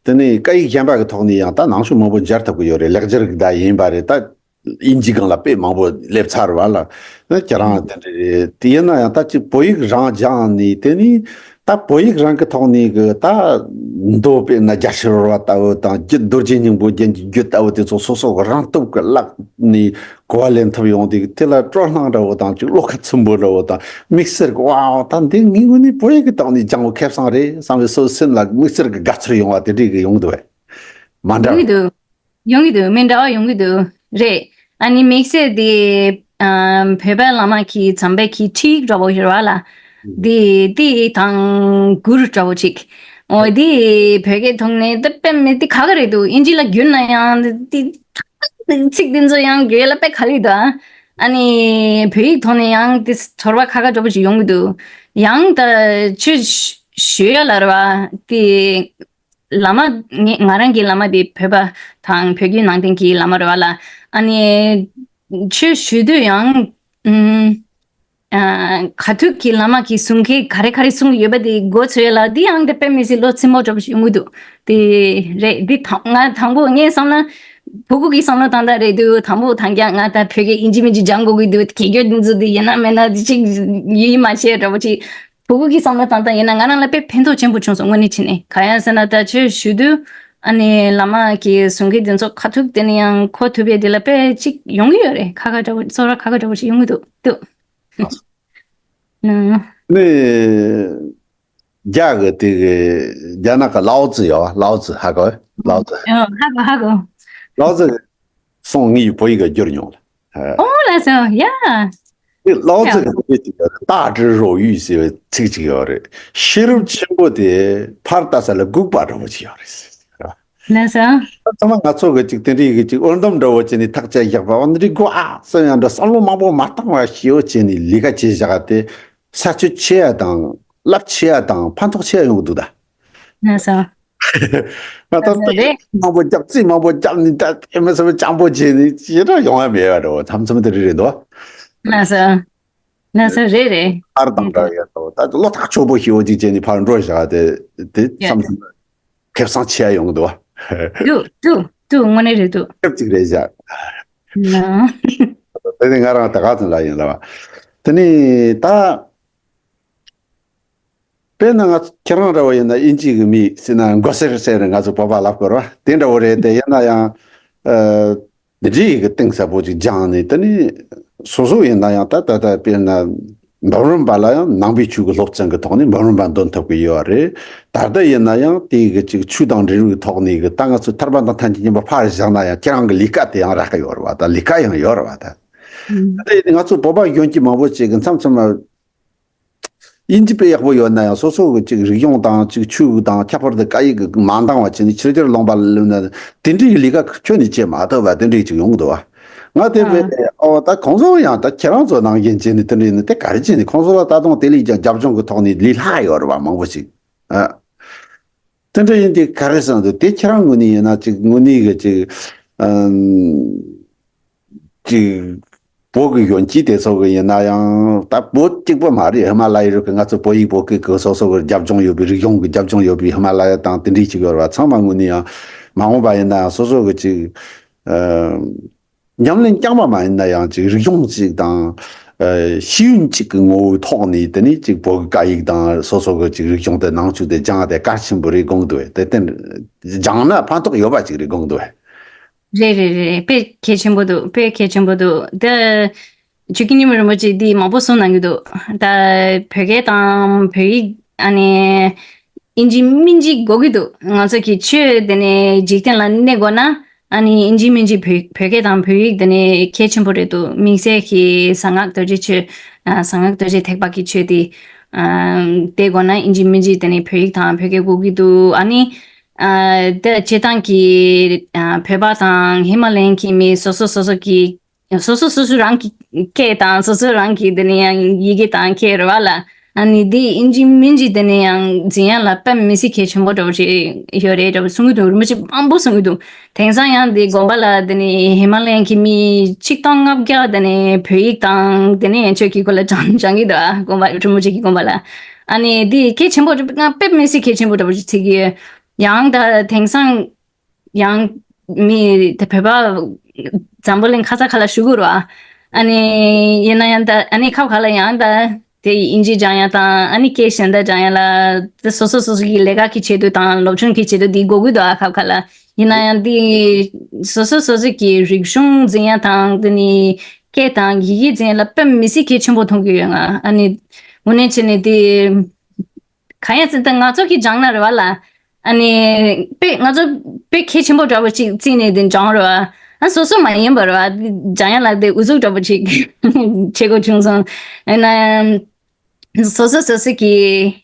དེ་ནི་སྐད་ཡིག་གཞན་པ་གི་ཐོག་ནས་ཡང་ད་ནང་ཆོས་མང་པོ་མཇལ་ཐུབ་ཀྱི་ཡོད་རེད། ལེགས་སྦྱར་གི་ད་ཡིན་པ་རེད་ད། དབྱིན་ཇི་སྒང་ལ་དཔེ་མང་པོ་སླེབས་ཚར་བ་ལ། ཁྱེད་རང་དེ་འདྲ་རེད། དེ་ཡིན་ན་ཡང་ད་ཅིག་བོད་ཡིག་རང་སྦྱངས་ནས་དེ་ནི་ད་བོད་ཡིག་རང་གི་ཐོག་ནས་གི་ད་མདོ་དཔེར་ན་རྒྱ་ཆེར་བ་ལྟ་བུ་དང་རྒྱུད་རྡོ་རྗེ་སྙིང་པོ་རྒྱན་གྱི་རྒྱུད་ལྟ་བུ་དེ་ཚོ་སོ་སོ་རང་སྟོབས་ཀྱི་བཀླགས་ནས་གོ་བ་ལེན་ཐུབ་ཡོང་དུས་དེ་ལ་སྤྲོ་སྣང་འདྲ་བོ་དང་ཅིག་བློ་ཁ་ཚིམ་པོ་འདྲ་བོ་དང་དམིགས་བསལ་གི་ཝའོ་ད་འདི་ངའི་ངོས་ནས་བོད་ཡིག་གི་ཐོག་ནས་སྦྱང་བ་ཁེ་བཟང་རེད་བསམ་པའི་སོ་སེམས་ལ་དམིགས་བསལ་གི་དགའ་ཚོར་ཡོང་བ་དེ་འདྲ་གི་ཡོང་འདུག་བས། མ་འདྲ་ཡོང་གི་བས། འདུག་ཡོང་གི་འདུག་མི་འདྲ་བ་ཡོང་གི་འདུག་རེད། ཨ་ནི་དམིགས་བསལ་དེ་ཨ་བོད་པའི་བླ་མ་གི་བྱམས་པའི་གི་ཁྲིད་འདྲ་བོ་ཡོད་རེད་བ་ལ། དེ་དེ་དང་མགུར་འདྲ་བོ་ཅིག་འོ་དེ་བོད་སྐད་ཐོག་ནས་དེ་དཔེ་མི་དེ་ག་ག་རེད་འདུག་དབྱིན་ཇི་ལ་བསྒྱུར་ན་ཡང་དེ་ཚིག་དེ་ཚོ་ཡང་བསྒྱུར་ཡ་ལ་དཔེ་ག་ལེ་འདུག་ཨ་ནི་བོད་ཡིག་ཐོག་ནས་ཡང་དེ་ཚོར་བ་ཁ་ཁ་འདྲ་བོ་ཅིག་ཡོང་གི་འདུག་ཡང་ད་ཆོས་ཞུ་ཡ་ལ་རེད་བ་དེ། བླ་མ་ངས་ང་རང་གི་བླ་མ་དེ་བོད་པ་དང་བོད་བརྒྱུད་ནང་བསྟན་གྱི་བླ་མ་རེད་བ་ལ། ཨ་ནི་ཆོས་ཞུ་དུས་ཡང་ཨུམ་ ཨ། ག་ཐུག་གི་བླ་མ་གི་གསུང་མཁན་ག་རེ་ག་རེ་གསུང་ཡོད་པ་དེ་མགོ་ཚོས་ལ། འདི་ཡང་དེ་དཔེ་མི་སྲིད་བློ་ཚིམ་པོ་འདྲ་པོ་ཞིག་ཡོང་གི་འདུག་དེ་རེད། འདི་དང་ང་དང་པོ་ངས་བསམ་ན། ཕྲུ་གུ་གི་བསམ་བློ་བཏང་སྟངས་རེད་འདུག་དང་པོ་དང་རྒྱ་ང་ད་བོད་སྐད་ཨིན་ཇི་མིན་ཇི་སྦྱང་དགོས་ཀྱི་འདུག་དགེ་སྐྱོན་འདི་ཚོ་འདི་ཡིན་ན་མིན་ན་འདི་གཅིག་ཡིད་མ་ཆེས་འདྲ་པོ་ཅིག་ཕྲུ་གུ་གི་བསམ་བློ་བཏང་སྟངས་ཡིན་ན་ང་རང་ལ་དཔེ་ཕན་ཐོགས་ཆེན་པོ་བྱུང་སོང་། དངོས་གནས་བྱས་ནས་ག་ཡང་ཟེར་ན། ད་ཆོས་ཞུ་དུས་ཨ་ནི་བླ་མ་གི་གསུང་གི་འདི་ཚོ་ག་ཐུག་དེ་ནི་ཡང་གོ་ཐུབ་པའི་འདི་ལ་དཔེ་གཅིག་ཡོང་གི་ཡོད་རེད། ཁ་ཁ་འདྲ་པོ་ཚོར་བ་ཁ་ཁ་འདྲ་པོ་ཞིག་ཡོང་གི་འདུག་འདུག་ནི། རྒྱ་གི་དེ་གི་རྒྱ་ནག་གི་ལའོ་ཙི་ཡོད། ལའོ་ཙི་ཧ་གོ། ལའོ་ཙི། ཨ། ཧ་གོ། ཧ་གོ། ལའོ་ཙི་གི་གསུང་ངས་བོད་ཡིག་ག་བསྒྱུར་མྱོང་ལ། ཨོ་ལགས་སོ། ཡ། དེ་ལའོ་ཙི་གི་དེ་ཅིག་ཡོད་རེད། 大智若愚 ཟེར་བའི་ཚིག་ཅིག་ཡོད་རེད། ཤེས་རབ་ཆེན་པོ་དེ་ཕར་ལྟ་ས་ལ་སྒུག་པ་འདྲ་པོ་ཅིག་ཡོད་རེད། ལགས་སོ། ཚང་མ་ང་ཚོ་གི་ཅིག་དེ་འདྲའི་གི་ཅིག་འུར་འདུམ་འདྲ་བོ་བྱས་ནས་ཐག་བཅད་བཞག་པ་འོ་འདི་འདྲའི་དགོས་ཨ་བསམ་ཡང་འདྲ་བསམ་བློ་མང་པོ་མ་བཏང་བ་ཞེ་པོ་བྱས་ནས་ལས་ཀ་བྱས་བཞག་དེ་ས་ཆུ་ཆེ་ཡ་དང་རླབས་ཆེ་ཡ་དང་ཕན་ཐོགས་ཆེ་ཡ་ཡོང་གི་འདུག་ད། ལགས་སོ། ང་ད་ལྟ་རེད། མང་པོ་རྒྱབ་རྩིས་མང་པོ་རྒྱབ་ནས་ད་ཨེ་མ་བསམ་སྤྱང་པོ་བྱས་ནས་ཅི་འདྲ་ཡོང་ཡ་མེད་པ་འདྲ་བོ་མཚམས་མཚམས་དེ་རེད་རེད་འདུག་ལགས་སོ། ལགས་སོ། རེད་རེད། ཨར་དང་འདྲ་ཡ་འདུག་ད་བློ་ཐག་ཆོད་པོ་ཞེ་པོ་ཅིག་བྱས་ནས་ཕར་འགྲོ་བཞག་དེ་དེ་ཡ། མཚམས་མཚམས་ཁེ་བཟང་ཆེ་ཡ་ཡོང་གི་འདུག་བ། འདུག་འདུག་འདུག་དངོས་གནས་རེད་འདུག་སྐབས་གཅིག་རེད་བཞག་ལགས། དེ་ནི་ང་རང་ད་ག་ཙམ་ལ་ཡིན་ལ་བ། དེ་ནི་ད། དཔེར་ན་ང་ཁྱེད་རང་འདྲ་བོ་ཡིན་ན་དབྱིན་ཇི་གི་མི་ཟེར་ན་མགོ་སེར་ཟེར་ང་ཚོ་བོད་པ་ལབ་དགོས་ར་དེ་འདྲ་བོ་རེད། དེ་ཡིན་ན་ཡང་ཨ། འདི་འདྲའི་གི་གཏིང་ཟབ་པོ་ཅིག་སྦྱངས་ནས། དེ་ནི་སོ་སོ་ཡིན་ན་ཡང་ད་ད་ད་དཔེར་ན་འབུམ་རམས་པ་ལ་ཡང་ནང་པའི་ཆོས་ཀྱི་སློབ་ཚན་གྱི་ཐོག་ནས་འབུམ་རམས་པ་འདོན་ཐུབ་ཀྱི་ཡོད་རེད། ད་ལྟ་ཡིན་ན་ཡང་དེ་གི་ཅིག་ཆོས་དང་འབྲེལ་བའི་ཐོག་ནས་གི་ད་ང་ཚོ་ཐར་པ་དང་ཐམས་ཅད་མཁྱེན་པ་ཕར་བཞག་ན་ཡང་ཁྱེད་རང་གི་ལས་ཀ་དེ་ཡང་རག་གི་ཡོད་རེད་བ། ད་ལས་ཀ་ཡང་ཡོད་རེད་བ་ད། ཨུམ། དེ་ང་ཚོ་བོད་པ་གཞོན་སྐྱེས་མང་པོ་ཅིག་གི་མཚམས་མཚམས་ལ། དབྱིན་ཇི་དཔེ་ཡག་པོ་ཡོད་ན་ཡང་སོ་སོ་གི་ཅིག་རིག་གཞུང་དང་ཅིག་ཆོས་དང་ཁྱད་པར་དུ་སྐད་ཡིག་གི་མ་འདང་བ་བྱས་ནས་ཕྱི་རྒྱལ་ལུང་པ་ལ་སླེབས་ན་དེ་འདྲའི་ལས་ཀ་ཁྱོན་ནས་བྱེད་མ་ཐུབ་པ་དེ་འདྲའི་ཅིག་ཡོང་གི་འདུག་བ། ང་དེ་བས་ཨ། ཨོ་ད་ཁོང་ཚོ་ཡང་ད་ཁྱེད་རང་ཚོ་ནང་བཞིན་བྱས་ནས་དེ་འདྲའི་ནི་དེ་ག་རེ་བྱས་ནས་ཁོང་ཚོ་ལ་ད་དུང་དེ་ལས་ཀྱང་རྒྱབ་ལྗོངས་ཀྱི་ཐོག་ནས་ལས་སླ་ཡོད་རེད་བ་མང་པོ་ཞིག་ཨ། དེ་འདྲ་ཡིན་དུས་ག་རེ་བསམ་འདུག་དེ་ཁྱེད་རང་ངོས་ནས་ཡིན་ན་ཅིག་དངོས་གནས་གི་ཅིག་ཨམ། ཅིག་བོད་ཀྱི་གཞོན་སྐྱེས་དེ་ཚོ་གི་ཡིན་ན་ཡང་ད་བོད་གཅིག་པོ་མ་རེད། ཧི་མ་ལ་ཡའི་རུ་ཁག་ང་ཚོ་བོད་ཡིག་བོད་སྐད་ཀྱི་སོ་སོ་གི་རྒྱབ་ལྗོངས་ཡོད་པའི་རིག་གཞུང་གི་རྒྱབ་ལྗོངས་ཡོད་པའི་ཧི་མ་ལ་ཡ་དང་དེ་འདྲའི་ཅིག་ཡོད་རེད་བ། ཚང་མ་ངོས་ནས་ཡང་མ་འོངས་པ་ཡིན་ན་ཡང་སོ་སོ་གི་ཅིག་ཨམ། ཉམས་ལེན་རྐྱང་པ་མ་ཡིན་ན་ཡང་ཅིག་རིག་གཞུང་ཅིག་དང་། ཨ། ཤེས་ཡོན་ཅིག་གི་ངོ་བོའི་ཐོག་ནས་དེ་ནི་ཅིག་བོད་ཀྱི་སྐད་ཡིག་དང་སོ་སོ་གི་ཅིག་རིག་གཞུང་དེ་ནང་ཆོས་དེ་སྦྱང་ཡ་དེ་གལ་ཆེན་པོ་རེད་དགོངས་འདུག་དེ་བརྟེན་སྦྱངས་ན་ཕན་ཐོགས་ཡོད་པ་ཅིག་རེད་དགོངས་འདུག་རེད་རེད་རེད། དཔེ་གལ་ཆེན་པོ་འདུག་དཔེ་གལ་ཆེན་པོ་འདུག་དེ་ཆོས་ཀྱི་ཉི་མ་རིན་པོ་ཆེ་འདི་མང་པོ་གསུངས་གནང་གི་འདུག་ད་བོད་སྐད་དང་བོད་ཡིག་ཨ་ནི་ཨིན་ཇི་མིན་ཇི་དགོས་ཀྱི་འདུག་ང་ཚོ་གི་ཆོས་དེ་ནས་འཇིག་རྟེན་ལ་གནས་དགོས་ན། ཨ་ནི་ཨིན་ཇི་མིན་ཇི་བོད་བོད་སྐད་དང་བོད་ཡིག་དེ་ནི་གལ་ཆེན་པོ་རེད་འདུག་དམིགས་བསལ་གྱི་གསང་སྔགས་རྡོ་རྗེ་ཆོས། ཨ། གསང་སྔགས་རྡོ་རྗེ་ཐེག་པ་གི་ཆོས་དེ། ཨ། དེ་དགོས་ན་ཨིན་ཇི་མིན་ཇི་དེ་ནི་བོད་ཡིག་དང་བོད་སྐད་དགོས་ཀྱི་འདུག་ཨ་ནི། ཨ། དེ་སྤྱིར་བཏང་གི། ཨ། བོད་པ་དང་ཧི་མ་ལ་ཡན་གྱི་མི་སོ་སོ་སོ་སོ་གི། སོ་སོ་སོ་སོ་རང་གི་སྐད་དང་སོ་སོ་རང་གི་དེ་ནི་ཡང་ཡི་གེ་དང་སྐད་རེད་བ་ལ། ཨ་ནི་འདི་ཨིན་ཇི་མིན་ཇི་དེ་ནས་ཡང་འཛིན་ཡ་ལ་དཔེ་མི་སྲིད་གལ་ཆེན་པོ་འདྲ་བོ་ཞིག་ཡོད་རེད་འདྲ་བོ་གསུང་གི་འདུག་རིན་པོ་ཆེ་མང་པོ་གསུང་གི་འདུག་དེང་སང་ཡང་འདི་དགོན་པ་ལ་དེ་ནས་ཧི་མ་ལ་ཡན་གྱི་མི་ཆིག་སྟོང་ལྔ་བརྒྱ་དེ་ནས་བོད་ཡིག་དང་དེ་ནས་ཡན་ཆོད་ཀྱི་སྐོར་ལ་སྦྱང་སྦྱང་གི་འདུག་ཨ། དགོན་པ་རིན་པོ་ཆེ་གི་དགོན་པ་ལ། ཨ་ནི་འདི་གལ་ཆེན་པོ་འདྲ་བོ་ང་དཔེ་མི་སྲིད་གལ་ཆེན་པོ་འདྲ་བོ་ཞིག་བརྩི་གི་ཡོད། ཡང་ད་དེང་སང་ཡང་མི་དེ་བོད་པ་འཛམ་བུ་གླིང་ག་ས་ག་ལ་བཞུགས་ཀྱི་རེད་བ། ཨ་ནི་ཡིན་ན་ཡང་ད་ཨ་ནི་ཁ་བ་ག་ལ་ཡང་ད་དེ་ཨིན་ཇི་སྦྱང་ཡ་དང་ཨ་ནི་སྐད་གཞན་དག་སྦྱང་ཡ་ལ་དེ་སོ་སོ་སོ་སོ་གི་ལས་ཀ་གི་ཆེད་དུ་དང་སློབ་སྦྱོང་གི་ཆེད་དུ་དེ་དགོས་ཀྱི་འདུག་ཨ། ཁ་བ་ག་ལ་ཡིན་ན་ཡང་དེ་སོ་སོ་སོ་སོ་གི་རིག་གཞུང་འཛིན་ཡ་དང་དེ་ནི་སྐད་དང་ཡི་གེ་འཛིན་ཡ་ལ་དཔེ་མི་སྲིད་གལ་ཆེན་པོ་མཐོང་གི་ཡོད་ང་། ཨ་ནི་དངོས་གནས་བྱས་ནས་དེ། གང་ཡིན་ཟེར་ན་ང་ཚོ་གིས་སྦྱངས་ན་རེད་བ་ལ། ཨ་ནི་དཔེ་ང་ཚོ་དཔེ་གལ་ཆེན་པོ་འདྲ་པོ་ཅིག་བརྩིས་ནས་དེ་སྦྱངས་རེད་བ། ཨ་སོ་སོ་མ་ཡིན་པ་རེད་བ། སྦྱང་ཡ་ལ་དེ་ཨུ་ཚུགས་འདྲ་པོ་ཅིག་བྱེད་དགོས་བྱུང་སོང་། ཨ་ན་སོ་སོ་སོ་སོ་གི་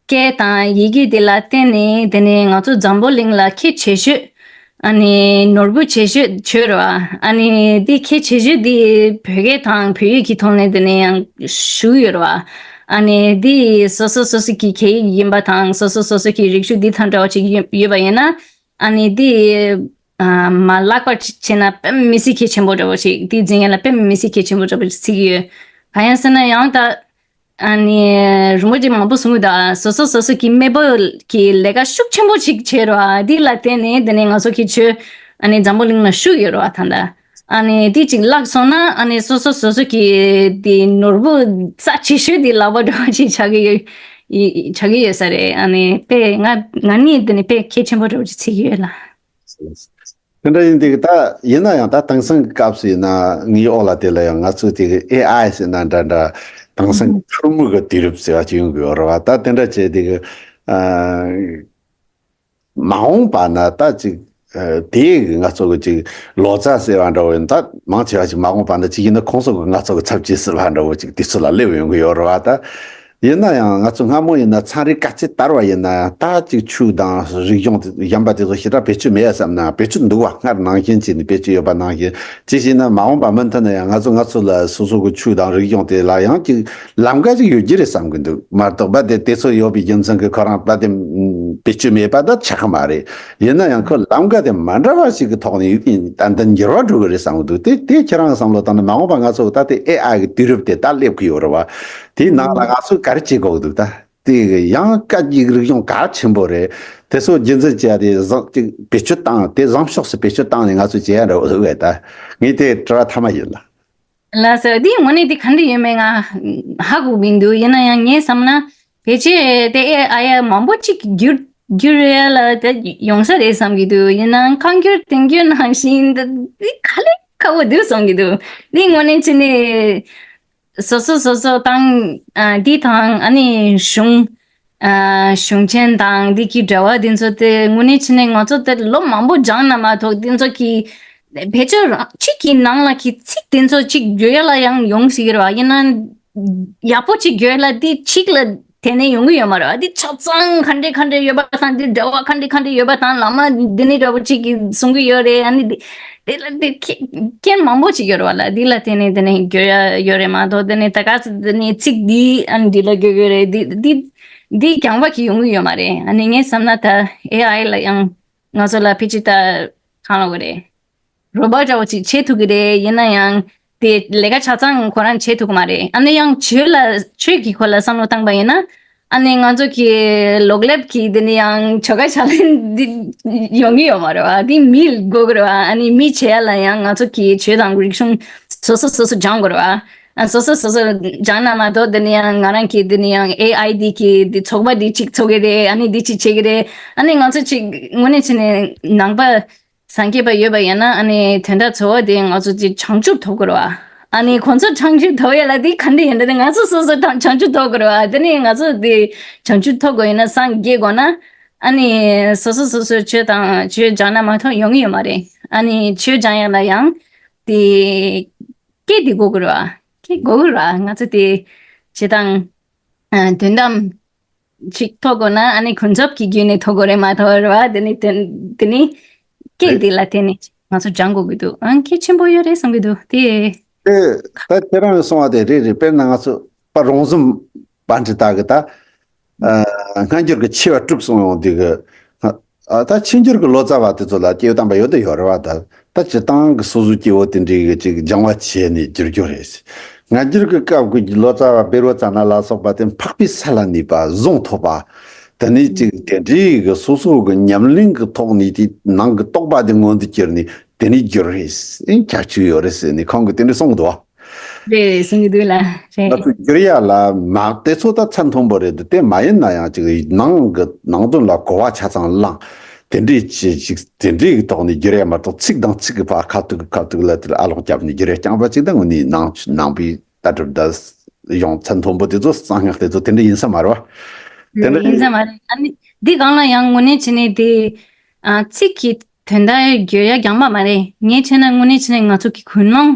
སྐད་དང་ཡི་གེ་དེ་ལ་བརྟེན་ནས་དེ་ནས་ང་ཚོ་འཛམ་བུ་གླིང་ལ་ཁྱད་ཆེ་ཤོས། ཨ་ནི་ནོར་བུ་ཆེ་ཤོས་ཆོས་རེད་བ། ཨ་ནི་འདི་ཁྱད་ཆེ་ཤོས་འདི་བོད་སྐད་དང་བོད་ཡིག་གི་ཐོག་ནས་དེ་ནས་ཡང་ཞུ་ཡོད་རེད་བ། ཨ་ནི་འདི་སོ་སོ་སོ་སོ་གི་སྐད་ཡིག་ཡིན་པ་དང་སོ་སོ་སོ་སོ་གི་རིག་གཞུང་འདི་དང་འདྲ་བ་ཅིག་ཡོད་ཡོད་པ་ཡིན་ན། ཨ་ནི་འདི་ཨ་མ་བརླག་པ་བྱས་ན་དཔེ་མི་སྲིད་གལ་ཆེན་པོ་འདྲ་བ་ཞིག་འདི་འཛིན་ཡ་ལ་དཔེ་མི་སྲིད་གལ་ཆེན་པོ་འདྲ་བ་ཞིག་བརྩི་གི་ཡོད། ག་ཡང་ཟེར་ན་ཡང་ད། ཨ་ནི་རིན་པོ་ཆེ་མང་པོ་གསུང་གི་འདུག་སོ་སོ་སོ་སོ་གི་མེས་པོ་གི་ལས་ཀ་ཤུགས་ཆེན་པོ་ཞིག་བྱས་རོགས་འདི་ལ་བརྟེན་ནས་དེ་ནས་ང་ཚོ་གི་ཆོས་ཨ་ནི་འཛམ་བུ་གླིང་ལ་ཤུགས་ཡོད་རོགས་ད་ལྟ། ཨ་ནི་དེ་ཅིག་བརླག་སོང་ན་ཨ་ནི་སོ་སོ་སོ་སོ་གི་དེ་ནོར་བུ་རྩ་ཆེ་ཤོས་དེ་ལག་པ་འགྲོ་བ་ཞིག་ཆགས་ཀྱི་ཡོད་ཡི་ཆགས་ཀྱི་ཡོད་ས་རེད། ཨ་ནི་དཔེ་ང་ང་ནི་དེ་ནི་དཔེ་གལ་ཆེན་པོ་འདྲ་བོ་ཅིག་བརྩི་གི་ཡོད་ལ། དེ་འདྲ་ཡིན་དུས་ད་ཡིན་ན་ཡང་ད་དེང་སང་གི་སྐབས་སུ་ཡིན་ན་ངའི་འོག་ལ་དེ་ལ་ཡང་ང་ཚོས་དེ་གི་ཨེ་ཨའི་ཟེར་ན་འདྲ་འདྲ་དེང་སང་གི་ཁུར་མུ་གི་དུས་རབས་ཟེར་བ་ཅིག་ཡོང་གི་ཡོད་རེད་བ། ད་དེ་འདྲ་བྱས་དེ་གི་ཨ། མ་འོངས་པ་ན་ད་ཅིག་ཨ་དེ་གི་ང་ཚོ་གི་ཅིག་ལོ་ཙཱ་ཟེར་བ་འདྲ་བོ་ཡིན་ད་མང་ཆེ་བ་ཅིག་མ་འོངས་པ་ན་ཅིག་ཡིན་ན་ཁོང་ཚོ་གི་ང་ཚོ་གི་ཚབ་བྱེད་ཟེར་བ་འདྲ་བོ་ཅིག་དུས་ཚོད་ལ་སླེབས་ཡོང་གི་ཡོད་རེད་བ། ད་ཡིན་ན་ཡང་ང་ཚོ་སྔ་མོ་ཡིན་ན་ཚན་རིག་དཀའ་ཚེགས་དར་བ་ཡིན་ན་ད་ཅིག་ཆོས་དང་རིག་གཞུང་དེ་གཞན་པ་དེ་ཚོ་ཞེ་དྲག་བེད་སྤྱོད་མེད་ཡ་བསམ་ན་བེད་སྤྱོད་འདུག་བ། སྔར་ནང་བཞིན་བྱས་ནས་བེད་སྤྱོད་ཡོད་པ་ནང་བཞིན་ཅི་ཞིག་ན་མ་འོངས་པ་མུ་མཐུད་ན་ཡང་ང་ཚོ་ང་ཚོ་ལ་སོ་སོ་གི་ཆོས་དང་རིག་གཞུང་དེ་ལ་ཡང་ཅིག་ལམ་ཀ་ཅིག་ཡོད་རྒྱུ་རེད་བསམ་གི་འདུག་མ་གཏོགས་པ་དེ་དེ་ཚོ་ཡོད་པའི་རྒྱུ་མཚན་གྱིས་ཁོ་རང་པ་དེ་བེད་སྤྱོད་མེད་པ་ད་ཆགས་ཀྱི་མ་རེད། ཡིན་ན་ཡང་ཁོ་ལམ་ཀ་དེ་མ་འདྲ་བ་ཞིག་གི་ཐོག་ནས་ཡིན་ཏན་ཏན་འགྱུར་བ་འགྲོ་གི་རེད་བསམ་གི་འདུག་དེ་དེ་ཁྱེད་རང་གི་བསམ་བློ་བཏང་ན་མ་འོངས་པ་ང་ཚོ་ད་ལྟའི་ཨེ་ཨའི་གི་དུས་རབས་དེ་ད་སླེབས་ཀྱི་ཡོད་རེད་བ། དེའི་ནང་ལ་ང་ཚོས་ག་རེ་བྱེད་དགོས་འདུག་ད་དེ་ཡང་སྐད་ཡིག་རིག་གཞུང་གལ་ཆེན་པོ་རེད། དེ་ཚོ་རྒྱུན་འཛིན་བྱས་ཏེ་བཟང་ཅིག་བེད་སྤྱོད་བཏང་དེ་བཟང་ཕྱོགས་སུ་བེད་སྤྱོད་བཏང་ནས་ང་ཚོས་བྱེད་ཡ་འདྲ་བོ་འདུག་གས། ད་ངས་དེ་དྲི་བ་མཐའ་མ་ཡིན་ལ། ལགས་སོ། འདི་དངོས་གནས་འདི་ག་འདྲ་ཡོད་མེད་ང་ཧ་གོ་མི་འདུག་ཡིན་ན་ཡང་ངས་བསམ་ན་ཕལ་ཆེར་དེ་ཨེ་ཨའི་མང་པོ་ཅིག་བསྒྱུར་བསྒྱུར་ཡ་ལ་དེ་ཡོང་ས་རེད་བསམ་གྱི་འདུག་ཡིན་ནའང་ཁ་འགྱུར་དེ་འགྱུར་ནང་བཞིན་འདི་འདི་ག་ལེ་ཁག་པོ་འདུག་བསམ་གྱི་འདུག་འདི་དངོས་གནས་བྱས་ནས་སོ་སོ་སོ་སོ་དང་ཨ་འདི་དང་ཨ་ནི་གཞུང་ཨ་གཞུང་ཆེན་དང་འདི་གི་འབྲེལ་བ་འདི་ཚོ་དེ་དངོས་གནས་བྱས་ནས་ང་ཚོ་དེ་ལོ་མང་པོ་སྦྱངས་ན་མ་གཏོགས་འདི་ཚོ་གི་བེད་སྤྱོད་རང་གཅིག་གི་ནང་ལ་གི་ཚིག་དེ་ཚོ་གཅིག་བརྗོད་ཡ་ལ་ཡང་ཡོང་སྲིད་ཀྱི་རེད་བ། ཡིན་ན་ཡག་པོ་གཅིག་བརྗོད་ཡ་ལ་འདི་གཅིག་ལ་དེ་ནས་ཡོང་གི་ཡོད་མ་རེད་བ། འདི་ཆ་ཚང་ག་འདྲས་ག་འདྲས་ཡོད་པ་དང་འདི་འབྲེལ་བ་ག་འདྲས་ག་འདྲས་ཡོད་པ་དང་བླ་མ་འདི་ནས་འདྲ་པོ་གཅིག་གིས་གསུང་གི་ཡོད་རེད། ཨ་ནི་འདི་དེ་ལ་འདི་ཁྱེད་མཁན་མང་པོ་ཅིག་ཡོད་རེད་བ་ལ། འདི་ལ་དེ་ནས་དེ་ནས་བརྗོད་ཡ་ཡོད་རེད་མ་གཏོགས་དེ་ནས་ད་ག་ཚོད་དེ་ནས་ཚིག་འདི་ཨ་ནི་འདི་ལ་བརྗོད་ཡོད་རེད། འདི་འདི་འདི་རྐྱང་པ་གིས་ཡོང་གི་ཡོད་མ་རེད། ཨ་ནི་ངས་བསམ་ན་ད་ཨེ་ཨའི་ལ་ཡང་ང་ཚོ་ལ་ཕལ་ཆེར་ད་གང་ལབ་དགོས་རེད། རོ་བོ་ཊི་འདྲ་བོ་ཅིག་བྱེད་ཐུབ་ཀྱི་རེད། ཡིན་ན་ཡང་དེ་ལས་ཀ་ཆ་ཚང་ཁོ་རང་བྱེད་ཐུབ་ཀྱི་མ་རེད། ཨ་ནི་ཡང་ཆོས་ལ་ཆོས་ཀྱི་སྐོར་ལ་བསམ་བློ་བཏང་པ་ཡིན་ན་ཨ་ནི་ང་ཚོ་གི་ལོག་ལེབ་ཀྱི་དེ་ནི་ཡང་ཆོ་ག་ཕྱག་ལེན་འདི་ཡོང་གི་ཡོད་མ་རེད་བ། འདི་མི་དགོས་ཀྱི་རེད་བ། ཨ་ནི་མི་བྱེད་ཡ་ལ་ཡང་ང་ཚོ་གི་ཆོས་དང་རིག་གཞུང་སོ་སོ་སོ་སོ་སྦྱང་དགོས་རེད་བ། ཨ་སོ་སོ་སོ་སོ་སྦྱང་ན་མ་གཏོགས་དེ་ནི་ཡང་ང་རང་གི་དེ་ནི་ཡང་ཨེ་ཨའི་འདི་གི་འདི་ཚོགས་པ་འདི་གཅིག་ཚོགས་ཀྱི་རེད། ཨ་ནི་འདི་གཅིག་བྱེད་ཀྱི་རེད། ཨ་ནི་ང་ཚོ་གཅིག་དངོས་གནས་བྱས་ནས་ནང་པ་སངས་རྒྱས་པ་ཡོད་པ་ཡིན་ན་ཨ་ནི་དོན་དག་གཙོ་བོ་དེ་ང་ཚོ་ཅིག་བྱང་ཆུབ་ཐོབ་དགོས་རེད་བ། ཨ་ནི་ཁོང་ཚོ་བྱང་ཆུབ་ཐོབ་ཡ་ལ་དེ་ག་འདྲ་ཡིན་ད། དེ་ང་ཚོ་སོ་སོ་དང་བྱང་ཆུབ་ཐོབ་དགོས་རེད་བ། དེ་ནི་ང་ཚོ་དེ་བྱང་ཆུབ་ཐོབ་དགོས་ཡིན་ན་སངས་རྒྱས་དགོས་ན་ཨ་ནི་སོ་སོ་སོ་སོའི་ཆོས་དང་ཆོས་སྦྱང་ན་མ་གཏོགས་ཡོང་གི་ཡོད་མ་རེད། ཨ་ནི་ཆོས་སྦྱང་ཡ་ལ་ཡང་དེ་སྐད་དེ་དགོས་དགོས་རེད་བ། སྐད་དགོས་དགོས་རེད་བ། ང་ཚོ་དེ་བྱེད་སྟངས་དོན་དམ་ཅིག་ཐོབ་དགོས་ན་ཨ་ནི་ཀུན་རྫོབ་ཀྱི་བརྒྱུད་ནས་ཐོབ་དགོས་རེད་མ་གཏོགས་རེད་བ། དེ་ནི་དེ་དེ་ནི་སྐད་དེ་ལ་བརྟེན་ནས་ང་ཚོ་སྦྱང་དགོས་ཀྱི་འདུག་ཨང་གལ་ཆེན་པོ་ཡོད་རེད་བསམ་གྱི་འདུག་དེ་ཨེ། ད་ཁྱེད་རང་གསུང་བ་དེ་རེད་རེད། དཔེར་ན་ང་ཚོ་པ་རོང་ཟོམ་པ་འདྲ་ད་གི་ད་སྔ་འགྱུར་གྱི་ཆེ་བ་གྲུབ་སོང་ཡོང་དུས་གི་ཨ་ད་ཕྱི་འགྱུར་གྱི་ལོ་ཙཱ་བ་དེ་ཚོ་ལ་སྐྱེ་བོ་དམ་པ་ཡོད་དུ་ཡོད་རེད་བ། ད་ད་སྤྱིར་བཏང་གི་སོ་སོའི་སྐྱེ་བོ་དེ་འདྲའི་གི་ཅིག་སྦྱང་བ་བྱས་ནས་བསྒྱུར་རྒྱུ་རེད། སྔ་འགྱུར་གྱི་སྐབས་ཀྱི་ལོ་ཙཱ་བ་བཻ་རོ་ཙ་ན་ལ་སོགས་པ་དེ་འཕགས་པའི་ས་ལ་གནས་པ་གཟུངས་ཐོབ་པ། དེ་ནས་ཅིག་དེ་འདྲའི་གི་སོ་སོ་གི་ཉམས་ལེན་གྱི་ཐོག་ནས་དེ་ནང་གི་རྟོགས་པ་དེ་མངོན་དུ་གྱུར་ནས་དེ་ནས་བསྒྱུར་རེད། ཨེ་ཁྱབ་ཆུ་ཡོད་རེད་ཟེར་ནས་ཁོང་གིས་དེ་འདྲ་གསུངས་འདུག་བ། རེད་རེད་གསུང་གི་འདུག་ལ། རེད། ང་ཚོ་བསྒྱུར་ཡ་ལ་མ་དེ་ཚོ་ད་ཚད་མཐོན་པོ་རེད་འདུག་དེ་མ་ཡིན་ན་ཡང་ཅིག་ནང་གི་ནང་དོན་ལ་གོ་བ་ཆ་ཚང་བླངས། དེ་འདྲའི་ཅིག་ཅིག་དེ་འདྲའི་གི་ཐོག་ནས་བསྒྱུར་ཡ་མ་གཏོགས་ཚིག་དང་ཚིག་གི་བར་ཁ་ཐུག་གི་ཁ་ཐུག་ལ་དེ་ལ་ཨ་ལོང་བརྒྱབ་ནས་བསྒྱུར་ཡ་རྐྱང་པ་ཅིག་ད་དངོས་གནས་ནང་ནང་པའི་ལྟ་གྲུབ་ད་ཡོང་ཚད་མཐོན་པོ་དེ་ཚོ་གསང་སྔགས་དེ་ཚོ་དེ་འདྲ་ཡིན་ས་མ་རེད་བ། དེ་འདྲ་ཡིན་ས་མ་རེད། ཨ་ནི་འདི་སྒང་ལ་ཡང་དངོས་གནས་བྱས་ནས་དེ་ཨ་ཚིག་གི་དོན་དག་བརྗོད་ཡ་རྐྱང་པ་མ་རེད། ངས་བྱས་ན་དངོས་གནས་བྱས་ནས་ང་ཚོ་གི་ཀུན་སློང་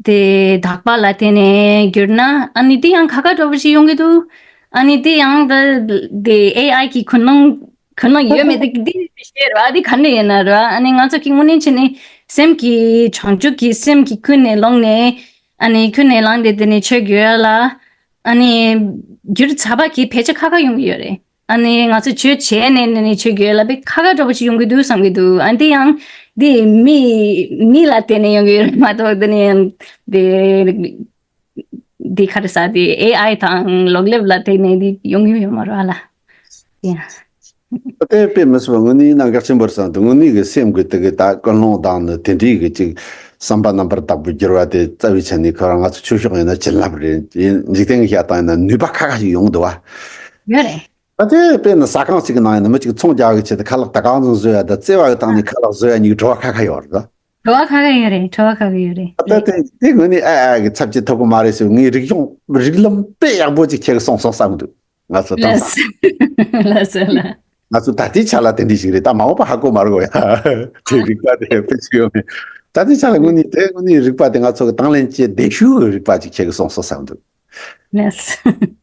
དེ་དག་པ་ལ་བརྟེན་ནས་བསྒྱུར་ན་ཨ་ནི་དེ་ཡང་ཁ་ཁ་འདྲ་པོ་ཞིག་ཡོང་གི་འདུག་ཨ་ནི་དེ་ཡང་ད་དེ་ཨེ་ཨའི་གི་ཀུན་སློང་ཀུན་སློང་ཡོད་མེད་དེ་འདི་ཤེས་ར་དེ་ག་འདྲ་ཡིན་ན་ར། ཨ་ནི་ང་ཚོ་གི་དངོས་གནས་བྱས་ནས་སེམས་ཀྱི་བྱང་ཆུབ་ཀྱི་སེམས་ཀྱི་ཀུན་ནས་བསླངས་ནས་ཨ་ནི་ཀུན་ནས་བསླངས་ཏེ་དེ་ནས་ཆོས་བརྗོད་ཡ་ལ་ཨ་ནི་བསྒྱུར་ཚར་བ་གི་ཕལ་ཆེར་ཁ་ཁ་ཡོང་གི་ཡོད་རེད། ཨ་ནི་ང་ཚོ་ཆོས་བྱས་ནས་ནི་ཆོས་བརྗོད་ལ་དཔེ་ཁ་ཁ་འདྲ་པོ་ཞིག་ཡོང་གི་འདུག་བསམ་གི་འདུག་ཨ་འདི་ཡང་འདི་མི་མི་ལ་བརྟེན་ནས་ཡོང་གི་ཡོད་མ་གཏོགས་འདི་ནི་ཡང་འདི་ འདི་ག་རེ་ཟ་དེ་ཨེ་ཨའི་དང་ལོག་ལེབ་ལ་བརྟེན་ནས་འདི་ཡོང་གི་ཡོད་མ་རེད་ཨ་ལ། ཡ། དེ་དཔེ་མི་སྲིད་པ་དངོས་གནས་ཡིན་ན་འགག་ཆེན་པོ་རེད་བསམ་འདུག་དངོས་གནས་ཀྱི་སེམས་ཀྱི་དེ་གི་ད་ཀུན་སློང་དང་ནི་དེ་འདྲའི་གི་ཅིག་བསམ་པ་རྣམ་པར་དག་པར་བསྒྱུར་བ་དེ་རྩ་བའི་ཆ་ནས་ཁོ་རང་ང་ཚོ་ཆོས་ཕྱོགས་ཡིན་ན་བྱིན་རླབས་རེད། ཡིན་འཇིག་རྟེན་གྱི་བཤད་སྟངས་ཡིན་ན་ནུས་པ་ཁ་ཁ་ཞིག་ཡོང་གི་འདུག་བ། ཡོད་རེད། ད་དེ་དཔེར་ན་ཟ་ཁང་ཞིག་གི་ནང་ཡིན་ན་མི་གཅིག་ཚོང་རྒྱག་གི་ཆེད་དུ་ཁ་ལག་ད་གང་ཚང་བཟོ་ཡ་ད་བརྩེ་བ་གི་ཐོག་ནས་ཁ་ལག་བཟོ་ཡ་གཉིས་ཀྱི་བྲོ་བ་ཁ་ཁ་ཡོད་རེད་ད། བྲོ་བ་ཁ་ཁ་ཡོད་རེད། ད་ལྟ་དེ་དེ་ངོས་ནས་ཨ་ཨ་གི་ཚབ་བྱེད་ཐུབ་ཀྱི་མ་རེད་ཟེར། ངས་རིག་གཞུང་རིགས་ལམ་དཔེ་ཡག་པོ་ཅིག་ཁྱེད་ཀྱི་སོང་སོང་བསམ་འདུག་ང་ཚོ་ལགས་སོ་ལགས་སོ་ལགས། ང་ཚོ་ད་ལྟའི་ཆ་ལ་དེ་འདྲ་ཞིག་རེད། ད་མ་འོངས་པ་ཧ་གོ་མ་རེད་གོ་ཡ། དེ་རིག་པ་དེ་དཔེ་ཅིག་ཡོད་མེད། ད་ལྟའི་ཆ་ལ་དངོས་གནས་དེ་དངོས་གནས་རིག་པ་དེ་ང་ཚོ་གི་དང་ལེན་བྱེད་བདེ་ཤོས་ཀྱི་རིག་པ་ཅིག་ཁྱེད་ཀྱི་སོང་སོང་བསམ་འདུག་ལགས།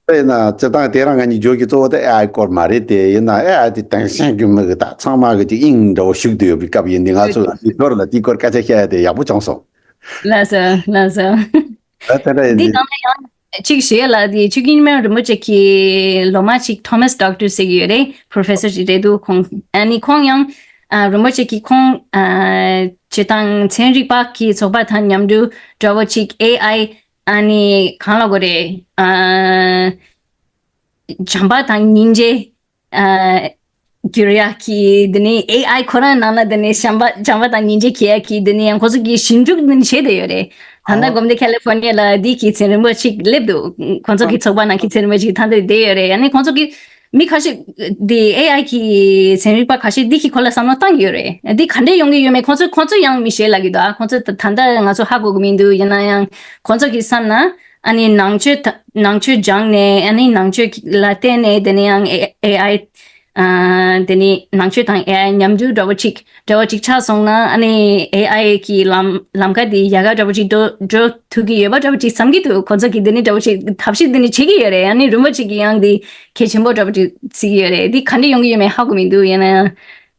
དཔེར་ན་སྤྱིར་བཏང་དེ་རང་ང་གཉིས་བརྗོད་ཀྱི་གཙོ་བོ་དེ་ཨེ་ཨའི་སྐོར་མ་རེད་དེ། ཡིན་ན་ཨེ་ཨའི་དེ་དེང་སང་གི་མི་གི་ད་ཚང་མ་གི་ཅིག་དབྱིངས་འདྲ་བོ་ཞུགས་བསྡད་ཡོད་པའི་སྐབས་ཡིན་དུས་ང་ཚོ་ལ་དེའི་སྐོར་ལ་དེའི་སྐོར་སྐད་ཆ་བཤད་ཡ་དེ་ཡག་པོ་བྱུང་སོང་། ལགས་སོ་ལགས་སོ། ད་དེ་འདྲ་ཡིན་འདི་དུས། ནང་ལ་ཡང་གཅིག་ཞུ་ཡ་ལ་དེ་ཆོས་དབྱིངས་སྨན་རིན་པོ་ཆེ་གི་སློབ་མ་གཅིག་ཐོ་མཱས་ཌོག་ཊར་ཟེར་གྱི་ཡོད་རེད། པོ་རོ་ཕེ་སར་ཅིག་རེད་འདུག་ཁོང་ཨ་ནི་ཁོང་ཡང་ཨ་རིན་པོ་ཆེ་གི་ཁོང་ཨ་སྤྱིར་བཏང་ཚན་རིག་པ་གི་ཚོགས་པ་དང་མཉམ་དུ་འདྲ་བོ་ཅིག་ཨེ་ཨའི་ཨ་ནི་གང་ལབ་དགོས་རེད། ཨ་བྱམས་པ་དང་སྙིང་རྗེ་ཨ་འགྱུར་ཡག་གི་དེ་ནས་ཨེ་ཨའི་ཁོ་རང་ནང་ལ་དེ་ནས་བྱམས་པ་བྱམས་པ་དང་སྙིང་རྗེ་སྐྱེ་ཡག་གི་དེ་ནས་ཡང་ཁོ་ཚོ་གི་ཞིབ་འཇུག་དེ་ནས་བྱས་བསྡད་ཡོད་རེད། ད་ལྟ་ཨོ། གོམས་དེ་ཁ་ལི་ཧྥོར་ནི་ཡ་ལ་འདི་གི་ཚན་རིག་པ་ཅིག་སླེབས་འདུག་ཁོ་ཚོ་གི་ཚོགས་པ་ནང་གི་ཚན་རིག་པ་ཅིག་ད་ལྟ་བསྡད་ཡོད་རེད། ཡང་ནི་ཁོ་ཚོ་གི་མི་ཁ་ཤས་དེ་ཨེ་ཨའི་གི་ཚན་རིག་པ་ཁ་ཤས་འདི་གི་སྐོར་ལ་བསམ་བློ་བཏང་གི་ཡོད་རེད། འདི་ག་འདྲས་ཡོང་གི་ཡོད་མེད་ཁོ་ཚོ་ཁོ་ཚོ་ཡང་མི་ཤེས་ལབ་ཀྱི་འདུག་ཨ་ཁོ་ཚོ་ད་ད་ལྟ་ང་ཚོ་ཧ་གོ་གི་མི་འདུག་ཡིན་ན་ཡང་ཁོ་ཚོ་གི་བསམ་ན་ཨ་ནི་ནང་ཆོས་ད་ནང་ཆོས་སྦྱངས་ནས་ཨ་ནི་ནང་ཆོས་ལ་བརྟེན་ནས་དེ་ནས་ཡང་ཨེ་ཨེ་ཨའི་ཨ་དེ་ནི་ནང་ཆོས་དང་ཨེ་ཨའི་མཉམ་འབྲེལ་འདྲ་བོ་ཅིག་འདྲ་བོ་ཅིག་ཆགས་སོང་ན་ཨ་ནི་ཨེ་ཨའི་གི་ལམ་ལམ་ཁ་དེ་ཡག་ག་འདྲ་བོ་ཅིག་འགྲོ་འགྲོ་ཐུབ་ཀྱི་ཡོད་པ་འདྲ་བོ་ཅིག་བསམ་གྱི་འདུག་ཁོ་ཚོ་གིས་དེ་ནི་འདྲ་བོ་ཅིག་ཐབས་ཤེས་དེ་ནི་བྱེད་ཀྱི་ཡོད་རེད། ཨ་ནི་རིན་པོ་ཆེ་གིས་ཡང་དེ་གལ་ཆེན་པོ་འདྲ་བོ་ཅིག་བརྩི་གི་ཡོད་རེད། དེ་ག་འདྲ་ཡོང་གི་ཡོད་མེད་ཧ་གོ་མི་འདུག་ཡིན་ན་ཡང་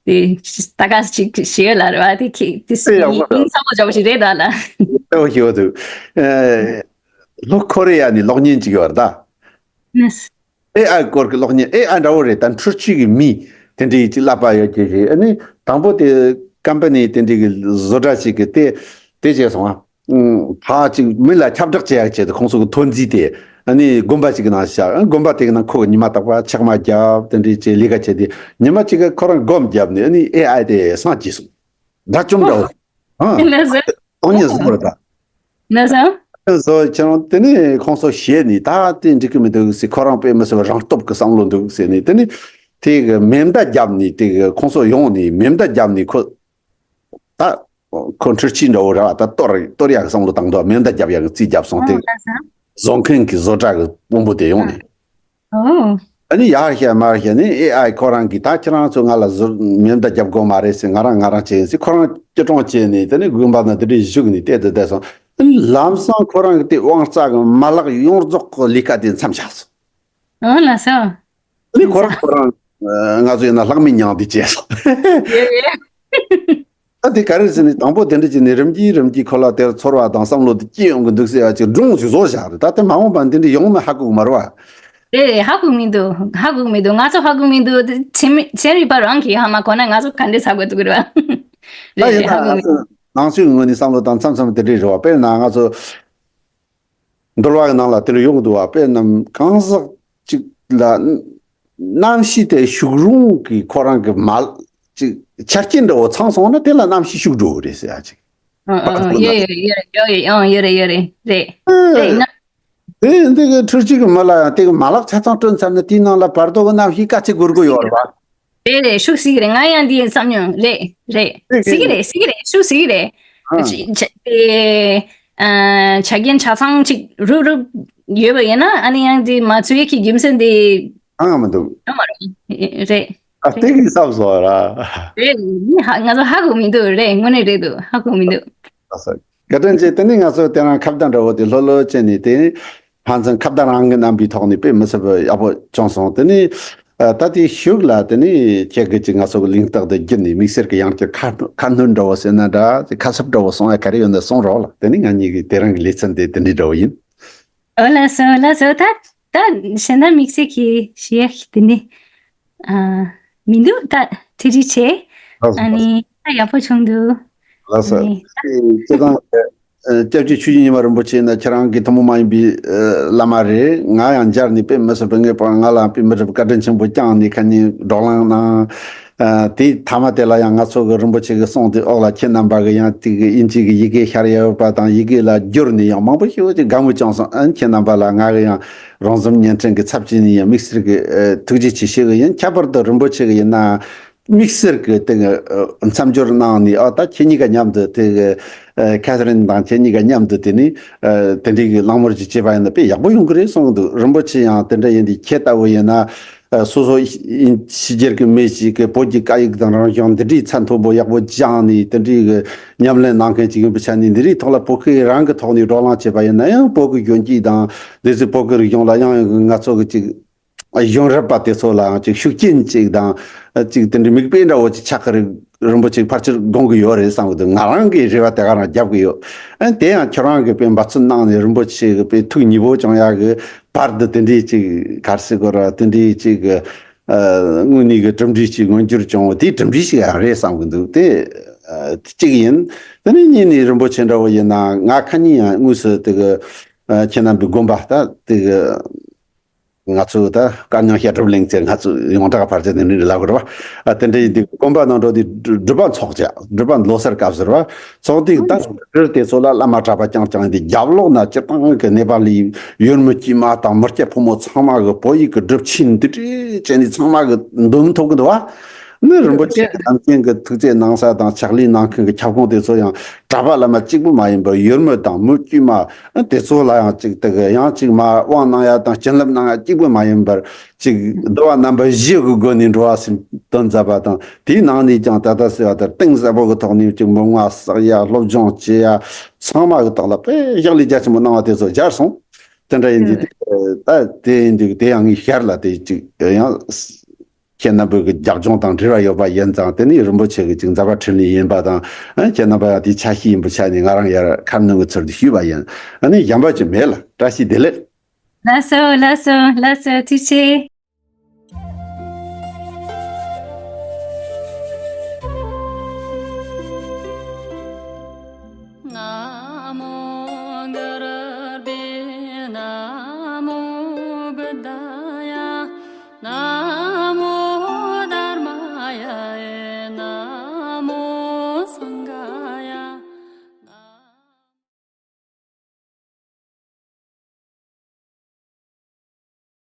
དེ་ད་ག་ཅིག་ཞུ་ཡོད་ལ་རེད་བ། དེ་ཁྱེད་དེ་དཔེ་ཡག་པོ་ཡིན་ས་བོ་འདྲ་བོ་ཅིག་རེད་ད་ལ། ལྟ་བུ་ཞིག་ཡོད་འདུག་ཨེ། ལྷོ་ཁོ་རེ་ཡ་ནས་གློག་བརྙན་ཅིག་ཡོད་རེད་ད། ཨེ་ཨའི་སྐོར་གྱི་གློག་བརྙན་ཨེ་ཨའི་འདྲ་བོ་རེད་ད། འཕྲུལ་ཆས་ཀྱི་མི་དེ་འདྲའི་ཅིག་བསླབ་པ་ཡོད་ཀྱི་རེད། ཨ་ནི་དང་པོ་དེ་ཀམ་པ་ནི་དེ་འདྲའི་གི་བཟོ་གྲྭ་ཞིག་གི་དེ་དེ་བྱས་སོང་ཨ། ཕ་ཅིག་མི་ལ་ཁྱབ་བསྒྲགས་བྱེད་ཡག་ཆེད་དུ་ཁོང་ཚོ་གི་ཐོན་རྫས་དེ་ཨ་ནི་དགོན་པ་ཞིག་གི་ནང་བཞག་ཨ་དགོན་པ་དེ་གི་ནང་ཁོ་གི་ཉི་མ་རྟག་པར་ཕྱག་མ་བརྒྱབ་དེ་འདྲའི་ཅིག་ལས་ཀ་བྱས་ཏེ་ཉི་མ་གཅིག་གི་ཁོ་རང་སྒོམ་བརྒྱབ་ནས་ཨ་ནི་ཨེ་ཨའི་དེ་སངས་རྒྱས་སོང་། དགྲ་བཅོམ་འདྲ་བོ། ཨ། ལགས་སོ། སྟོང་ཉིད་བཟོ་བར་ད། ལགས་སོ། བཟོ་ཁྱེད་རང་དེ་ནས་ཁོང་ཚོ་ཞེད་ནས་ད་དེ་འགྲིག་གི་མི་འདུག་ཟེར། ཁོ་རང་དཔེ་མི་སྲིད་པ་རང་སྟོབས་ཀྱི་བསམ་བློ་འདུག་ཟེར་ནས་དེ་ནས་དེ་གི་མེ་མདའ་བརྒྱབ་ནས་དེ་གི་ཁོང་ཚོ་ཡོང་ནས་མེ་མདའ་བརྒྱབ་ནས་ཁོ་ད་ཁོ་འཕྲུལ་ཆས་འདྲ་བོ་ར་བ་ད་གཏོར་གཏོར་ཡག་བསམ་བློ་བཏང་འདུག་མེ་མདའ་བརྒྱབ་ཡག་གི་རྩིས་བརྒྱབ་སོང་། ཨོ་དེ་ལགས་སོ། བཟོ་མཁན་གྱི་བཟོ་གྲྭ་གི་དཔོན་པོ་དེ་ཡོང་ནས། ཨོ། ཨ་ནི་ཡར་བཤད་མར་བཤད་ནི་ཨེ་ཨའི་ཁོ་རང་གིས་ད་ཁྱེད་རང་ཚོ་ང་ལ་ཟུར་མེ་མདའ་རྒྱབ་དགོས་མ་རེད་ཟེར། ང་རང་ང་རང་བྱེད་ཡིན་ཟེར། ཁོ་རང་སྐྱིད་གྲོང་བྱས་ནས་དེ་ནི་དགོན་པ་ན་དེ་འདྲའི་བཞུགས་ནས་བལྟས་ཏེ་བསྡད་སོང་། ཨ་ནི་ལམ་སང་ཁོ་རང་གི་དེ་དབང་རྩ་གི་མ་ལག་ཡོངས་རྫོགས་ཀྱི་ལས་ཀ་དེ་མཚམས་བཞག་སོང་། ཨོ་ལགས་སོ། ཨ་ནི་ཁོ་རང་ཁོ་རང་ང་ཚོ་ཡིན་ན་ལྷག་མེད་མྱངས་ཏེ་བྱས་སོང་། ཡོད་ཡོད། ད་དེ་ག་རེ་ཟེར་ནས་དང་པོ་དེ་འདྲ་བྱས་ནས་རིམ་གྱིས་རིམ་གྱིས་ཁོ་ལ་དེར་ཚོར་བ་དང་བསམ་བློ་དེ་སྐྱེ་ཡོང་གི་འདུག་ཟེར་ཡ་ཅིག་སྒྲུང་ཞིག་བཟོ་བཞག་རེད། ད་དེ་མ་འོངས་པ་འདི་འདྲ་ཡོང་ན་ཧ་གོ་གི་མ་རེད་བ། རེད་རེད། ཧ་གོ་མི་འདུག་ཧ་གོ་མི་འདུག་ང་ཚོ་ཧ་གོ་མི་འདུག་དེ་ཚན་རིག་པ་རང་གིས་ཧ་མ་གོ་ན་ང་ཚོ་ག་འདྲས་ཧ་གོ་ཐུབ་ཀྱི་རེད་བ། ད་རེད་ཡིན་རེད། ཧ་གོ་མི་འདུག་ནང་ཆོས་ཀྱི་ངོས་ནས་བསམ་བློ་བཏང་མཚམས་མཚམས་དེ་འདྲས་རེད་བ། དཔེར་ན་ང་ཚོ་འདུལ་བ་གི་ནང་ལ་དེ་འདྲ་ཡོང་གི་འདུག་བ། དཔེར་ན་གང་ཟག་ཅིག་ལ་རྣམ་ཤེས་དེ་ཞུགས་རུང་གི་ཁོ་རང་གི་མ་ཅིག་ཆ་རྐྱེན་འདྲ་བོ་ཚང་སོང་ན་དེ་ལ་རྣམ་ཤེས་ཞུགས་འགྲོ་གི་རེད་ཟེར་ཡ་ཅིག་ཨ་ཨ་ཨ་ཡོད་ཡོད་ཡོད་ཡོད་ཡོད་ཡོད་རེད་ཡོད་རེད་རེད་རེད་ན། དེ་འདི་གི་འཕྲུལ་ཆས་ཀྱི་མི་ལ་ཡང་དེ་གི་མ་ལག་ཆ་ཚང་བསྐྲུན་ཚར་ན་དེའི་ནང་ལ་བར་དོ་གི་རྣམ་ཤེས་དཀའ་ཚེགས་དགོས་དགོས་ཡོད་རེད་བ། རེད་རེད། ཤུགས་སྲིད་ཀྱི་རེད། ང་ཡང་འདི་ཡིན་བསམ་མྱོང་། རེད་རེད། སྲིད་ཀྱི་རེད། སྲིད་ཀྱི་རེད། ཤུགས་སྲིད་ཀྱི་རེད། ཨ། ཆ་ཆ་དེ་ཨ་ཆ་རྐྱེན་ཆ་ཚང་ཅིག་རུབ་རུབ་ཡོད་པ་ཡིན་ན་ཨ་ནི་ཡང་འདི་མ་ཚུད་ཡས་ཀྱི་རྒྱུ་མཚན་འདི་ཨང་མི་འདུག་ཡོད་མ་རེད། རེད། ཨ་དེ་གི་བསམ་སོང་ར། རེད། ནི་ཧ་ང་ཚོ་ཧ་གོ་མི་འདུག་རེད། དངོས་གནས་རེད་འདུག་ཧ་གོ་མི་འདུག་ཨ་ས། བཀའ་དྲིན་ཆེ། དེ་ནི་ང་ཚོ་དེ་རང་ཁ་བརྡ་འདྲ་བོ་དེ་ལྷོད་ལྷོད་བྱས་ནས་དེ་ཕན་ཚུན་ཁ་བརྡ་རང་གི་རྣམ་པའི་ཐོག་ནས་དཔེ་མི་སྲིད་པ་ཡག་པོ་བྱུང་སོང་། དེ་ནི་ཨ་ད་དེ་གཞུག་ལ་དེ་ནི་ཁྱེད་ཀྱིས་ཅིག་ང་ཚོ་གི་གླེང་སྟེགས་དེ་བརྒྱུད་ནས་དམིགས་བསལ་གྱི་ཡང་བསྐྱར་ཁ་ཁ་སྣོན་འདྲ་བོ་ཟེར་ན་འདྲ་ཅིག་ཁ་གསབ་འདྲ་བོ་གསུང་ཡ་ག་རེ་ཡོད་ན་གསུང་རོགས་ལ། དེ་ནི་ང་གཉིས་ཀྱི་དེ་རང་གི་ལེ་ཚན་དེ་དེ་འདྲའི་འདྲ་བོ་ཡིན། ཨོ་ལགས་སོ་ལགས་སོ། ད་ད་གཞན་དག་དམིགས་བསལ་གྱི་ཞུ་ཡག་དེ་ནི་ཨ་མི་འདུག་ད་ཐུགས་རྗེ་ཆེ། ལགས་སོ། ཨ་ནི་ད་ཡག་པོ་བྱུང་འདུག་ལགས་སོ། ཨ་ནི་སྤྱིར་བཏང་ཁྱེད་ སྐྱབས་རྗེ་ཆོས་ཀྱི་ཉི་མ་རིན་པོ་ཆེ་ན་ཁྱེད་རང་གི་ཐུན་མོང་མ་ཡིན་པའི་བླ་མ་རེད། ང་ཡང་མཇལ་ནས་དཔེ་མི་སྲིད་པའི་ངེས་པར་ང་ལ་དཔེ་མི་སྲིད་པའི་བཀའ་དྲིན་ཆེན་པོ་བསྐྱངས་ནས་ཁ་ཉིན་བགྲོ་གླེང་གནང་། དེའི་མཐའ་མ་དེ་ལ་ཡང་ང་ཚོ་གི་རིན་པོ་ཆེ་གི་གསུང་དེ་འོག་ལ་ཁྱེད་རྣམ་པ་གི་ཡང་དེ་གི་དབྱིན་ཇི་གི་ཡི་གེ་ཤར་ཡོད་པ་དང་ཡི་གེ་ལ་བསྒྱུར་ནས་ཡང་མང་པོ་ཞིག་ཅིག་དགའ་མོས་བྱུང་སོང་། ཨན་ཁྱེད་རྣམ་པ་ལ་ང་གི་ཡང་རོང་ཟོམ་བརྙན་འཕྲིན་གི་ཚབ་བྱས་ནས་ཡང་དམིགས་བསལ་གི་ཐུགས་རྗེ་ཆེ་ཞུ་གི་ཡིན། ཁྱད་པར་དུ་རིན་པོ་ཆེ་གི་ཡིན་ན། དམིགས་བསལ་གྱི་དེ་གི་མཚམས་སྦྱོར་གནང་ནས། ཨ་ད་ཁྱེད་གཉིས་ཀ་མཉམ་དུ་དེ་གི་ཁེ་ཐི་རིན་དང་ཁྱེད་གཉིས་ཀ་མཉམ་དུ་དེ་ནི་དེ་འདྲའི་གི་གླེང་མོལ་ཅིག་བྱས་པ་ཡིན་ན་དཔེ་ཡག་པོ་ཡོང་གི་རེད་གསུངས་འདུག་རིན་པོ་ཆེ་ཡང་དེ་འདྲ་ཡིན་དུས་ཁྱེད་ལྟ་བུ་ཡིན་ན་སོ་སོ་ཕྱི་རྒྱལ་གྱི་མི་ཞིག་གི་བོད་ཀྱི་སྐད་ཡིག་དང་རང་སྐྱོང་འདི་འདྲའི་ཚད་མཐོ་པོ་ཡག་པོ་སྦྱངས་ནས་དེ་འདྲའི་གི་ཉམས་ལེན་གནང་མཁན་ཅིག་ཡིན་པའི་ཆ་ནས་འདི་འདྲའི་ཐོག་ལ་བོད་སྐད་རང་གི་ཐོག་ནས་བགྲོ་གླེང་བྱས་པ་ཡིན་ན་ཡང་བོད་ཀྱི་གཞོན་སྐྱེས་དང་དེ་ཚོའི་བོད་ཀྱི་རིག་གཞུང་ལ་ཡང་ང་ཚོ་གི་ཅིག་གཞོན་རབས་པ་དེ་ཚོ་ལའང་ཅིག་ཤུགས་རྐྱེན་ཅིག་དང་ཅིག་དེ་འདྲའི་མིག་དཔེ་འདྲ་བོ་ཅིག་ཆགས་ཀྱི་རེད། རིན་པོ་ཆེ་ཕལ་ཆེར་དགོངས་ཀྱི་ཡོད་རེད་བསམ་གྱི་འདུག་ང་རང་གི་རེ་བ་དེ་ག་རང་རྒྱབ་ཀྱི་ཡོད། ཨ་དེ་ཡང་ཁྱོད་རང་གི་དཔེ་འབད་བརྩོན་གནང་ནས་རིན་པོ་ཆེ་གི་དཔེ་ཐུགས་མཉེས་པོ་བྱུང་ཡག་གི་བར་དུ་དེ་འདྲའི་ཅིག་ག་རེ་ཟེར་དགོས་ར། དེ་འདྲའི་ཅིག་གི་ཨ་དངོས་གནས་ཀྱི་གྲུབ་འབྲས་ཅིག་མངོན་འགྱུར་བྱུང་བ་དེ་གྲུབ་འབྲས་ཤིག་ཡང་རེད་བསམ་གྱི་འདུག་དེ་ཨ་གཅིག་ཡིན། དེ་ནས་གཉིས་ནས་རིན་པོ་ཆེ་འདྲ་བོ་ཡིན་ན་ང་ཁ་ཉིན་ཡང་དངོས་སུ་དེ་གི་ཨ་ཁྱེད་རྣམ་པའི་དགོན་པ་ད་དེ་གི་ང་ཚོ་ད་དཀའ་ངལ་བཤད་སྒྲུབ་གླིང་ཚེ་ང་ཚོ་ཡོངས་གྲགས་ཕལ་ཆེར་དེ་འདྲ་ལབ་དགོས་རེད་བ། ཨ་དེ་འདྲ་ཡིན་དུས་དགོན་པ་ནང་འགྲོ་དུས་སྒྲུབ་པ་འཚོགས་བྱ་སྒྲུབ་པ་ལོ་སར་སྐབས་ཟེར་བ་ཚོགས་དུས་ད་སྒྲུབ་དེ་ཚོ་ལ་བླ་མ་གྲྭ་པ་རྐྱང་རྐྱང་ཡིན་དུས་རྒྱབ་ལོགས་ན་སྤྱིར་བཏང་གི་ནེ་པ་ལི་ཡུལ་མི་དཀྱུས་མ་དང་མི་སྐྱ་ཕོ་མོ་ཚང་མ་གི་བོད་ཡིག་གི་སྒྲུབ་ཆེན་འདི་འདྲའི་བྱས་ནས་ཚང་མ་གི་འདོན་ཐུབ་གི་འདུག་བ། ནི་རིན་པོ་ཆེ་གི་ནམ་རྒྱུན་གི་ཐུགས་རྗེ་གནང་ས་དང་ཕྱག་ལས་གནང་མཁན་གི་ཁྱབ་ཁོངས་དེ་ཚོ་ཡང་གྲྭ་པ་བླ་མ་གཅིག་པུ་མ་ཡིན་པར་ཡུལ་མི་དང་མི་དཀྱུས་མ་དེ་ཚོ་ལ་ཡང་གཅིག་དེ་གི་ཡང་གཅིག་མ་དབང་གནང་ཡ་དང་བྱིན་རླབས་གནང་ཡ་གཅིག་པུ་མ་ཡིན་པར་གཅིག་འདུལ་བ་རྣམ་པ་བཞི་གི་སྒོ་ནས་འགྲོ་བ་སེམས་དོན་མཛད་པ་དང་དེའི་ནང་ནས་ཀྱང་ད་ལྟ་ཟེར་བ་ལྟར་གཏིང་ཟབ་པོ་གི་ཐོག་ནས་གཅིག་མི་ང་བསགས་ཡ་སློབ་སྦྱོང་བྱེད་ཡ་ཚང་མ་གི་ཐོག་ལ་དཔེ་ཕྱག་ལས་རྒྱ་ཆེན་པོ་གནང་བ་དེ་ཚོ་སྦྱར་སོང་། དེ་འདྲ་ཡིན་དུས་དེ་ད་དེ་ཡིན་དུས་དེ་ཡང་ངའི་ཞར་ལ་དེ་གཅིག་ཡང་། ཁྱེད་རྣམ་པའི་གི་རྒྱབ་ལྗོངས་དང་འབྲེལ་བ་ཡོད་པ་ཡིན་ཙང་དེ་ནི་རིན་པོ་ཆེ་གི་ཅིག་མཛད་པ་འཕྲིན་ལས་ཡིན་པ་དང་ཨ་ཁྱེད་རྣམ་པ་ཡང་དེའི་ཆ་ཤས་ཡིན་པའི་ཆ་ནས་ང་རང་ཡར་ཁ་སྣོན་གི་ཚུལ་དུ་ཞུས་པ་ཡིན། ཨ་ནི་གཞན་པ་ཅིག་མེད་ལ། བཀྲ་ཤིས་བདེ་ལེགས། ལགས་སོ་ལགས་སོ་ལགས་སོ་ཐུགས་རྗེ་ཆེ།